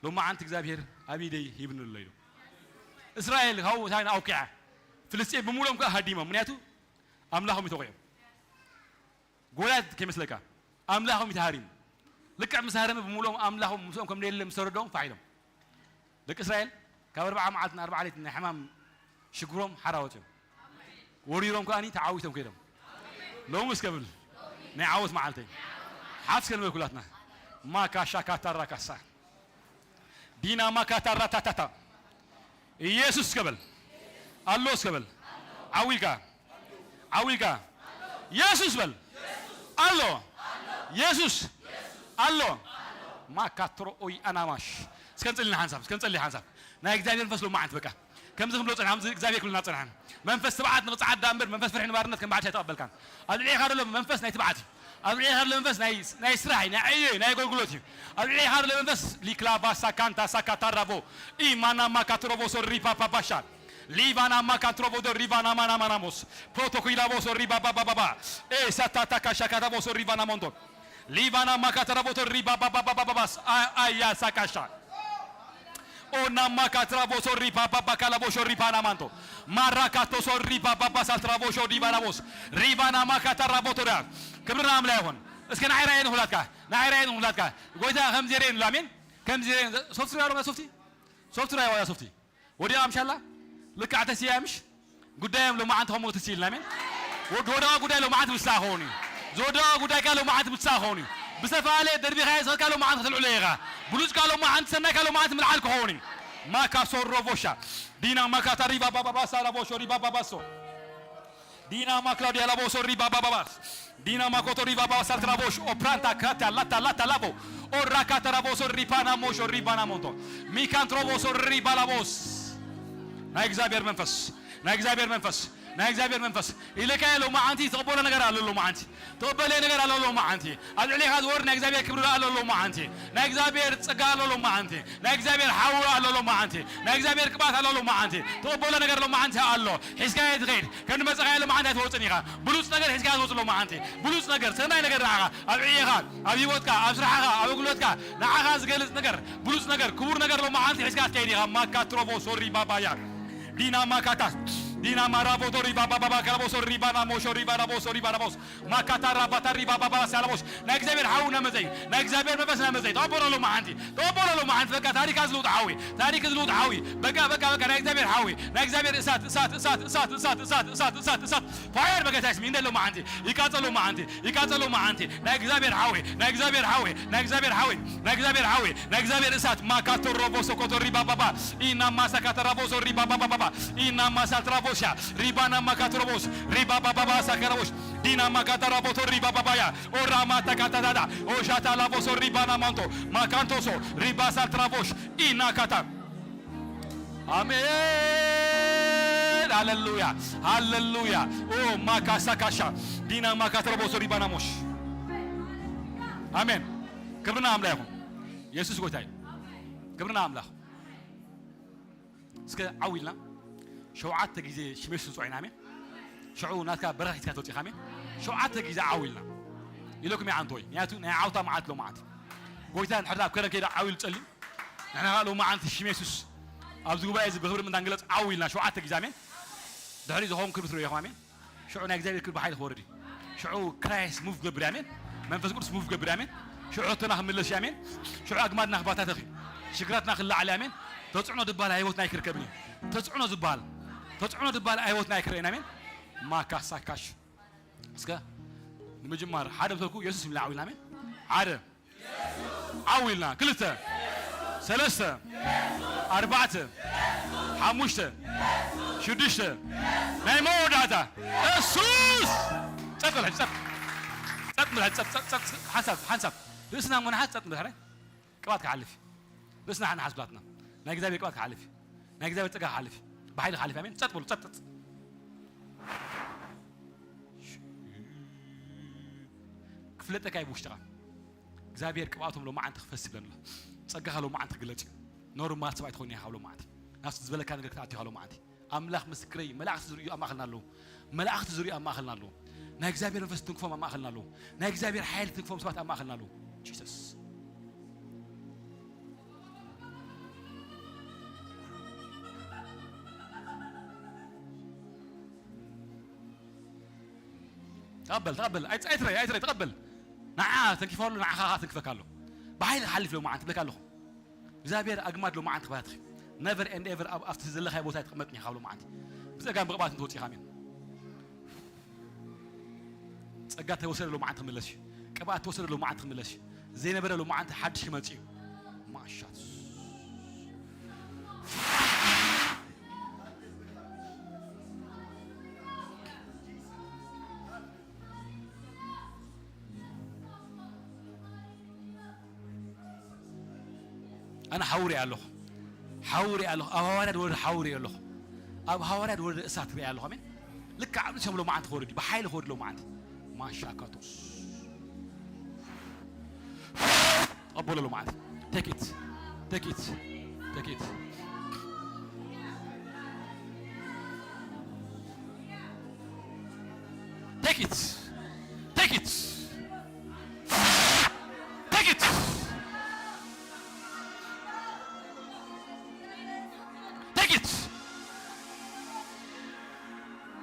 ሎማዓንቲ እግዚኣብሔር ኣብ ኢደይ ሂብኒ ኣሎ ኢሉ። እስራኤል ካብኡ እንታይ ኣውኪዓ? ፍልስጤም ብምሉኦም ከኣ ሃዲሞም። ምክንያቱ ኣምላኾም እዩ ተወቒዖም። ጎልያድ ከይመስለካ ኣምላኾም እዩ ተሃሪሙ። ልክዕ ምስ ሃረመ ብምሉኦም ኣምላኾም ምስኦም ከም ደየለ ምስ ተረድኦም ፋሕ ኢሎም። ደቂ እስራኤል ካብ ኣርብዓ መዓልትን ኣርብዓ ለይትን ናይ ሕማም ሽግሮም ሓራ ወፂኦም። ወሪሮም ከኣኒ ተዓዊቶም ከይዶም። ሎሚ እስከ ብል ናይ ዓወት መዓልተይ። ሓፍ እስከ ንበል ኩላትና። ማካሻ ካታራ ካሳ። ዲና ማካታራ ታታታ። ኢየሱስ እስከ በል። ኣሎ እስከ በል። ዓው ኢልካ። ዓው ኢልካ። ኢየሱስ በል። ኣሎ። ኢየሱስ። ኣሎ። ማካትሮ ኦይ ኣናማሽ። እስከ ንጸሊ ንሓንሳብ፣ እስከ ንጸሊ ሓንሳብ። ናይ እግዚኣብሔር መንፈስ ሎማዓንቲ በቃ። ከምዚ ክንብሎ ጸኒሕና፣ ከምዚ እግዚኣብሔር ክብለና ጸንሐ። መንፈስ ትብዓት ንቕጽዓት ደኣ እምበር፣ መንፈስ ፍርሒ ንባርነት ከም ባዕሻ ኣይተቐበልካን። ኣብ ልዕሌኻ ዘሎ መንፈስ ናይ ትብዓት እዩ። ኣብ ልዕሌኻ ዘሎ መንፈስ ናይ፣ ናይ ስራሕ እዩ፣ ናይ ዕዮ እዩ፣ ናይ ኣገልግሎት እዩ። ኣብ ልዕሌኻ ዘሎ መንፈስ ሊክላቫ ሳካንታ ሳካታራቮ ኢማና ማካትሮቮ ሶሪ ፓፓ ባሻ ሊቫና ማካትሮቮ ዶ ሪቫና ማና ማናሞስ ፕሮቶኮላቮ ሶሪ ባባባባባ ኤሳታታ ካሻካታቮ ሶሪ ቫና ሞንቶ ሊቫና ማካትሮቮ ዶ ሪባባባባባባስ አ-፣ አያ ሳካሻ ኦና ማካትራ ቦሶ ሪፓ ባባ ካላ ቦሾ ሪፓ ናማንቶ ማራካቶ ሶ ሪፓ ባባ ሳልትራ ቦሾ ዲባና ቦስ ሪባና ማካታ ራቦቶዳ። ክብርና ኣምላኽ ይኹን። እስከ ንዓይ ራእየን ሁላትካ፣ ንዓይ ራእየን ሁላትካ። ጎይታ ከምዚ ሬን ላሜን፣ ከምዚ ሬን ሶፍት ራእየን ሶፍቲ፣ ሶፍት ራእየን ሶፍቲ። ወዲያ ኣምሻላ ልክዕ ተስያምሽ ጉዳዮም ሎማዓንቲ ከምኡ ክትስኢልና፣ ኣሜን። ወድ-፣ ወደቓ ጉዳይ ሎማዓንቲ ምሳኻ ክኸውን እዩ። ዝወደቓ ጉዳይካ ሎማዓንቲ ምሳኻ ክኸውን እዩ። ብዝተፈላለየ ደርቢኻ የስኸካ ሎማዓንቲ ክትልዕሎ ኢኻ። ብሉጽካ ሎማዓንቲ፣ ሰናይካ ሎማዓንቲ ምልዓል ክኸውን እዩ። ማካ ሶሮ ቦሻ። ዲና ማካ ታሪባ ባባ ባሳ ላቦሾ ሪባ ባባሶ። ዲና ማክላውዲያ ላቦሶ ሪባ ባባ ባስ። ዲና ማኮቶ ሪባ ባባ ሳልትራ ቦሽ። ኦፕራንታ ክራታ ላታ ላታ ላቦ። ኦራካ ተራቦሶ ሪፓና ሞሾ ሪባና ሞንቶ። ሚካንትሮቦሶ ሪባ ላቦስ። ናይ እግዚኣብሔር መንፈስ፣ ናይ እግዚኣብሔር መንፈስ፣ ናይ እግዚኣብሔር መንፈስ። ኢለካ ሎማዓንቲ ተቐበሎ ነገር ኣሎ ሎማዓንቲ። ተቐበለ ነገር ኣሎ ሎማዓንቲ። ኣብ ልዕሌኻ ዝወርድ ናይ እግዚኣብሔር ክብሪ ኣሎ ሎማዓንቲ። ናይ እግዚኣብሔር ጸጋ ኣሎ ሎማዓንቲ። ናይ እግዚኣብሔር ሓዊ ኣሎ ሎማዓንቲ። ናይ እግዚኣብሔር ቅባት ኣሎ ሎማዓንቲ። ተቐበሎ ነገር ሎማዓንቲ ኣሎ። ሒዝካዮ ትኸይድ። ከም ንመጻኻዮ ሎማዓንቲ ኣይትወጽን ኢኻ። ብሉጽ ነገር ሒዝካዮ ትወጽእ ሎማዓንቲ። ብሉጽ ነገር፣ ሰናይ ነገር ንዓኻ። ኣብ ዕየኻ፣ ኣብ ህይወትካ፣ ኣብ ስራሕኻ፣ ኣብ ኣገልግሎትካ፣ ንዓኻ ዝገልጽ ነገር፣ ብሉጽ ነገር፣ ክቡር ነገር ሎማዓንቲ ሒዝካ ትከይድ ኢኻ። ማካ ትሮቦ ሶሪ ባባያ። ዲና ማካታ፣ ዲና ማራቦቶ ሪባ ባባ ባካራቦሶ ሪባና ሞሾ ሪባና ቦሶ ሪባና ቦስ። ማካታ ራባታ ሪባ ባባ ሳላቦስ። ናይ እግዚኣብሔር ሓዊ ናመፀይ፣ ናይ እግዚኣብሔር መንፈስ ናመፀይ። ተቐበሎ ሎማዓንቲ፣ ተቐበሎ ሎማዓንቲ። በቃ ታሪካ ዝልውጥ ሓዊ፣ ታሪክ ዝልውጥ ሓዊ። በቃ፣ በቃ፣ በቃ፣ ናይ እግዚኣብሔር ሓዊ፣ ናይ እግዚኣብሔር እሳት፣ እሳት፣ እሳት፣ እሳት፣ እሳት፣ እሳት፣ እሳት፣ እሳት፣ እሳት። ፋየር በጌታ ስም ይንደድ ሎማዓንቲ፣ ይቃፀል ሎማዓንቲ፣ ይቃፀል ሎማዓንቲ። ናይ እግዚኣብሔር ሓዊ፣ ናይ እግዚኣብሔር ሓዊ፣ ናይ እግዚኣብሔር ሓዊ፣ ናይ እግዚኣብሔር ሓዊ፣ ናይ እግዚኣብሔር እሳት። ማካቶ ሮቦ ሶኮቶ ሪባ ባባ፣ ኢና ማሳካታ ራቦሶ ሪባ ባባ ባባ፣ ኢና ማሳት ራቦሻ፣ ሪባና ማካት ሮቦስ፣ ሪባ ባባ ባባ ሳካ ራቦሽ፣ ዲና ማካታ ራቦቶ ሪባ ባባያ፣ ኦራማ ታካታታታ፣ ኦሻታ ላቦሶ ሪባና ማንቶ፣ ማካንቶሶ፣ ሪባ ሳልት ራቦሽ፣ ኢና ካታ። ኣሜን። ሃሌሉያ፣ ሃሌሉያ። ኦ ማካሳ ካሻ፣ ዲና ማካት ሮቦሶ ሪባና ሞሽ። ኣሜን። ክብርና ኣምላኽ ይኹን። የሱስ ጎይታ እዩ። ክብርና ኣምላኽ። እስከ ዓው ኢልና ሸውዓተ ግዜ ሽም የሱስ ንጽውዕ ኢና። ኣሜን። ሽዑ ናትካ በረኸት ሒዝካ ትወጽእ ኢኻ። ኣሜን። ሸውዓተ ግዜ ዓው ኢልና ኢለኩም እየ ዓንተወይ። ምክንያቱ ናይ ዓውታ መዓልቲ ሎማዓንቲ። ጎይታ እንድሕር ኣብ ከረን ከይዳ ዓው ኢሉ ጸልዩ፣ ንሕና ከኣ ሎማዓንቲ ሽም የሱስ ኣብዚ ጉባኤ እዚ ብኽብሪ ምእንታን ግለጽ ዓው ኢልና ሸውዓተ ግዜ። ኣሜን። ድሕሪ ዝኸውን ክብሪ ትርእዩ ኢኹም። ኣሜን። ሽዑ ናይ እግዚኣብሔር ክብሪ ብሓይሊ ክወርድ እዩ። ሽዑ ክራይስት ሙቭ ክገብር እዩ። ኣሜን። መንፈስ ቅዱስ ሙቭ ክገብር እዩ። ኣሜን። ሽዑ ሕቶና ክምለስ እዩ። ኣሜን። ሽዑ ኣግማድና ክባታተኽ እዩ። ሽግራትና ክለዓል እዩ። ኣሜን። ተጽዕኖ ዝበሃል ኣብ ህይወትና ኣይክርከብን እዩ። ተጽዕኖ ዝበሃል፣ ተጽዕኖ ዝበሃል ኣብ ህይወትና ኣይክረእን። ኣሜን። ማካሳካሽ። እስከ ንምጅማር ሓደ ብተልኩ የሱስ ኢልና ዓው ኢልና። ኣሜን። ሓደ ዓው ኢልና። ክልተ፣ ሰለስተ፣ ኣርባዕተ፣ ሓሙሽተ፣ ሽዱሽተ። ናይ መወዳእታ። የሱስ! ጸጥ በል፣ ጸጥ። ጸጥ በል፣ ጸጥ፣ ጸጥ፣ ጸጥ። ሓንሳብ፣ ሓንሳብ። ርእስና ምንሓዝ ጸጥ በል፣ ሕራይ። ቅባት ክሓልፍ እዩ። ርእስና ንሓዝ ኩላትና። ናይ እግዚኣብሔር ቅባት ክሓልፍ እዩ። ናይ እግዚኣብሔር ጸጋ ክሓልፍ እዩ። ብሓይሊ ክሓልፍ እዩ። ኣሜን። ጸጥ በሉ፣ ጸጥ፣ ጸጥ። ክፍለጠካ እዩ ብውሽጥኻ። እግዚኣብሔር ቅብኣቶም ሎማዓንቲ ክፈስ ይብለና። ጸጋኻ ሎማዓንቲ ክግለጽ እዩ። ኖርማል ሰብ ኣይትኾን ኢኻ ሎማዓንቲ። ናብቲ ዝበለካ ነገር ክትኣቱ ኢኻ ሎማዓንቲ። ኣምላኽ ምስክረይ፣ መላእኽቲ ዝርእዩ ኣብ ማእኸልና ኣለዉ። መላእኽቲ ዝርእዩ ኣብ ማእኸልና ኣለዉ። ናይ እግዚኣብሔር መንፈስ ትንክፎም ኣብ ማእኸልና ኣለዉ። ናይ እግዚኣብሔር ሓይሊ ትንክፎም ሰባት ኣብ ማእኸልና ኣለዉ። ጂሰስ። ተቐበል፣ ተቐበል። ኣይ-፣ ኣይትረይ፣ ኣይትረይ፣ ተቐበል። ንዓ ተንኪፈሉ፣ ንዓኻ ኸዓ ተንክፈካ ኣሎ። ብሓይሊ ክሓልፍ ሎማዓንቲ እብለካ ኣለኹ። እግዚኣብሔር ኣግማድ ሎማዓንቲ ክባትኺ። ነቨር ኤንድ ኤቨር ኣብ፣ ኣብቲ ዘለኻዮ ቦታ ኣይትቕመጥን ኢኻ ሎማዓንቲ። ብጸጋም ብቕብኣት እንትወጽእ ኢኻ። ኣሜን። ጸጋ ተወሰደ ሎማዓንቲ ክምለስ እዩ። ቅብኣት ተወሰደ ሎማዓንቲ ክምለስ እዩ። ዘይነበረ ሎማዓንቲ ሓድሽ ክመጽእ እዩ። ማሻት። ኣነ ሓዊ ሪኣ ኣለኹ። ሓዊ ሪኣ ኣለኹ። ኣብ ሃዋርያት ወረደ ሓዊ ሪኣ ኣለኹ። ኣብ ሃዋርያት ወረደ እሳት ሪኣ ኣለኹ። ኣሜን። ልክዕ ኣብ ንሶም ሎማዓንቲ ክወርድ እዩ። ብሓይሊ ክወርድ ሎማዓንቲ። ማሻካቶስ። ተቐበሎ ሎማዓንቲ። Take it. Take it. Take it. Take it. Take it. Take it.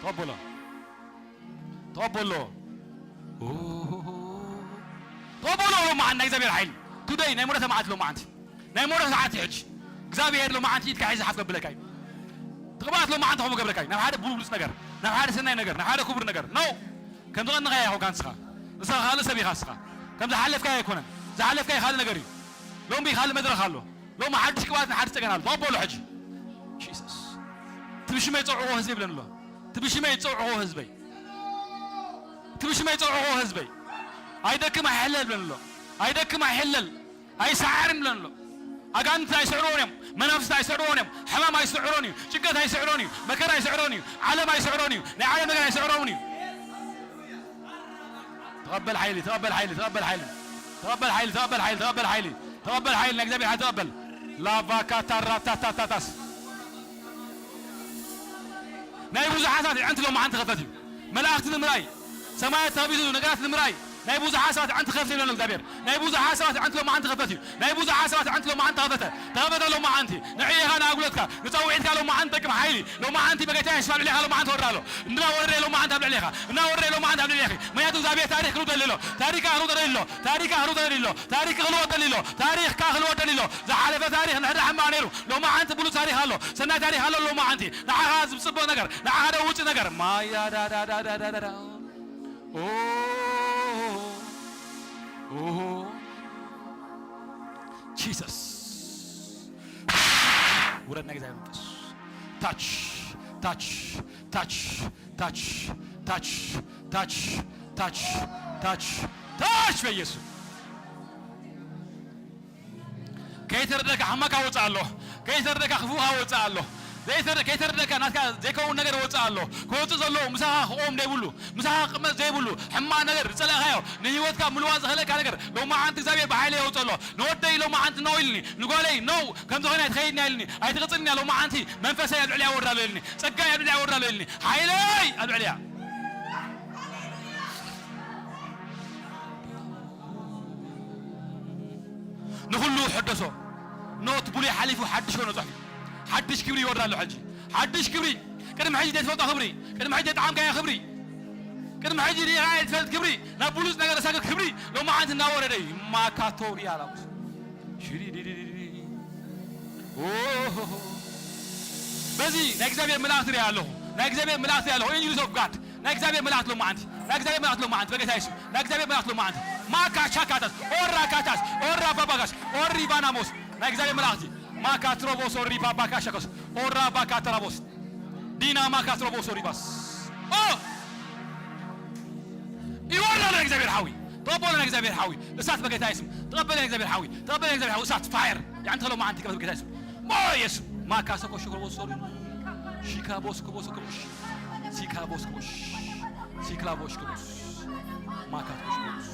ተቐበሎ። ተቐበሎ። ኦ፣ ተቐበሎ። ሎማዓንቲ ናይ እግዚኣብሔር ሓይሊ። ቱደይ ናይ ሞረተ መዓልቲ ሎማዓንቲ። ናይ ሞረተ ሰዓት ሕጂ። እግዚኣብሔር ሎማዓንቲ ኢድካ ሒዙ ሓፍ ከብለካ እዩ። ትቕባኣት ሎማዓንቲ ከምኡ ገብረካ እዩ። ናብ ሓደ ብሉጽ ነገር፣ ናብ ሓደ ሰናይ ነገር፣ ናብ ሓደ ክቡር ነገር። ኖ! ከም ዝቐንኻ ኢኻ ኮንካ ንስኻ። ንስኻ ካልእ ሰብ ኢኻ ንስኻ። ከም ዝሓለፍካዮ ኣይኮነን። ዝሓለፍካዮ ካልእ ነገር እዩ። ሎሚ ካልእ መድረኽ ኣሎ። ሎሚ ሓድሽ ቅብኣትን ሓድሽ ጸጋን ኣሎ። ተቐበሎ ሕጂ። ጂሰስ። ትብሽመይ ጸውዕዎ ህዝበይ ብለን ኣሎ። ትብሽመይ ጸውዕዎ ህዝበይ። ትብሽመይ ጸውዕዎ ህዝበይ። ኣይደክም ኣይሕለል ብለን ኣሎ። ኣይደክም ኣይሕለል። ኣይሰዓርን ብለን ኣሎ። ኣጋንንቲ ኣይስዕርዎን እዮም። መናፍስቲ ኣይስዕርዎን እዮም። ሕማም ኣይስዕሮን እዩ። ጭንቀት ኣይስዕሮን እዩ። መከራ ኣይስዕሮን እዩ። ዓለም ኣይስዕሮን እዩ። ናይ ዓለም ነገር ኣይስዕሮምን እዩ። ተቐበል ሓይሊ፣ ተቐበል ሓይሊ፣ ተቐበል ሓይሊ። ተቐበል ሓይሊ፣ ተቐበል ሓይሊ፣ ተቐበል ሓይሊ። ተቐበል ሓይሊ፣ ናይ እግዚኣብሔር ሓይሊ ተቐበል። ላቫካታራታታታታስ። ናይ ብዙሓት ኣዕንቲ ሎማዓንቲ ክኸፈት እዩ። መላእኽቲ ንምርኣይ፣ ሰማያት ተኸፊቱ ነገራት ንምርኣይ፣ ናይ ብዙሓት ሰባት ኣዕንቲ ክኸፍት ይብለና እግዚኣብሔር። ናይ ብዙሓት ሰባት ኣዕንቲ ሎማዓንቲ ክኸፈት እዩ። ናይ ብዙሓት ሰባት ኣዕንቲ ሎማዓንቲ ተኸፈተ። ተኸፈተ ሎማዓንቲ። ንዕኻ ንኣጉለትካ፣ ንጸውዒትካ ሎማዓንቲ ጠቅም ሓይሊ። ሎማዓንቲ በጌታ የሱስ ኣብ ልዕሌኻ ሎማዓንቲ ወርዳ ኣሎ። እንድና ወረደ ሎማዓንቲ ኣብ ልዕሌኻ። እና ወረደ ሎማዓንቲ ኣብ ልዕሌኺ። ምክንያቱ እግዚኣብሔር ታሪኽ ክልውጥ ደሊሎ። ታሪኻ ክልውጥ ደሊሎ። ታሪኻ ክልውጥ ደሊሎ። ታሪኽ ክልወጥ ደሊሎ። ታሪኽካ ክልወጥ ደሊሎ። ዝሓለፈ ታሪኽ ንሕዳ ሕማቕ ነይሩ። ሎማዓንቲ ብሉጽ ታሪኽ ኣሎ። ሰናይ ታሪኽ ኣሎ ሎማዓንቲ። ንዓኻ ዝጽበቕ ነገር፣ ንዓኻ ደውጽ ነገር። ማያ ዳ ዳ ዳ ዳ ዳ ዳ። ኦ፣ ኦ፣ ጂሰስ። ውረድ ናይ እግዚኣብሔር መንፈስ። ታች፣ ታች፣ ታች፣ ታች፣ ታች፣ ታች፣ ታች፣ ታች፣ ታች በኢየሱስ። ከይተረደካ ሕማካ ወፅእ ኣሎ። ከይተረደካ ክፉእካ ወፅእ ኣሎ። ዘይተረ-፣ ከይተረደካ ናትካ ዘይከውን ነገር ወፅእ ኣሎ። ክወፅእ ዘለዎ ምሳኻ ክቆም ዘይብሉ፣ ምሳኻ ክቕመጥ ዘይብሉ ሕማቕ ነገር ዝፀላእካዮ ንህይወትካ ምልዋጥ ዝኽእለካ ነገር ሎማዓንቲ እግዚኣብሔር ብሓይሊ የውፅእ ኣሎ። ንወደይ ሎማዓንቲ ነው ኢልኒ፣ ንጓለይ ነው፣ ከምዚ ኮይና ኣይትኸይድን እያ ኢልኒ፣ ኣይትቕፅልን እያ ሎማዓንቲ መንፈሰይ ኣብ ልዕሊያ ወርድ ኣሎ ኢልኒ፣ ጸጋይ ኣብ ልዕሊያ ወርድ ኣሎ ኢልኒ፣ ሓይለይ ኣብ ልዕሊያ። ንኹሉ ሕደሶ። ኖት ብሉይ ሓሊፉ ሓድሽ ኮነ ጽሑፍ። ሓድሽ ክብሪ ይወርድ ኣሎ ሕጂ። ሓድሽ ክብሪ። ቅድሚ ሕጂ ዘይትፈልጦ ክብሪ። ቅድሚ ሕጂ ዘይጠዓምካዮ ክብሪ። ቅድሚ ሕጂ ርኢኻ ዘይትፈልጥ ክብሪ። ናብ ብሉጽ ነገር ዘሳግር ክብሪ። ሎማዓንቲ እናወረደ እዩ። ማካቶሪ ኣላሙስ። ሽሪዲዲዲዲ። ኦሆሆ። በዚ ናይ እግዚኣብሔር መልኣኽቲ ሪኣ ኣለኹ። ናይ እግዚኣብሔር መልኣኽቲ ሪኣ ኣለኹ። Angels of God። ናይ እግዚኣብሔር መልኣኽቲ ሎማዓንቲ። ናይ እግዚኣብሔር መልኣኽቲ ሎማዓንቲ። በጌታ የሱስ። ናይ እግዚኣብሔር መልኣኽቲ ሎማዓንቲ። ማካ ሻካታስ። ኦራ ካታስ። ኦራ ባባጋስ። ኦሪ ባናሞስ። ናይ እግዚኣብሔር መልኣኽቲ። ማካ ትሮቦስ ኦሪ ባባካ ሻካስ። ኦራ ባካ ትራቦስ። ዲና ማካ ትሮቦስ ኦሪ ባስ። ኦ! ይወርዳል ናይ እግዚኣብሔር ሓዊ። ተቐበሉ ናይ እግዚኣብሔር ሓዊ። እሳት በጌታ የሱስ። ተቐበሉ ናይ እግዚኣብሔር ሓዊ። ተቐበሉ ናይ እግዚኣብሔር ሓዊ። እሳት ፋየር። ያንተ ሎማዓንቲ ክበል በጌታ የሱስ። ሞ የሱስ። ማካ ሰኮ ሽኮ ቦሶ። ሺካ ቦስኮ ቦሶ ኮሽ። ሲካ ቦስኮ ቦሽ። ሲክላ ቦሽ ኮሽ። ማካ ቦሽ ኮሽ።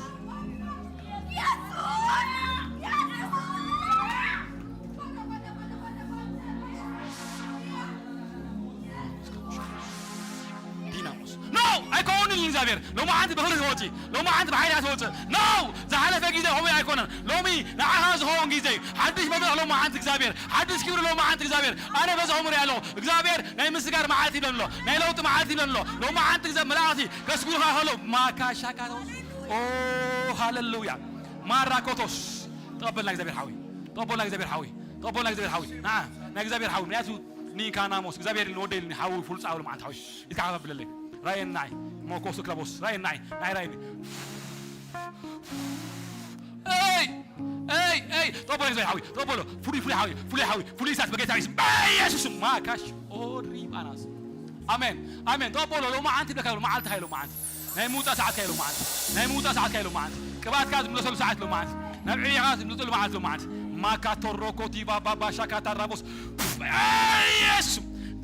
ዲናሞስ። ኖ! ኣይከውንን እዩ እግዚኣብሔር። ሎማዓንቲ ብኽብሪ ትወፂ። ሎማዓንቲ ብሓይሊ ትወፅእ። ኖ! ዝሓለፈ ግዜ ከምኡ ኣይኮነን። ሎሚ ንዓኻ ዝኸውን ግዜ እዩ። ሓድሽ መድረኽ ሎማዓንቲ እግዚኣብሔር። ሓድሽ ክብሪ ሎማዓንቲ እግዚኣብሔር። ኣነ በዚ ከምኡ ሪኣ ኣለኹ። እግዚኣብሔር ናይ ምስጋር መዓልቲ ይብለን ኣሎ። ናይ ለውጢ መዓልቲ ይብለን ኣሎ። ሎማዓንቲ ግዜ መላእኽቲ ከስጉሩኻ ከለዉ ማካሻካ። ኦ፣ ሃሌሉያ። ማራኮቶስ። ተቐበልና እግዚኣብሔር ሓዊ። ተቐበልና እግዚኣብሔር ሓዊ። ተቐበልና እግዚኣብሔር ሓዊ። ንዓ፣ ናይ እግዚኣብሔር ሓዊ። ምክንያቱ ኒካናሞስ፣ እግዚኣብሔር ኢልኒ ወደ ኢልኒ ሓዊ ፍሉጥ ጻውል መዓልቲ ሓዊ። ኢልካ ሓፍ ኣብለለይ። ራእየኒ ንዓይ። ሞኮሱ ክለቦስ። ራእየኒ ንዓይ። ንዓይ ራእየኒ። ኤይ! ኤይ! ኤይ! ተቐበሎ እግዚኣብሔር ሓዊ። ተቐበሎ። ፍሉይ፣ ፍሉይ ሓዊ። ፍሉይ ሓዊ። ፍሉይ እሳት በጌታ ስም። በኢየሱስ ስም። ማካሽ ኦሪባናስ። ኣሜን። ኣሜን። ተቐበሎ። ሎማዓንቲ ብለካ፣ ሎማዓልቲ ሓይሎ መዓልቲ። ናይ ምውጻእ ሰዓትካ ኢሉ መዓልቲ። ናይ ምውጻእ ሰዓትካ ኢሉ መዓልቲ። ቅብኣትካ ዝምለሰሉ ሰዓት ኢሉ መዓልቲ። ናብ ዕብየኻ ዝምለሰሉ መዓልቲ ኢሉ መዓልቲ። ማካ ቶሮኮ ዲቫ ባባ ሻካ ታራቦስ። ኢየሱስ።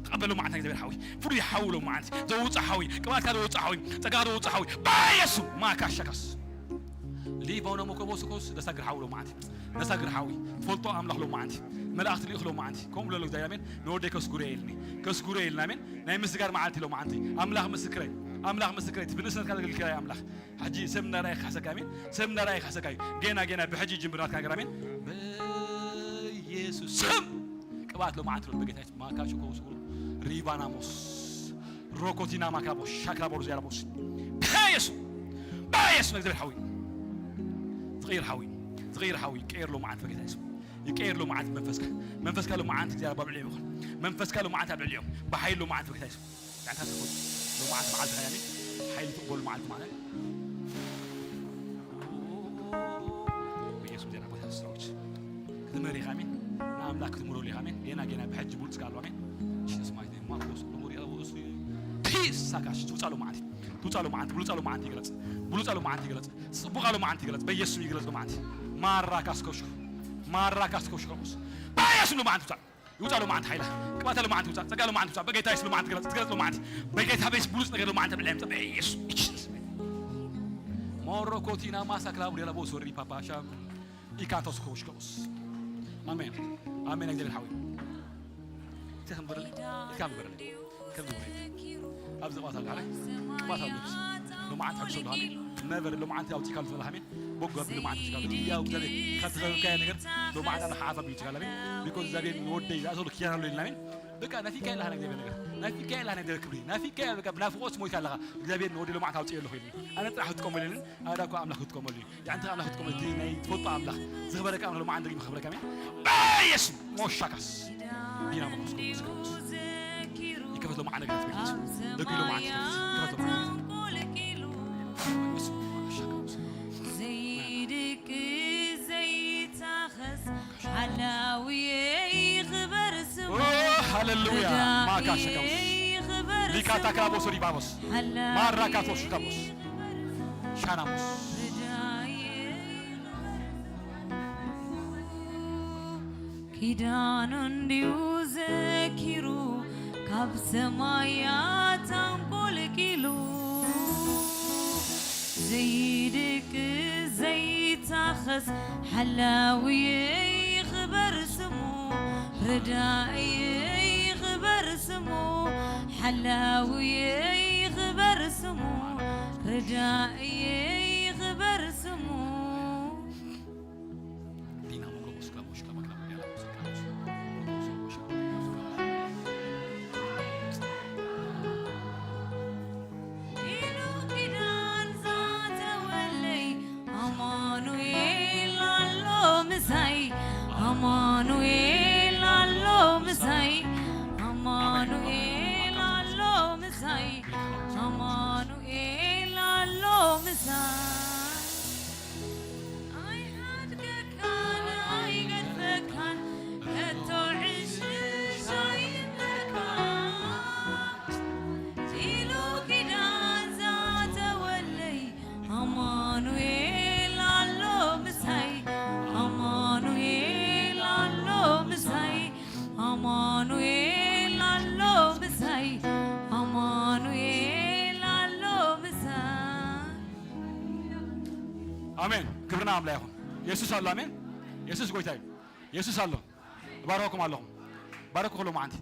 ተቐበሎ መዓልቲ ናይ እግዚኣብሔር ሓዊ። ፍሉይ ሓዊ ኢሉ መዓልቲ። ዘውጽእ ሓዊ። ቅብኣትካ ዘውጽእ ሓዊ። ጸጋ ዘውጽእ ሓዊ። በኢየሱስ። ማካ ሻካስ። ሊባኖ መኮቦ ስኮስ ደሳግር ሓዊ ሎማዓንቲ፣ ደሳግር ሓዊ ትፈልጦ ኣምላኽ ሎማዓንቲ፣ መላእኽቲ ልኢኽ ሎማዓንቲ። ከምኡ ብለሎ እግዚኣብሔር ኣሜን። ንወደይ ከስጉረ የልኒ፣ ከስጉረ የልና ኣሜን። ናይ ምስጋር መዓልቲ ሎማዓንቲ። ኣምላኽ ምስክረይ፣ ኣምላኽ ምስክረይ፣ ብንእስነትካ ዘገልግልካዮ ኣምላኽ ሕጂ ሰብ እናረኣየ ክሓሰካ ኣሜን። ሰብ እናረኣየ ክሓሰካ እዩ። ጌና ጌና ብሕጂ ይጅምር ናትካ ነገር ኣሜን። በኢየሱስ ስም ቅብኣት ሎማዓንቲ ሎሚ በጌታ ማካሹ ከውስኩ ሪባናሞስ ሮኮቲና ማካቦ ሻክራቦር ዚያራቦስ በኢየሱስ በኢየሱስ እግዚኣብሔር ሓዊ ዝቕይር ሓዊ ዝቕይር ሓዊ ይቀየር ሎማዓንቲ በጌታ የሱስ። ይቀየር ሎማዓንቲ መንፈስካ መንፈስካ ሎማዓንቲ እግዚኣብሔር ኣብ ልዕሊኦም ይኹን። መንፈስካ ሎማዓንቲ ኣብ ልዕሊኦም ብሓይሊ ሎማዓንቲ በጌታ የሱስ። ዳዕታ ትኹን ሎማዓንቲ መዓልቲ ኸያኒ ሓይሊ ትቕበሉ መዓልቲ ማለት በኢየሱስ ዜና ቦታ ስራዎች ክትመሪ ኢኻ ኣሜን። ንኣምላኽ ክትምረሉ ኢኻ ኣሜን። ጌና ጌና ብሕጂ ብሉጽ ቃል ኣሜን። ጂሰስ ማይቲ ማርቆስ ቁሙር ያለው እሱ ፒስ ሳካሽ ትውጻ ሎማዓንቲ ትውጻ ሎማዓንቲ ብሉጻ ሎማዓንቲ ይግለጽ። ብሉጻ ሎማዓንቲ ይግለጽ። ጽቡቓ ሎማዓንቲ ይግለጽ። በኢየሱስ ይግለጽ ሎማዓንቲ ማራ ካስኮሽ ማራ ካስኮሽ ከሙስ በኢየሱስ ሎማዓንቲ ትውጻ ይውጻ ሎማዓንቲ ሓይላ ቅባታ ሎማዓንቲ ውጻ ጸጋ ሎማዓንቲ ውጻ በጌታ የሱስ ሎማዓንቲ ግለጽ ትግለጽ ሎማዓንቲ በጌታ በየሱስ ብሉጽ ነገር ሎማዓንቲ ብላይ ምጻ በየሱስ ሞሮኮቲና ማሳክላ ቡዴላ ቦሶሪ ፓፓሻ ኢካቶስ ኮሽኮስ ኣሜን ኣሜን። እግዚኣብሔር ሓዊ ኢትካ ምበረለ ኢትካ ምበረለ ከም ዝበረ ኣብዚ ቅባታ ኣሎ ሓላይ ቅባታ ኣሎ ሎማዓንቲ ሓድሶ ኣሎ ኣሜን። ነበር ሎማዓንቲ ኣውጺካ ኣሎ ዝበለ ኣሜን። በጎ ኣቢሉ መዓልቲ ዝጋብር ያው እግዚኣብሔር ካብ ተኸብካያ ነገር ሎማዓንታ ንሓፍ ኣቢሉ ዝጋብር ኣሜን። ቢኮዝ እግዚኣብሔር ንወደይ ዝኣሰሉ ክያና ኣሎ ኢልና ኣሜን። በቃ ናፊካ ኢላሃ ናይ እግዚኣብሔር ነገር ናፊካ ኢላሃ ናይ እግዚኣብሔር ክብሪ ናፊካ ኢላሃ በቃ ብናፍቆት ሞይታ ኣለኻ። እግዚኣብሔር ንወደይ ሎማዓንታ ኣውፅእ ኣለኹ ኢልና ኣነ ጥራሕ ክትጥቀመሉ ኢልን ኣዳ እኮ ኣምላኽ ክትጥቀመሉ እዩ። ያንተ ኣምላኽ ክትጥቀመሉ እቲ ናይ ትፈልጦ ኣምላኽ ዝኽበረካ ኣምላኽ ሎማዓንታ ደግሞ ክብረካ ኣሜን። በኢየሱስ ሞሻካስ ዲና መንፈስ ቅዱስ ይከፈት ሎማዓንታ ግራት በኢየሱስ ደጉ ሎማዓንታ ይከፈት ይከፈት ሎማዓንታ ዘይድቅ ዘይታኸስ ሓላውየይ ይኽበር ስሙ ሃሌሉያ ማካ ሸካውስ ሊካ ታክራቦስ ሪባቦስ ማራካቶስ ሸካቦስ ሻናሞስ ኪዳኑ እንዲዩ ዘኪሩ ካብ ሰማያት ኣንቆልቂሉ ዘይድቅ ዘይታኸስ ሓላውየ ይኽበር ስሙ ረዳእየ ይኽበር ስሙ ሓላውየ ይኽበር ስሙ ረዳእየ ይኽበር ስሙ ኣማኑኤል ኣሎ ምሳይ ኣማኑኤል ኣሎ ምሳይ ኣማኑኤል ኣሎ ምሳይ ኣማኑኤል ኣሎ ምሳይ ኣይሓድገካን ኣይገድፈካን ከቶ ዕሽሽ ኣይብለካ ኢሉ ኪዳን ዛተወለይ ኣማኑኤል ኣሎ ምሳይ ኣማኑኤል ኣሎ ምሳይ ኣማኑኤል ኣሎ ምሳይ ኣማኑኤል ኣሎ ምሳይ ኣሜን። ክብርና ኣምላ ይኹን። የሱስ ኣሎ። ኣሜን። የሱስ ጎይታ እዩ። የሱስ ኣሎ። እባርኸኩም ኣለኹም። ባረኩ ሎማዓንቲ።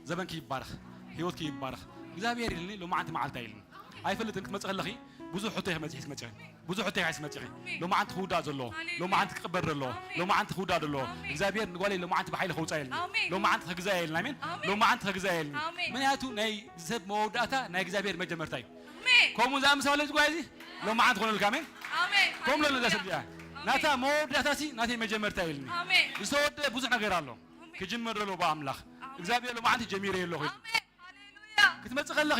ዘበንኪ ይባረኽ። ህይወትኪ ይባረኽ። እግዚኣብሔር ኢልኒ ሎማዓንቲ መዓልታ ኢልኒ። ኣይፈልጥን ክትመጽእ ከለኺ ብዙሕ ሕቶ ኢኺ መጺኺ ክትመጺኺ። ብዙሕ ሕቶ ኢኺ ክትመጺኺ። ሎማዓንቲ ክውዳእ ዘለዎ። ሎማዓንቲ ክቕበር ዘለዎ። ሎማዓንቲ ክውዳእ ዘለዎ። እግዚኣብሔር ንጓለይ ሎማዓንቲ ብሓይሊ ከውጻእ ኢልኒ። ሎማዓንቲ ክግዛእ ኢልና። ኣሜን። ሎማዓንቲ ክግዛእ ኢልኒ። ምክንያቱ ናይ ሰብ መወዳእታ ናይ እግዚኣብሔር መጀመርታ እዩ። ኣሜን። ከምኡ ዝኣምሳለ ዝጓይ እዚ ሎማዓንቲ ኮነልካ። ኣሜን። ኣሜን። ከምኡ ለለ ሃሌሉያ። ዘስብ እዚኣ ኣሜን። ናታ መወዳእታ ሲ ናተይ መጀመርታ ኢልኒ። ኣሜን። ዝተወደአ ብዙሕ ነገር ኣሎ። ኣሜን። ክጅመር ዘሎ ብኣምላኽ። ኣሜን። እግዚኣብሔር ሎማዓንቲ ጀሚረ ኣለኹ። ኣሜን። ሃሌሉያ። ክትመጽእ ከለኺ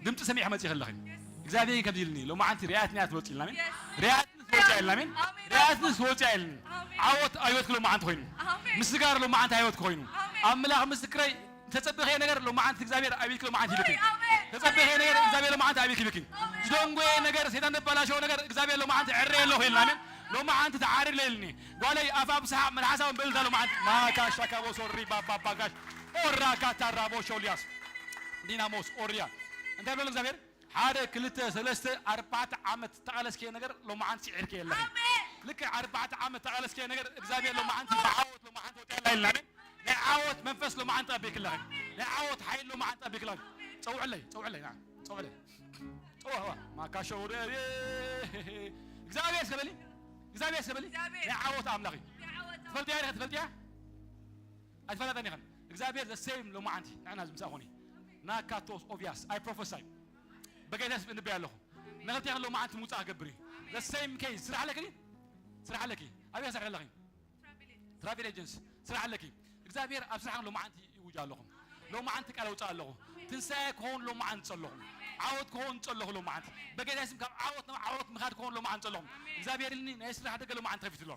ድምፂ ሰሚዕ መፅእ ከለኺ የስ። እግዚኣብሔር ከምዚ ኢልኒ ሎማዓንቲ ሪኣትኒ እያ ትወፅ ኢልና። ኣሜን። የስ። ሪኣትኒ ትወፅ ኢልና። ኣሜን። ኣሜን። ሪኣትኒ ትወፅ ኢልኒ። ኣሜን። ዓወት ኣዮት ክሎ መዓንቲ ኮይኑ ኣሜን። ምስጋር ሎ መዓንቲ ኣዮት ኮይኑ ኣሜን። ኣምላኽ ምስክረይ ተጸበኸ ነገር ሎማዓንቲ እግዚኣብሔር ኣብ ኢድኪ ሎማዓንቲ ይልክን። ኣሜን። ተጸበኸ ነገር እግዚኣብሔር ሎማዓንቲ ኣብ ኢድኪ ይልክን። ኣሜን። ዝደንጎየ ነገር ሰይጣን ዘበላሸወ ነገር እግዚኣብሔር ሎማዓንቲ ዕረ የለኹ ኢልና። ኣሜን። ሎማዓንቲ ተዓሪ ለልኒ ጓለይ ኣፋ ብስሓ መልሓሳውን በልታ ሎማዓንቲ ማካሻ ካቦ ሶሪ ባባባጋሽ ኦራ ካታራቦ ሾልያስ ዲናሞስ ኦርያ እንታይ ብሎ እግዚኣብሔር ሓደ ክልተ ሰለስተ ኣርባዕተ ዓመት ተቓለስከዮ ነገር ሎማዓንቲ ስዒርክዮ ኣለኺ። ልክዕ ኣርባዕተ ዓመት ተቓለስከዮ ነገር እግዚኣብሔር ሎማዓንቲ ብዓወት ሎማዓንቲ ወፂኣላ ኢልና ኣሜን። ናይ ዓወት መንፈስ ሎማዓንቲ ኣቢክለኺ። ናይ ዓወት ሓይሊ ሎማዓንቲ ኣቢክለኺ። ፀውዕለይ፣ ፀውዕለይ፣ ና፣ ፀውዕለይ። ፀውዕዋ፣ ማካሾ ወደ-፣ እግዚኣብሔር እስከ በሊ፣ እግዚኣብሔር እስከ በሊ። ናይ ዓወት ኣምላኽ እዩ። ትፈልጥያ ኢኻ፣ ትፈልጥያ? ኣይትፈለጠን ኢኸን። እግዚኣብሔር the same ሎማዓንቲ ንሕና ዝምሳእ ኾነ። ናካቶስ ኦቪያስ፣ I prophesy። በጌታ ስም እንበይ ኣለኹ። ንኽልቴኽን ሎማዓንቲ ምውፃእ ክገብር እዩ። The same case። ስራሕ ኣለኪ ድዩ? ስራሕ ኣለኪ። ኣበይ ትሰርሒ ኣለኺ? ትራቭል ኤጀንሲ። ስራሕ ኣለኪ። እግዚኣብሔር ኣብ ስራሕን ሎማዓንቲ ይውጃ ኣለኹ። ሎማዓንቲ ቃል ኣውፅእ ኣለኹ። ትንሳኤ ክኸውን ሎማዓንቲ ጸለኹ። ዓወት ክኸውን ጸለኹ ሎማዓንቲ። በጌታ ስም ካብ ዓወት ናብ ዓወት ምኻድ ክኸውን ሎማዓንቲ ጸለኹ። እግዚኣብሔር ኢልኒ ናይ ስራሕ ደገ ሎማዓንቲ ከፊቱ ኣሎ።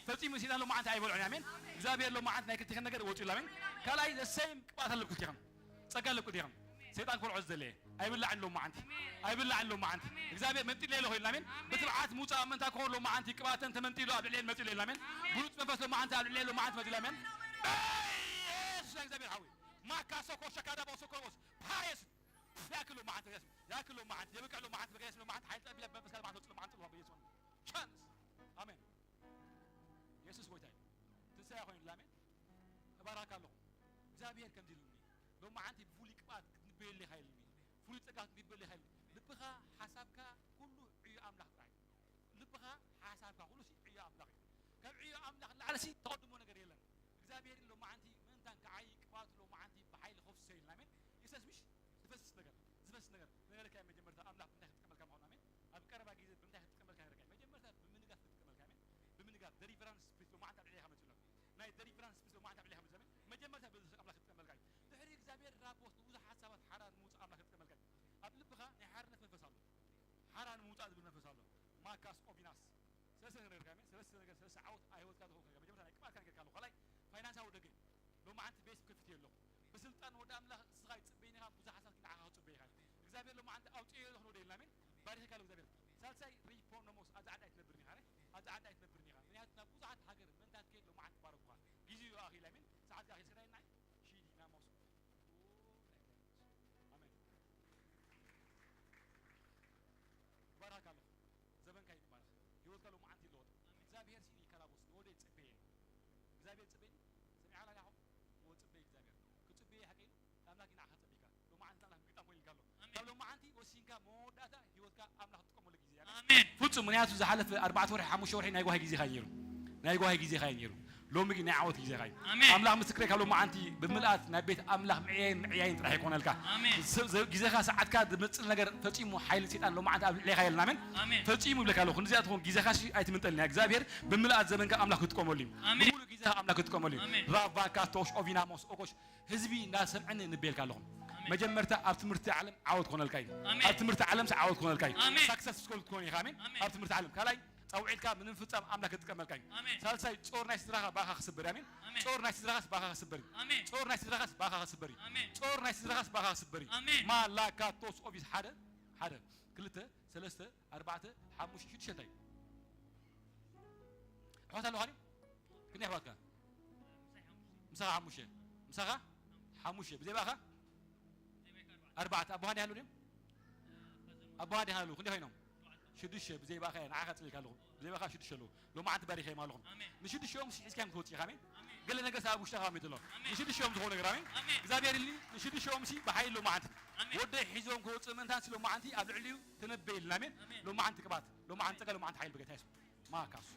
ፈጺሙ ሰይጣን ሎማዓንቲ ኣይበልዖን። ኣሜን። እግዚኣብሔር ሎማዓንቲ ናይ ክልቴኽን ነገር ወፂኡ ኣሎ። ኣሜን። ካልኣይ the same ቅብኣት ኣለኩም ክልቴኽን። ጸጋ ኣለኩም ክልቴኽን። ሰይጣን ክበልዖ ዝደለየ ኣይብላዕን ሎማዓንቲ። ኣይብላዕን ሎማዓንቲ። እግዚኣብሔር መንጢለ ኣለኹ ኢልና። ኣሜን። ብትብዓት ምውፃእ ምእንታ ክኾን ሎማዓንቲ ቅብኣተን ተመንጢሉ ኣብ ልዕሌን መፂኡ ኣሎ። ኣሜን። ብሉፅ መንፈስ ሎማዓንቲ ኣብ ልዕሌ ሎማዓንቲ መፂኡ ኣሎ። ኣሜን። በኢየሱስ እግዚኣብሔር ሓዊ ማካሶ ኮሸካዳ ቦሶ ኮሮስ ፓየስ ያክል ሎማዓንቲ በኢየሱስ ያክል ሎማዓንቲ የብቅዕ ሎማዓንቲ በኢየሱስ ሎማዓንቲ ሓይል ጠቢላ መንፈስ ካልማዓንቲ ወፅእ ሎማዓንቲ ሎማ በኢየሱስ ቻንስ። ኣሜን። የሱስ ጎይታ እዩ። ትንሳኤ ኮይኑ ላሜን እባርካ ኣለኹ። እግዚኣብሔር ከምዚ ኢሉኒ ሎማዓንቲ ብፍሉይ ቅብኣት ክትንበየሉ ኢኻ ኢሉኒ። ፍሉይ ጸጋ ክትንበየሉ ኢኻ ኢሉኒ። ልብኻ ሓሳብካ ኩሉ ዕዮ ኣምላኽ ጥራሕ እዩ። ልብኻ ሓሳብካ ኩሉ ሲ ዕዮ ኣምላኽ እዩ። ካብ ዕዮ ኣምላኽ ንላዕሊ ሲ ተቐድሞ ነገር የለን። እግዚኣብሔር ሎማዓንቲ ምእንታን ክዓይ ቅብኣቱ ሎማዓንቲ ብሓይሊ ከፍስሶ ኢልና ኣሜን። የሱስ ምሽ ዝፈስስ ነገር ዝፈስስ ነገር ንገረካ መጀመርታ ኣምላኽ ብምንታይ ክትጥቀመልካ ምዃኑ ኣሜን። ኣብ ቀረባ ግዜ ብምንታይ ክትጥቀመልካ ንገረካ መጀመርታ ብምንጋፍ ክትጥቀመልካ ኣሜን። ብምንጋፍ deliverance spirit ሎማዓንቲ ኣብ ልዕሌኻ መፅኡ ኣሎ። ናይ deliverance spirit ሎማዓንቲ ኣብ ልዕሌኻ መፅኡ ኣሜን። መጀመርታ በዚ ኣምላኽ ክትጥቀመልካ እዩ። ድሕሪ እግዚኣብሔር ራቦት ንብዙሕ ሓሳባት ሓራ ንምውፃእ ኣምላኽ ክትጥቀመልካ እዩ። ኣብ ልብኻ ናይ ሓርነት መንፈስ ኣሎ። ሓራ ንምውፃእ ዝብል መንፈስ ኣሎ። ማካስ ኦቪናስ ሰለስተ ነገር ከመይ ሰለስተ ነገር ሰለስተ ዓወት ኣብ ህይወትካ ዝኸውን ነገር መጀመርታ ናይ ቅብኣትካ ነገር ካሎ ካልኣይ ፋይናንሳዊ ደገ ሎማዓንቲ ቤት ከፊት ኣለኹ። ብስልጣን ወደ ኣምላኽ እስኻ ይጽበይኒ ኢኻ ብዙሕ ሓሳብ ንዓኻ ክጽበይ ኢኻ። እግዚኣብሔር ሎማዓንቲ ኣውጽኤ ኣለኹ ወደ ኢልና ኣሜን። ባሪኽካ ኣሎ እግዚኣብሔር። ሳልሳይ ሪፖኖሞስ ኣብዚ ዓዲ ኣይትነብርን ኢኻ። ኣብዚ ዓዲ ኣይትነብርን ኢኻ። ምክንያቱ ናብ ብዙሓት ሃገር ምእንታት ከይድ ሎማዓንቲ ባረኩኻ። ግዜኡ ኣኺል ኣሜን። ሰዓት ኣኺል ስራይ ናይ ሺዲ ናሞስ ኣሜን። ይባርካ ኣለኹ። ዘመንካ ይባረኽ። ህይወትካ ሎማዓንቲ ይለወጥ። እግዚኣብሔር ሲ ይከላቦስ ንወደ ይጽበየ። እግዚኣብሔር ጽበይ ሰሚዓና ዳኹ ወጽበይ እግዚኣብሔር ክጽበየ ሓቀይ ኣምላኽ ኢና ሓጸቢካ ሎማዓንቲ ኣምላኽ ግጣም ኮይልካ ኣሎ። ካብ ሎማዓንቲ ወሲንካ መወዳእታ ህይወትካ ኣምላኽ ትጥቀመሉ ግዜ ኣሜን። ፍጹም ምክንያቱ ዝሓለፈ ኣርባዕተ ወርሒ ሓሙሽተ ወርሒ ናይ ጓሂ ግዜኻ እዩ ነይሩ። ናይ ጓሂ ግዜኻ እዩ ነይሩ። ሎሚ ግን ናይ ዓወት ግዜኻ እዩ። ኣሜን። ኣምላኽ ምስክረይ ካብ ሎማዓንቲ ብምልኣት ናብ ቤት ኣምላኽ ምዕያይን ምዕያይን ጥራሕ ይኮነልካ። ኣሜን። ሰብ ዘ- ግዜኻ ሰዓትካ ዝመጽእ ነገር ፈጺሙ ሓይሊ ሰይጣን ሎማዓንቲ ኣብ ልዕሌኻ የለን። ኣሜን። ኣሜን። ፈጺሙ ይብለካ ኣለኹ። ንዚኣ ትኾን ግዜኻ ሲ ኣይትምንጠልና እግዚኣብሔር ብምልኣት ዘመንካ ኣምላኽ ክጥቀመሉ እዩ። ኣሜን። ብምሉእ ግዜኻ ኣምላኽ ክጥቀመሉ እዩ። ኣሜን። ራቫካ ቶሽ ኦቪናሞስ ኦኮሽ ህዝቢ እንዳሰምዐኒ ንቤልካ ኣለኹም። ኣሜን። መጀመርታ ኣብ ትምህርቲ ዓለም ዓወት ኮነልካ እዩ። ኣሜን። ኣብ ትምህርቲ ዓለም ዓወት ኮነልካ እዩ። ኣሜን። ሳክሰስፉል ትኮን ኢኻ። ኣሜን። ኣሜን። ኣብ ትምህርቲ ዓለም ካልኣይ ጸውዒልካ ምንም ፍጻም ኣምላኽ ክጥቀመልካ እዩ። ኣሜን። ሳልሳይ ጾር ናይ ስድራኻ ባኻ ክስበር እዩ። ኣሜን። ኣሜን። ጾር ናይ ስድራኻስ ባኻ ክስበር እዩ። ኣሜን። ጾር ናይ ስድራኻስ ባኻ ክስበር እዩ። ኣሜን። ጾር ናይ ስድራኻስ ባኻ ክስበር እዩ። ኣሜን። ማላካቶስ ኦቪስ ሓደ ሓደ ክልተ ሰለስተ ኣርባዕተ ሓሙሽተ ሽዱሽተ እንታይ እዩ? ኣሕዋት ኣለኻ ድዩ? ክንደይ ኣሕዋትካ? ምሳኻ ሓሙሽተ። ምሳኻ ሓሙሽተ። ብዘይ ባኻ ኣርባዕተ። ኣቦኻ ዲኻ ኣሎ ድዮም? ኣቦኻ ዲኻ ኣሎ? ክንደይ ኮይኖም? ሽዱሽተ። ብዘይ ባኻ ንዓኻ ጽልካ ኣለኹ። ብዘይ ባኻ ሽዱሽተ ኣለኹ። ሎማዓንቲ ባሪኸዮም ኣለኹም። ኣሜን። ንሽዱሽተኦም ሲ ሒዝካዮም ክትወጽእ ኢኻ። ኣሜን። ኣሜን። ገለ ነገር ኣብ ውሽጥኻ ኣሜን ኣሎ። ኣሜን። ንሽዱሽተኦም ዝኾነ ነገር ኣሜን። ኣሜን። እግዚኣብሔር ኢልኒ ንሽዱሽተኦም ሲ ብሓይሊ ሎማዓንቲ ኣሜን። ወደ ሒዞም ክወጽእ ምእንታን ሲ ሎማዓንቲ ኣብ ልዕሊኡ ተነበየ ኢልና ኣሜን። ኣሜን። ሎማዓንቲ ቅባት፣ ሎማዓንቲ ጸጋ፣ ሎማዓንቲ ሓይሊ በጌታ የሱስ። ማካሱ።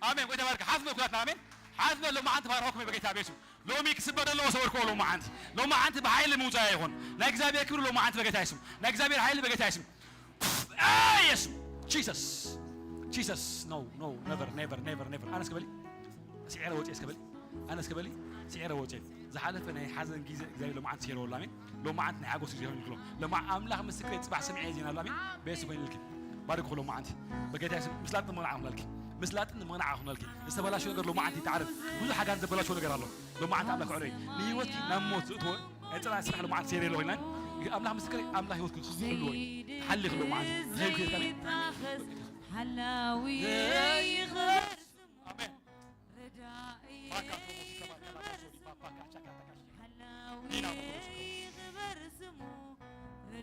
ኣሜን። ጎይታ ባርክ። ሓፍ በል ኩላትና። ኣሜን። ሓፍ በል ሎማዓንቲ ባርኸኩም በጌታ ቤሱ። ሎሚ ክስበር ዘለዎ ሰበርኮ ሎማዓንቲ። ሎማዓንቲ ብሓይሊ ምውጻእ ይኹን። ናይ እግዚኣብሔር ክብሪ ሎማዓንቲ በጌታ ይስም። ናይ እግዚኣብሔር ሓይሊ በጌታ ይስም። ኣይ የሱስ። Jesus። Jesus። No, no, never, never, never, never። ኣነስ ክበሊ። ስዒረ ወጽኤ እስከ በሊ። ኣነስ ክበሊ። ስዒረ ወጽኤ። ዝሓለፈ ናይ ሓዘን ግዜ እግዚኣብሔር ሎማዓንቲ ስዒርዎ ኣሎ። ኣሜን። ሎማዓንቲ ናይ ሓጎስ ግዜ ይኹን ይብሎ። ሎማ ኣምላኽ ምስክረይ ጽባሕ ሰሚዐ ዜና ኣሎ። ኣሜን። ቤስ ኮይንልኪ። ባርክ ሎማዓንቲ። በጌታ ስም ምስላጥ መናዓ ይኹነልኪ። ምስላጥን መናዓ ይኹነልኪ። ዝተበላሸ ነገር ሎማዓንቲ ይተዓረድ። ብዙሕ ሓጋን ዘበላሸ ነገር ኣሎ። ሎማዓንቲ ኣምላኽ ዕረይ። ንህይወትኪ ናብ ሞት ዝእትዎ ናይ ጽላኢ ስራሕ ሎማዓንቲ ሰይረ ኣለኹ ኢልና። ኣምላኽ ምስክረይ ኣምላኽ ህይወትኪ ክሕልዎ እዩ። ሓሊኺ ሎማዓንቲ። ዘይብኪ ከመይ? ሓላዊ ይኽበር ስሙ። ኣሜን። ረዳኢ ባካ ቶቦ ሲከባ ከላ ይኽበር ስሙ። ባካ ቻካ ታካሽ። ሓላዊ ዲና ቶቦ ሲከባ። ይኽበር ስሙ።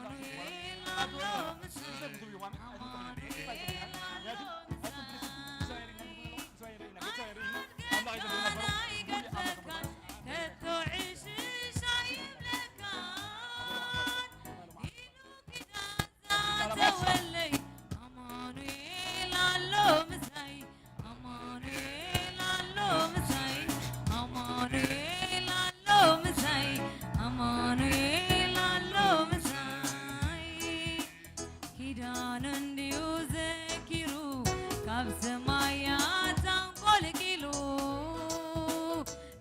ኣማኑኤል ኣሎ ምሳይ፣ ኣማኑኤል ኣሎ ምሳይ። ኣምላኽ ኣይገድፈካን፣ ከቶ ዕሽሽ ኣይብለካን። ኢሉ ኪዳን ዛተወለይ፣ ኣማኑኤል ኣሎ ምሳይ፣ ኣማኑኤል ኣሎ ምሳይ፣ ኣማኑኤል ኣሎ ምሳይ፣ ኣማኑኤል ኣሎ ምሳይ። ኪዳኑ እንድዩ ዘኪሩ፣ ካብ ሰማያት ኣንቆልቂሉ፣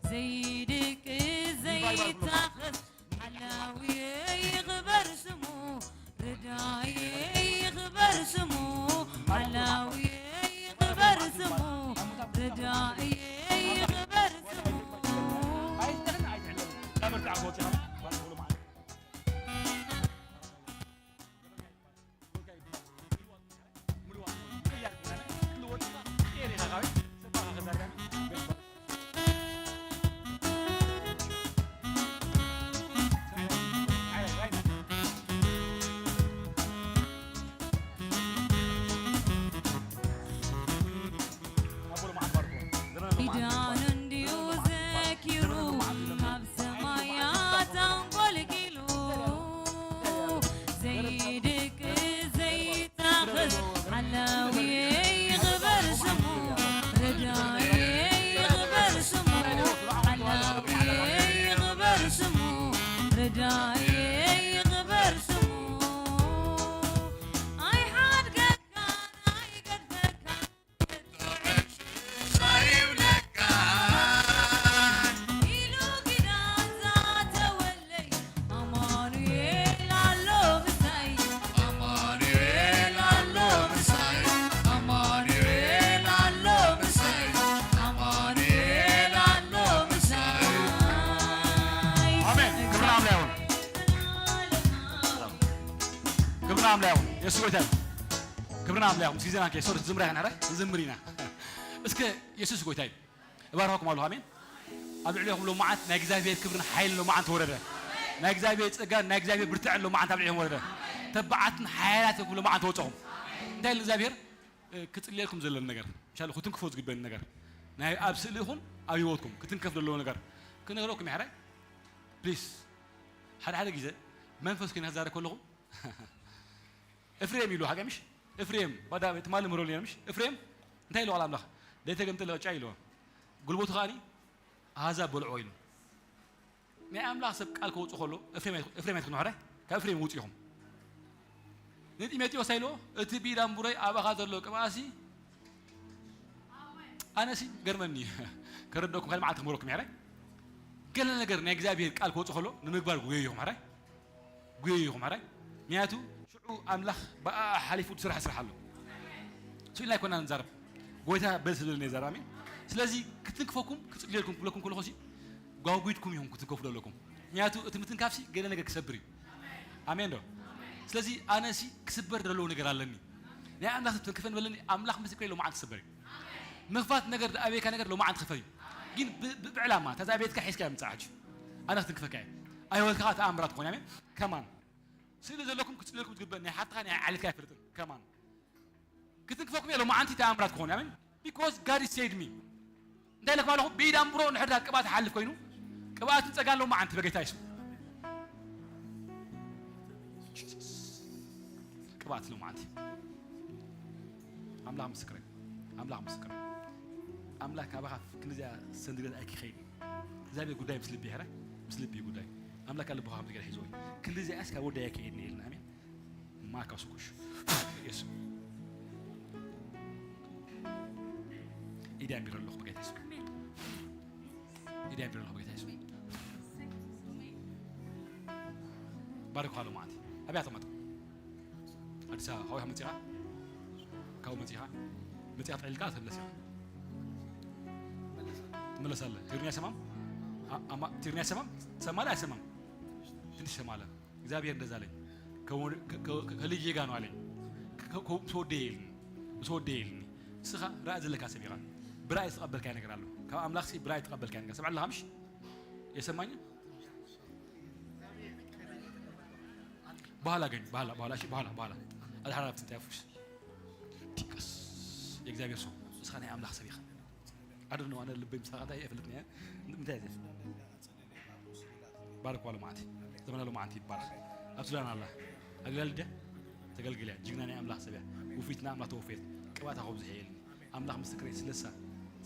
ዘይድቅስ ዘይታኸስ ሓላውየ ይኽበር ስሙ፣ ረዳእየ ይኽበር ስሙ፣ ሓላውየ ይኽበር ስሙ፣ ረዳእየ ይኽበር ስሙ። ኪዳኑ እንድዩ ዘኪሩ፣ ካብ ሰማያት ኣንቆልቂሉ፣ ዘይድቅስ ዘይታኸስ ሓላውየ ይኽበር ስሙ፣ ረዳእየ ይኽበር ስሙ፣ ሓላውየ ይኽበር ስሙ፣ ረዳእየ ይኽበር ስሙ። ኣይሓድገካን ኣይገድፈካን። ኣሜን። ክብሪ ንኣምላኽ ይኹን። ክብሪ ንኣምላኽ ይኹን። የሱስ ጎይታ እዩ። ክብሪ ንኣምላኽ ይኹን። ምስ ግዜና ከይሰዱ ዝምራ ኢና፣ ክንዝምር ኢና። እስከ የሱስ ጎይታ እዩ። እባርኸኩም ኣለኹ። ኣሜን። ኣብ ልዕሌኹም ሎማዓንት ናይ እግዚኣብሔር ክብርን ሓይልን ሎማዓንት ወረደ። ናይ እግዚኣብሔር ጸጋን ናይ እግዚኣብሔር ብርትዐን ሎማዓንት ኣብ ልዕሌኹም ወረደ። ተባዓትን ሓያላት ኢኹም ሎማዓንት ወጸኹም። እንታይ ኢሉ እግዚኣብሔር? እ፣ ክጽልየልኩም ዘለኒ ነገር፣ ምሻሉ ክትንክፎ ዝግበኒ ነገር፣ ናይ ኣብ ስእሊ ይኹን ኣብ ህይወትኩም ክትንከፍ ዘለዎ ነገር ክነግረኩም ይሕራይ። ፕሊስ፣ ሓደ ሓደ ግዜ መንፈስ ኮይነ ክዛረብ ከለኹ፣ "ኤፍሬም" ኢሉ፣ ሓቂ ምሽ? "ኤፍሬም፣ ባዳ ትማሊ ምሮል ነይሩ ምሽ? ኤፍሬም፣ እንታይ ኢሉ ቃል ኣምላኽ? ደይተገምጠ ለቅጫ" ኢሉ። ጉልበቱ ከኣኒ ኣሃዛብ በልዖ ኢሉ። ናይ ኣምላኽ ሰብ ቃል ከውጽእ ከሎ፣ ኤፍሬም ኣይ-፣ ኤፍሬም ኣይትኹኑ፣ ሕራይ? ካብ ኤፍሬም ውጹ ኢኹም። ንጢሞቴዎስ ኣይልዎ፣ "እቲ ብኢድ ኣምቡረይ ኣባኻ ዘሎ ቅብኣሲ፣ ኣነሲ ገርመኒ፣ ከረድኦኩም፣ ካልእ መዓልቲ ክምህረኩም፣ ሕራይ?" ገለ ነገር ናይ እግዚኣብሔር ቃል ከውጽእ ከሎ፣ ንምግባር ጉየዩ ኢኹም፣ ሕራይ? ጉየዩ ኢኹም፣ ሕራይ? ምክንያቱ፣ ሽዑ ኣምላኽ ብኣኣ ሓሊፉ ዝሰርሐ ስራሕ ኣሎ። ስኢልና ኣይኮናን ንዛረብ። ጎይታ በል ስለ ዝብለና ይዛረብ። ኣሜን። ስለዚ ክትንክፈኩም፣ ክጽልየልኩም ክብለኩም ከለኹ ሲ፣ ጓጒድኩም ኢኹም ክትንከፉ ዘለኩም። ምክንያቱ እቲ ምትንካፍ ሲ ገለ ነገር ክሰብር እዩ። ኣሜን ዶ? ስለዚ ኣነ ሲ ክስበር ዘለዎ ነገር ኣለኒ። ናይ ኣምላኽ ትንክፈን በለኒ፣ ኣምላኽ ምስክረይ ሎማዓንቲ ክስበር እዩ። ምኽፋት ነገር፣ ኣበይካ ነገር ሎማዓንቲ ክፈል እዩ። ግን ብ-፣ ብ-፣ ብዕላማ፣ ተዛ ቤትካ ሒዝካ ምጻእ ሕጂ። ኣነ ክትንክፈካ እየ። ኣይወልካ ተኣምራት ክኾን፣ ኣሜን። ከማን። ስእሊ ዘለኩም ክጽልየልኩም ዝግበእ ናይ ሓፍትኻ ናይ ዓሌትካ ኣይፈልጥን። ከማን። ክትንክፈኩም እየ ሎማዓንቲ ተኣምራት ክኾን፣ ኣሜን። Because God said me። እንታይ ኢለኩም ኣለኹ? ብኢድ ኣምብሮ ንሕድራ ቅብኣት ይሓልፍ ኮይኑ፣ ቅብኣትን ጸጋን ሎማዓንቲ በጌታ ይስሙ። ቅብኣት ሎማዓንቲ። ኣምላኽ ምስክረይ። ኣምላኽ ምስክረይ። ኣምላኽ ካባኻ ክንዚኣ ሰንድገት ኣይክኸይድን። እግዚኣብሔር ጉዳይ ምስ ልቢ ይሕረ፣ ምስ ልቢ ጉዳይ ኣምላክ ልብኻ ከምዚ ገለ ሒዝዎ እዩ። ክንዲ እዚኣስ ካብ ወዳይ ኣይከየድን ኢልና። ኣሜን። ማካ ሱኩሽ የሱ ኢድያ ቢሮ ኣለኹ ብጌታ የሱ። ኢድያ ቢሮ ኣለኹ ብጌታ የሱ። ባርኳ ሎማዓንቲ። ኣብያ ተቐመጥ። ኣዲስ ኣበባ፣ ካውያ መጺኻ? ካብኡ መጺኻ? መጺኻ ጥዕልካ ተመለስ ኢኻ። ትመለስ ኣለ። ትግርኛ ሰማም? አ-፣ ኣማ-፣ ትግርኛ ሰማም? ሰማለ ኣይሰማም? ትንሽ ሰማለ። እግዚኣብሔር እንደዛ ኣለኝ። ከወ-፣ ከ-፣ ከ-፣ ከልጄ ጋር ነው አለኝ። ከ-፣ ከ-፣ ምስ ወደየ ኢልኒ። ምስ ወደየ ኢልኒ። ንስኻ ራእይ ዘለካ ሰብ ኢኻ። ብራእይ ዝተቐበልካዮ ነገር ኣሎ። ካብ ኣምላኽሲ ብራእይ ዝተቐበልካዮ ነገር። ሰምዐ ኣለኻ ምሽ? የሰማኝ? በኋላ ገኝ፣ በኋላ፣ በኋላ፣ እሺ፣ በኋላ፣ በኋላ። አልሐራ ብትንታ ያፉሽ። ዲቀስ። የእግዚአብሔር ሰው። እስኻ ናይ ኣምላኽ ሰብ ኢኻ። I don't know፣ ኣነ ልበይ ምሳኻ እንታይ እየ እፈልጥ እየ። እንታይ እየ? ባርክ ዋሎ መዓንቲ። ዘመና ሎመዓንቲ ይባረክ። ኣብ ሱዳን ኣላ። ኣግላል ድያ? ተገልግል እያ። ጅግና ናይ ኣምላኽ ሰብ እያ። ውፊት ናይ ኣምላኽ ተወፈየት። ቅብኣታ ከብዝሕ እየ ኢልኒ። ኣምላኽ ምስክረይ ስለሳ፣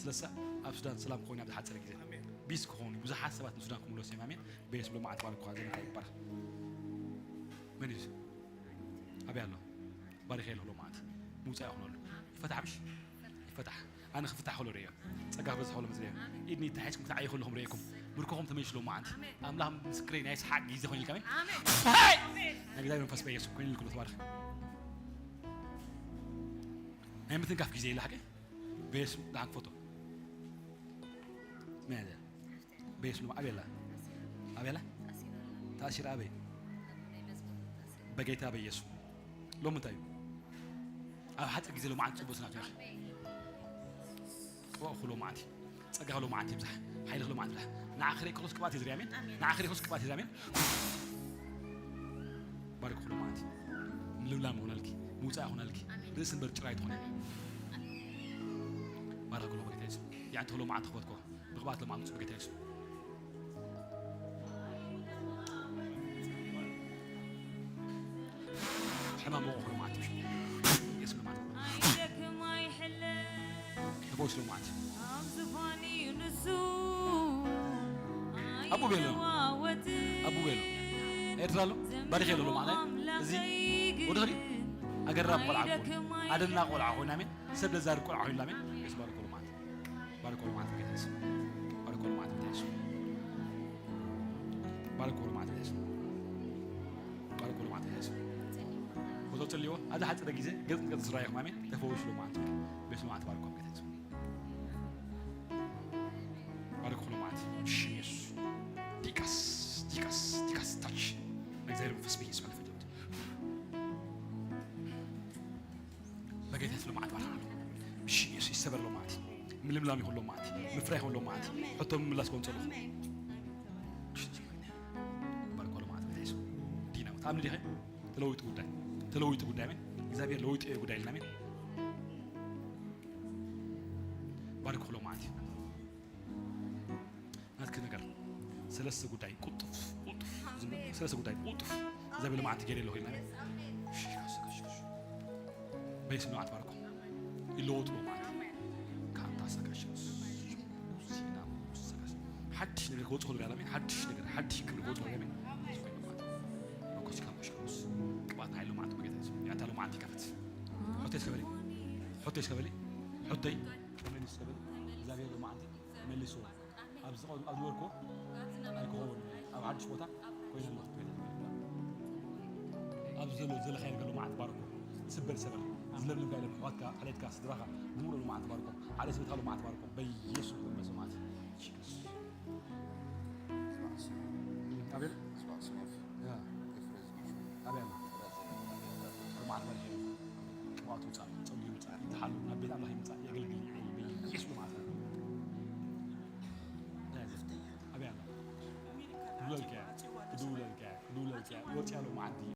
ስለሳ ኣብ ሱዳን ሰላም ክኾን ኣብ ዝሓጸረ ግዜ። ቢስ ክኾኑ ብዙሓት ሰባት ንሱዳን ክምለሱ እዮም። ኣሜን። በየስ ብሎ መዓት ባርክ ኳ ዘመና ይባረክ። መን እዩ? ኣበይ ኣሎ? ባሪኸ ኢለ ሎመዓንቲ ምውጻእ ይኹነሉ። ይፈታሕ ምሽ? ይፈታሕ። ኣነ ክፍታሕ ከሎ ርእዮ። ጸጋ ክበዝሕ ከሎ መዝለዮ። ኢድኒ ተታሒዝኩም ክትዓዩ ከለኹም ርእየኩም። ምርኮኹም ተመልሽ ሎመዓንቲ። ኣምላኽ ምስክረይ ናይ ሰሓቅ ግዜ ኮይኑ ኢልካ ኣሜን? ኣሜን። ሃይ! ኣሜን። ናይ እግዚኣብሔር መንፈስ በኢየሱስ ኮይኑ ኢልኩም ተባረኽ። ናይ ምትንካፍ ግዜ ኢለ ሓቂ? በየሱስ ደሓን ክፈቶ። መን እያ? በየሱስ ሎም ኣበይ ኣላ? ኣበይ ኣላ? ተኣሲራ ኣበይ? በጌታ በየሱስ። ሎም እንታይ እዩ? ኣብ ሓፂር ግዜ ሎመዓንቲ ፅቡቅ ስናት ነር። ቅባእኹ ሎመዓንቲ። ጸጋኹ ሎመዓንቲ ይብዛሕ። ሓይልኹ ሎመዓንቲ ይብዛሕ። ንዓኺ ርእየ ክርስቶስ ቅብኣት ይዝሪ ኣሜን። ኣሜን። ንዓኺ ርእየ ክርስቶስ ቅብኣት ይዝሪ ኣሜን። ኣሜን። ባርክ ሎመዓንቲ። ምልምላም ይኹነልኪ። ምውጻእ ይኹነልኪ። ኣሜን። ርእሲ እምበር ጭራ ኣይትኾነ። ኣሜን። ባርክ ሎመዓንቲ ይዝሪ። ያንተ ሎመዓንቲ ክፈትኮ። ብቕብኣት ሎመዓንቲ ጽቡቅ ጌታ የሱስ። ሕማም ወቕሑ ሎመዓንቲ። የሱስ ሎመዓንቲ። ኣይደክም ኣይሕለ ተፈውስ ሎመዓንቲ። ኣብ ዝፋን እዩ ንሱ። ኣቡ ቤሎ። ኣይለዋወጥ። ኣቡ ቤሎ። ኤርትራ ኣሎ። ባሪኽ የሎ ሎመዓንቲ። እዚ ኣምላኸይ ግን ወደ ኸዲ ኣገራም ቆልዓ ኣይደክም ኣይሕለ ኣደና ቆልዓ ኮይና ኣሜን። ሰብ ለዛርብ ቆልዓ ኮይና ኣሜን። የሱስ ባርክ ሎመዓንቲ። ባርኮ ሎመዓንቲ ጌታ የሱስ። ባርኮ ሎመዓንቲ ጌታ የሱስ። ባርኮ ሎመዓንቲ ጌታ የሱስ። ባርኮ ሎመዓንቲ ጌታ የሱስ። ፎቶ ጽልዎ፣ ኣብዚ ሓጺረ ግዜ ገጽ ንገጽ ዝረኣየኹም ኣሜን። ተፈወሱ ሎመዓንቲ። ቤት ሎመዓንቲ ባርኮ ጌታ የሱስ። ባርኮ ሎመዓንቲ። ብሽም የሱስ። ዲቃስ፣ ዲቃስ፣ ዲቃስ ታች። እግዚኣብሔር መንፈስ በኢየሱስ ማለት ፈጀት። በጌታ ስለ መዓት ባርካ ኣሎ። ብሽም የሱስ ይሰበር ሎ መዓት። ምልምላም ይኹን ሎ መዓት። ምፍራይ ይኹን ሎ መዓት። ሕቶ ምምላስ ኮን ጸሎት። ባርኮ ሎ መዓት በጌታ የሱስ። ዲና መዓት። ኣምን ዲኸ? ተለዊጡ ጉዳይ። ተለዊጡ ጉዳይ ኣሜን። እግዚኣብሔር ለዊጡ እዩ ጉዳይ ኢልና ኣሜን። ባርኮ ሎ መዓት። ናትኪ ነገር ሰለስተ ጉዳይ ቁልጡፍ ቁልጡፍ ዝም በል። ሰለስተ ጉዳይ ቁልጡፍ ዘብል መዓልቲ ገይረ ኣለኹ ኢልና። ሽሽ፣ ሽሽ፣ ሽሽ። በየስም መዓት ባርኮ ይለወጡ መዓት ካንታ ሰጋሽ ሲና ሰጋሽ ሓድሽ ነገር ክወጽእ ከሎ ያለ ሓድሽ ነገር ሓድሽ ክብሪ ክወጽእ ከሎ ያለ መኮስ ካብ መሽኮስ ቅባት ሓይሎ መዓት መገት ያታ ሎ መዓት ይከፈት። ሆቴል ከበሊ ሆቴል ከበሊ ሆቴል ከበሊ ከበሊ እግዚኣብሔር ሎ መዓት መልሶ ኣብዚ ቀ-፣ ኣብ ዝበርኮ ኣይክኸውን። ኣብ ሓድሽ ቦታ ኮይነ ኣለኹ። ኣብዚ ዘሎ ዘለኻዮ ነገር መዓት ባርኮ። ስበር ሰበር። ዝለምልምካ ኢለ ኣሕዋትካ፣ ሓለትካ፣ ስድራኻ፣ ብምሉእ መዓት ባርኮ። ዓሌት ቤትካ መዓት ባርኮ። በኢየሱስ ክርስቶስ መዓት። ኣቤል? ያ። ኣበይ ኣሎ? መዓት ባርኮ። ቅባቱ ይውጻእ፣ ጸጉ ይውጻእ፣ ይተሓሉ፣ ናብ ቤት ኣምላኽ ይምጻእ፣ የገልግል፣ ይዕይ፣ በኢየሱስ መዓት ባርኮ። ኣበይ ኣሎ? ክድውለልካ እያ፣ ክድውለልካ እያ፣ ክድውለልካ እያ። ወፂኣ ሎ መዓልቲ፣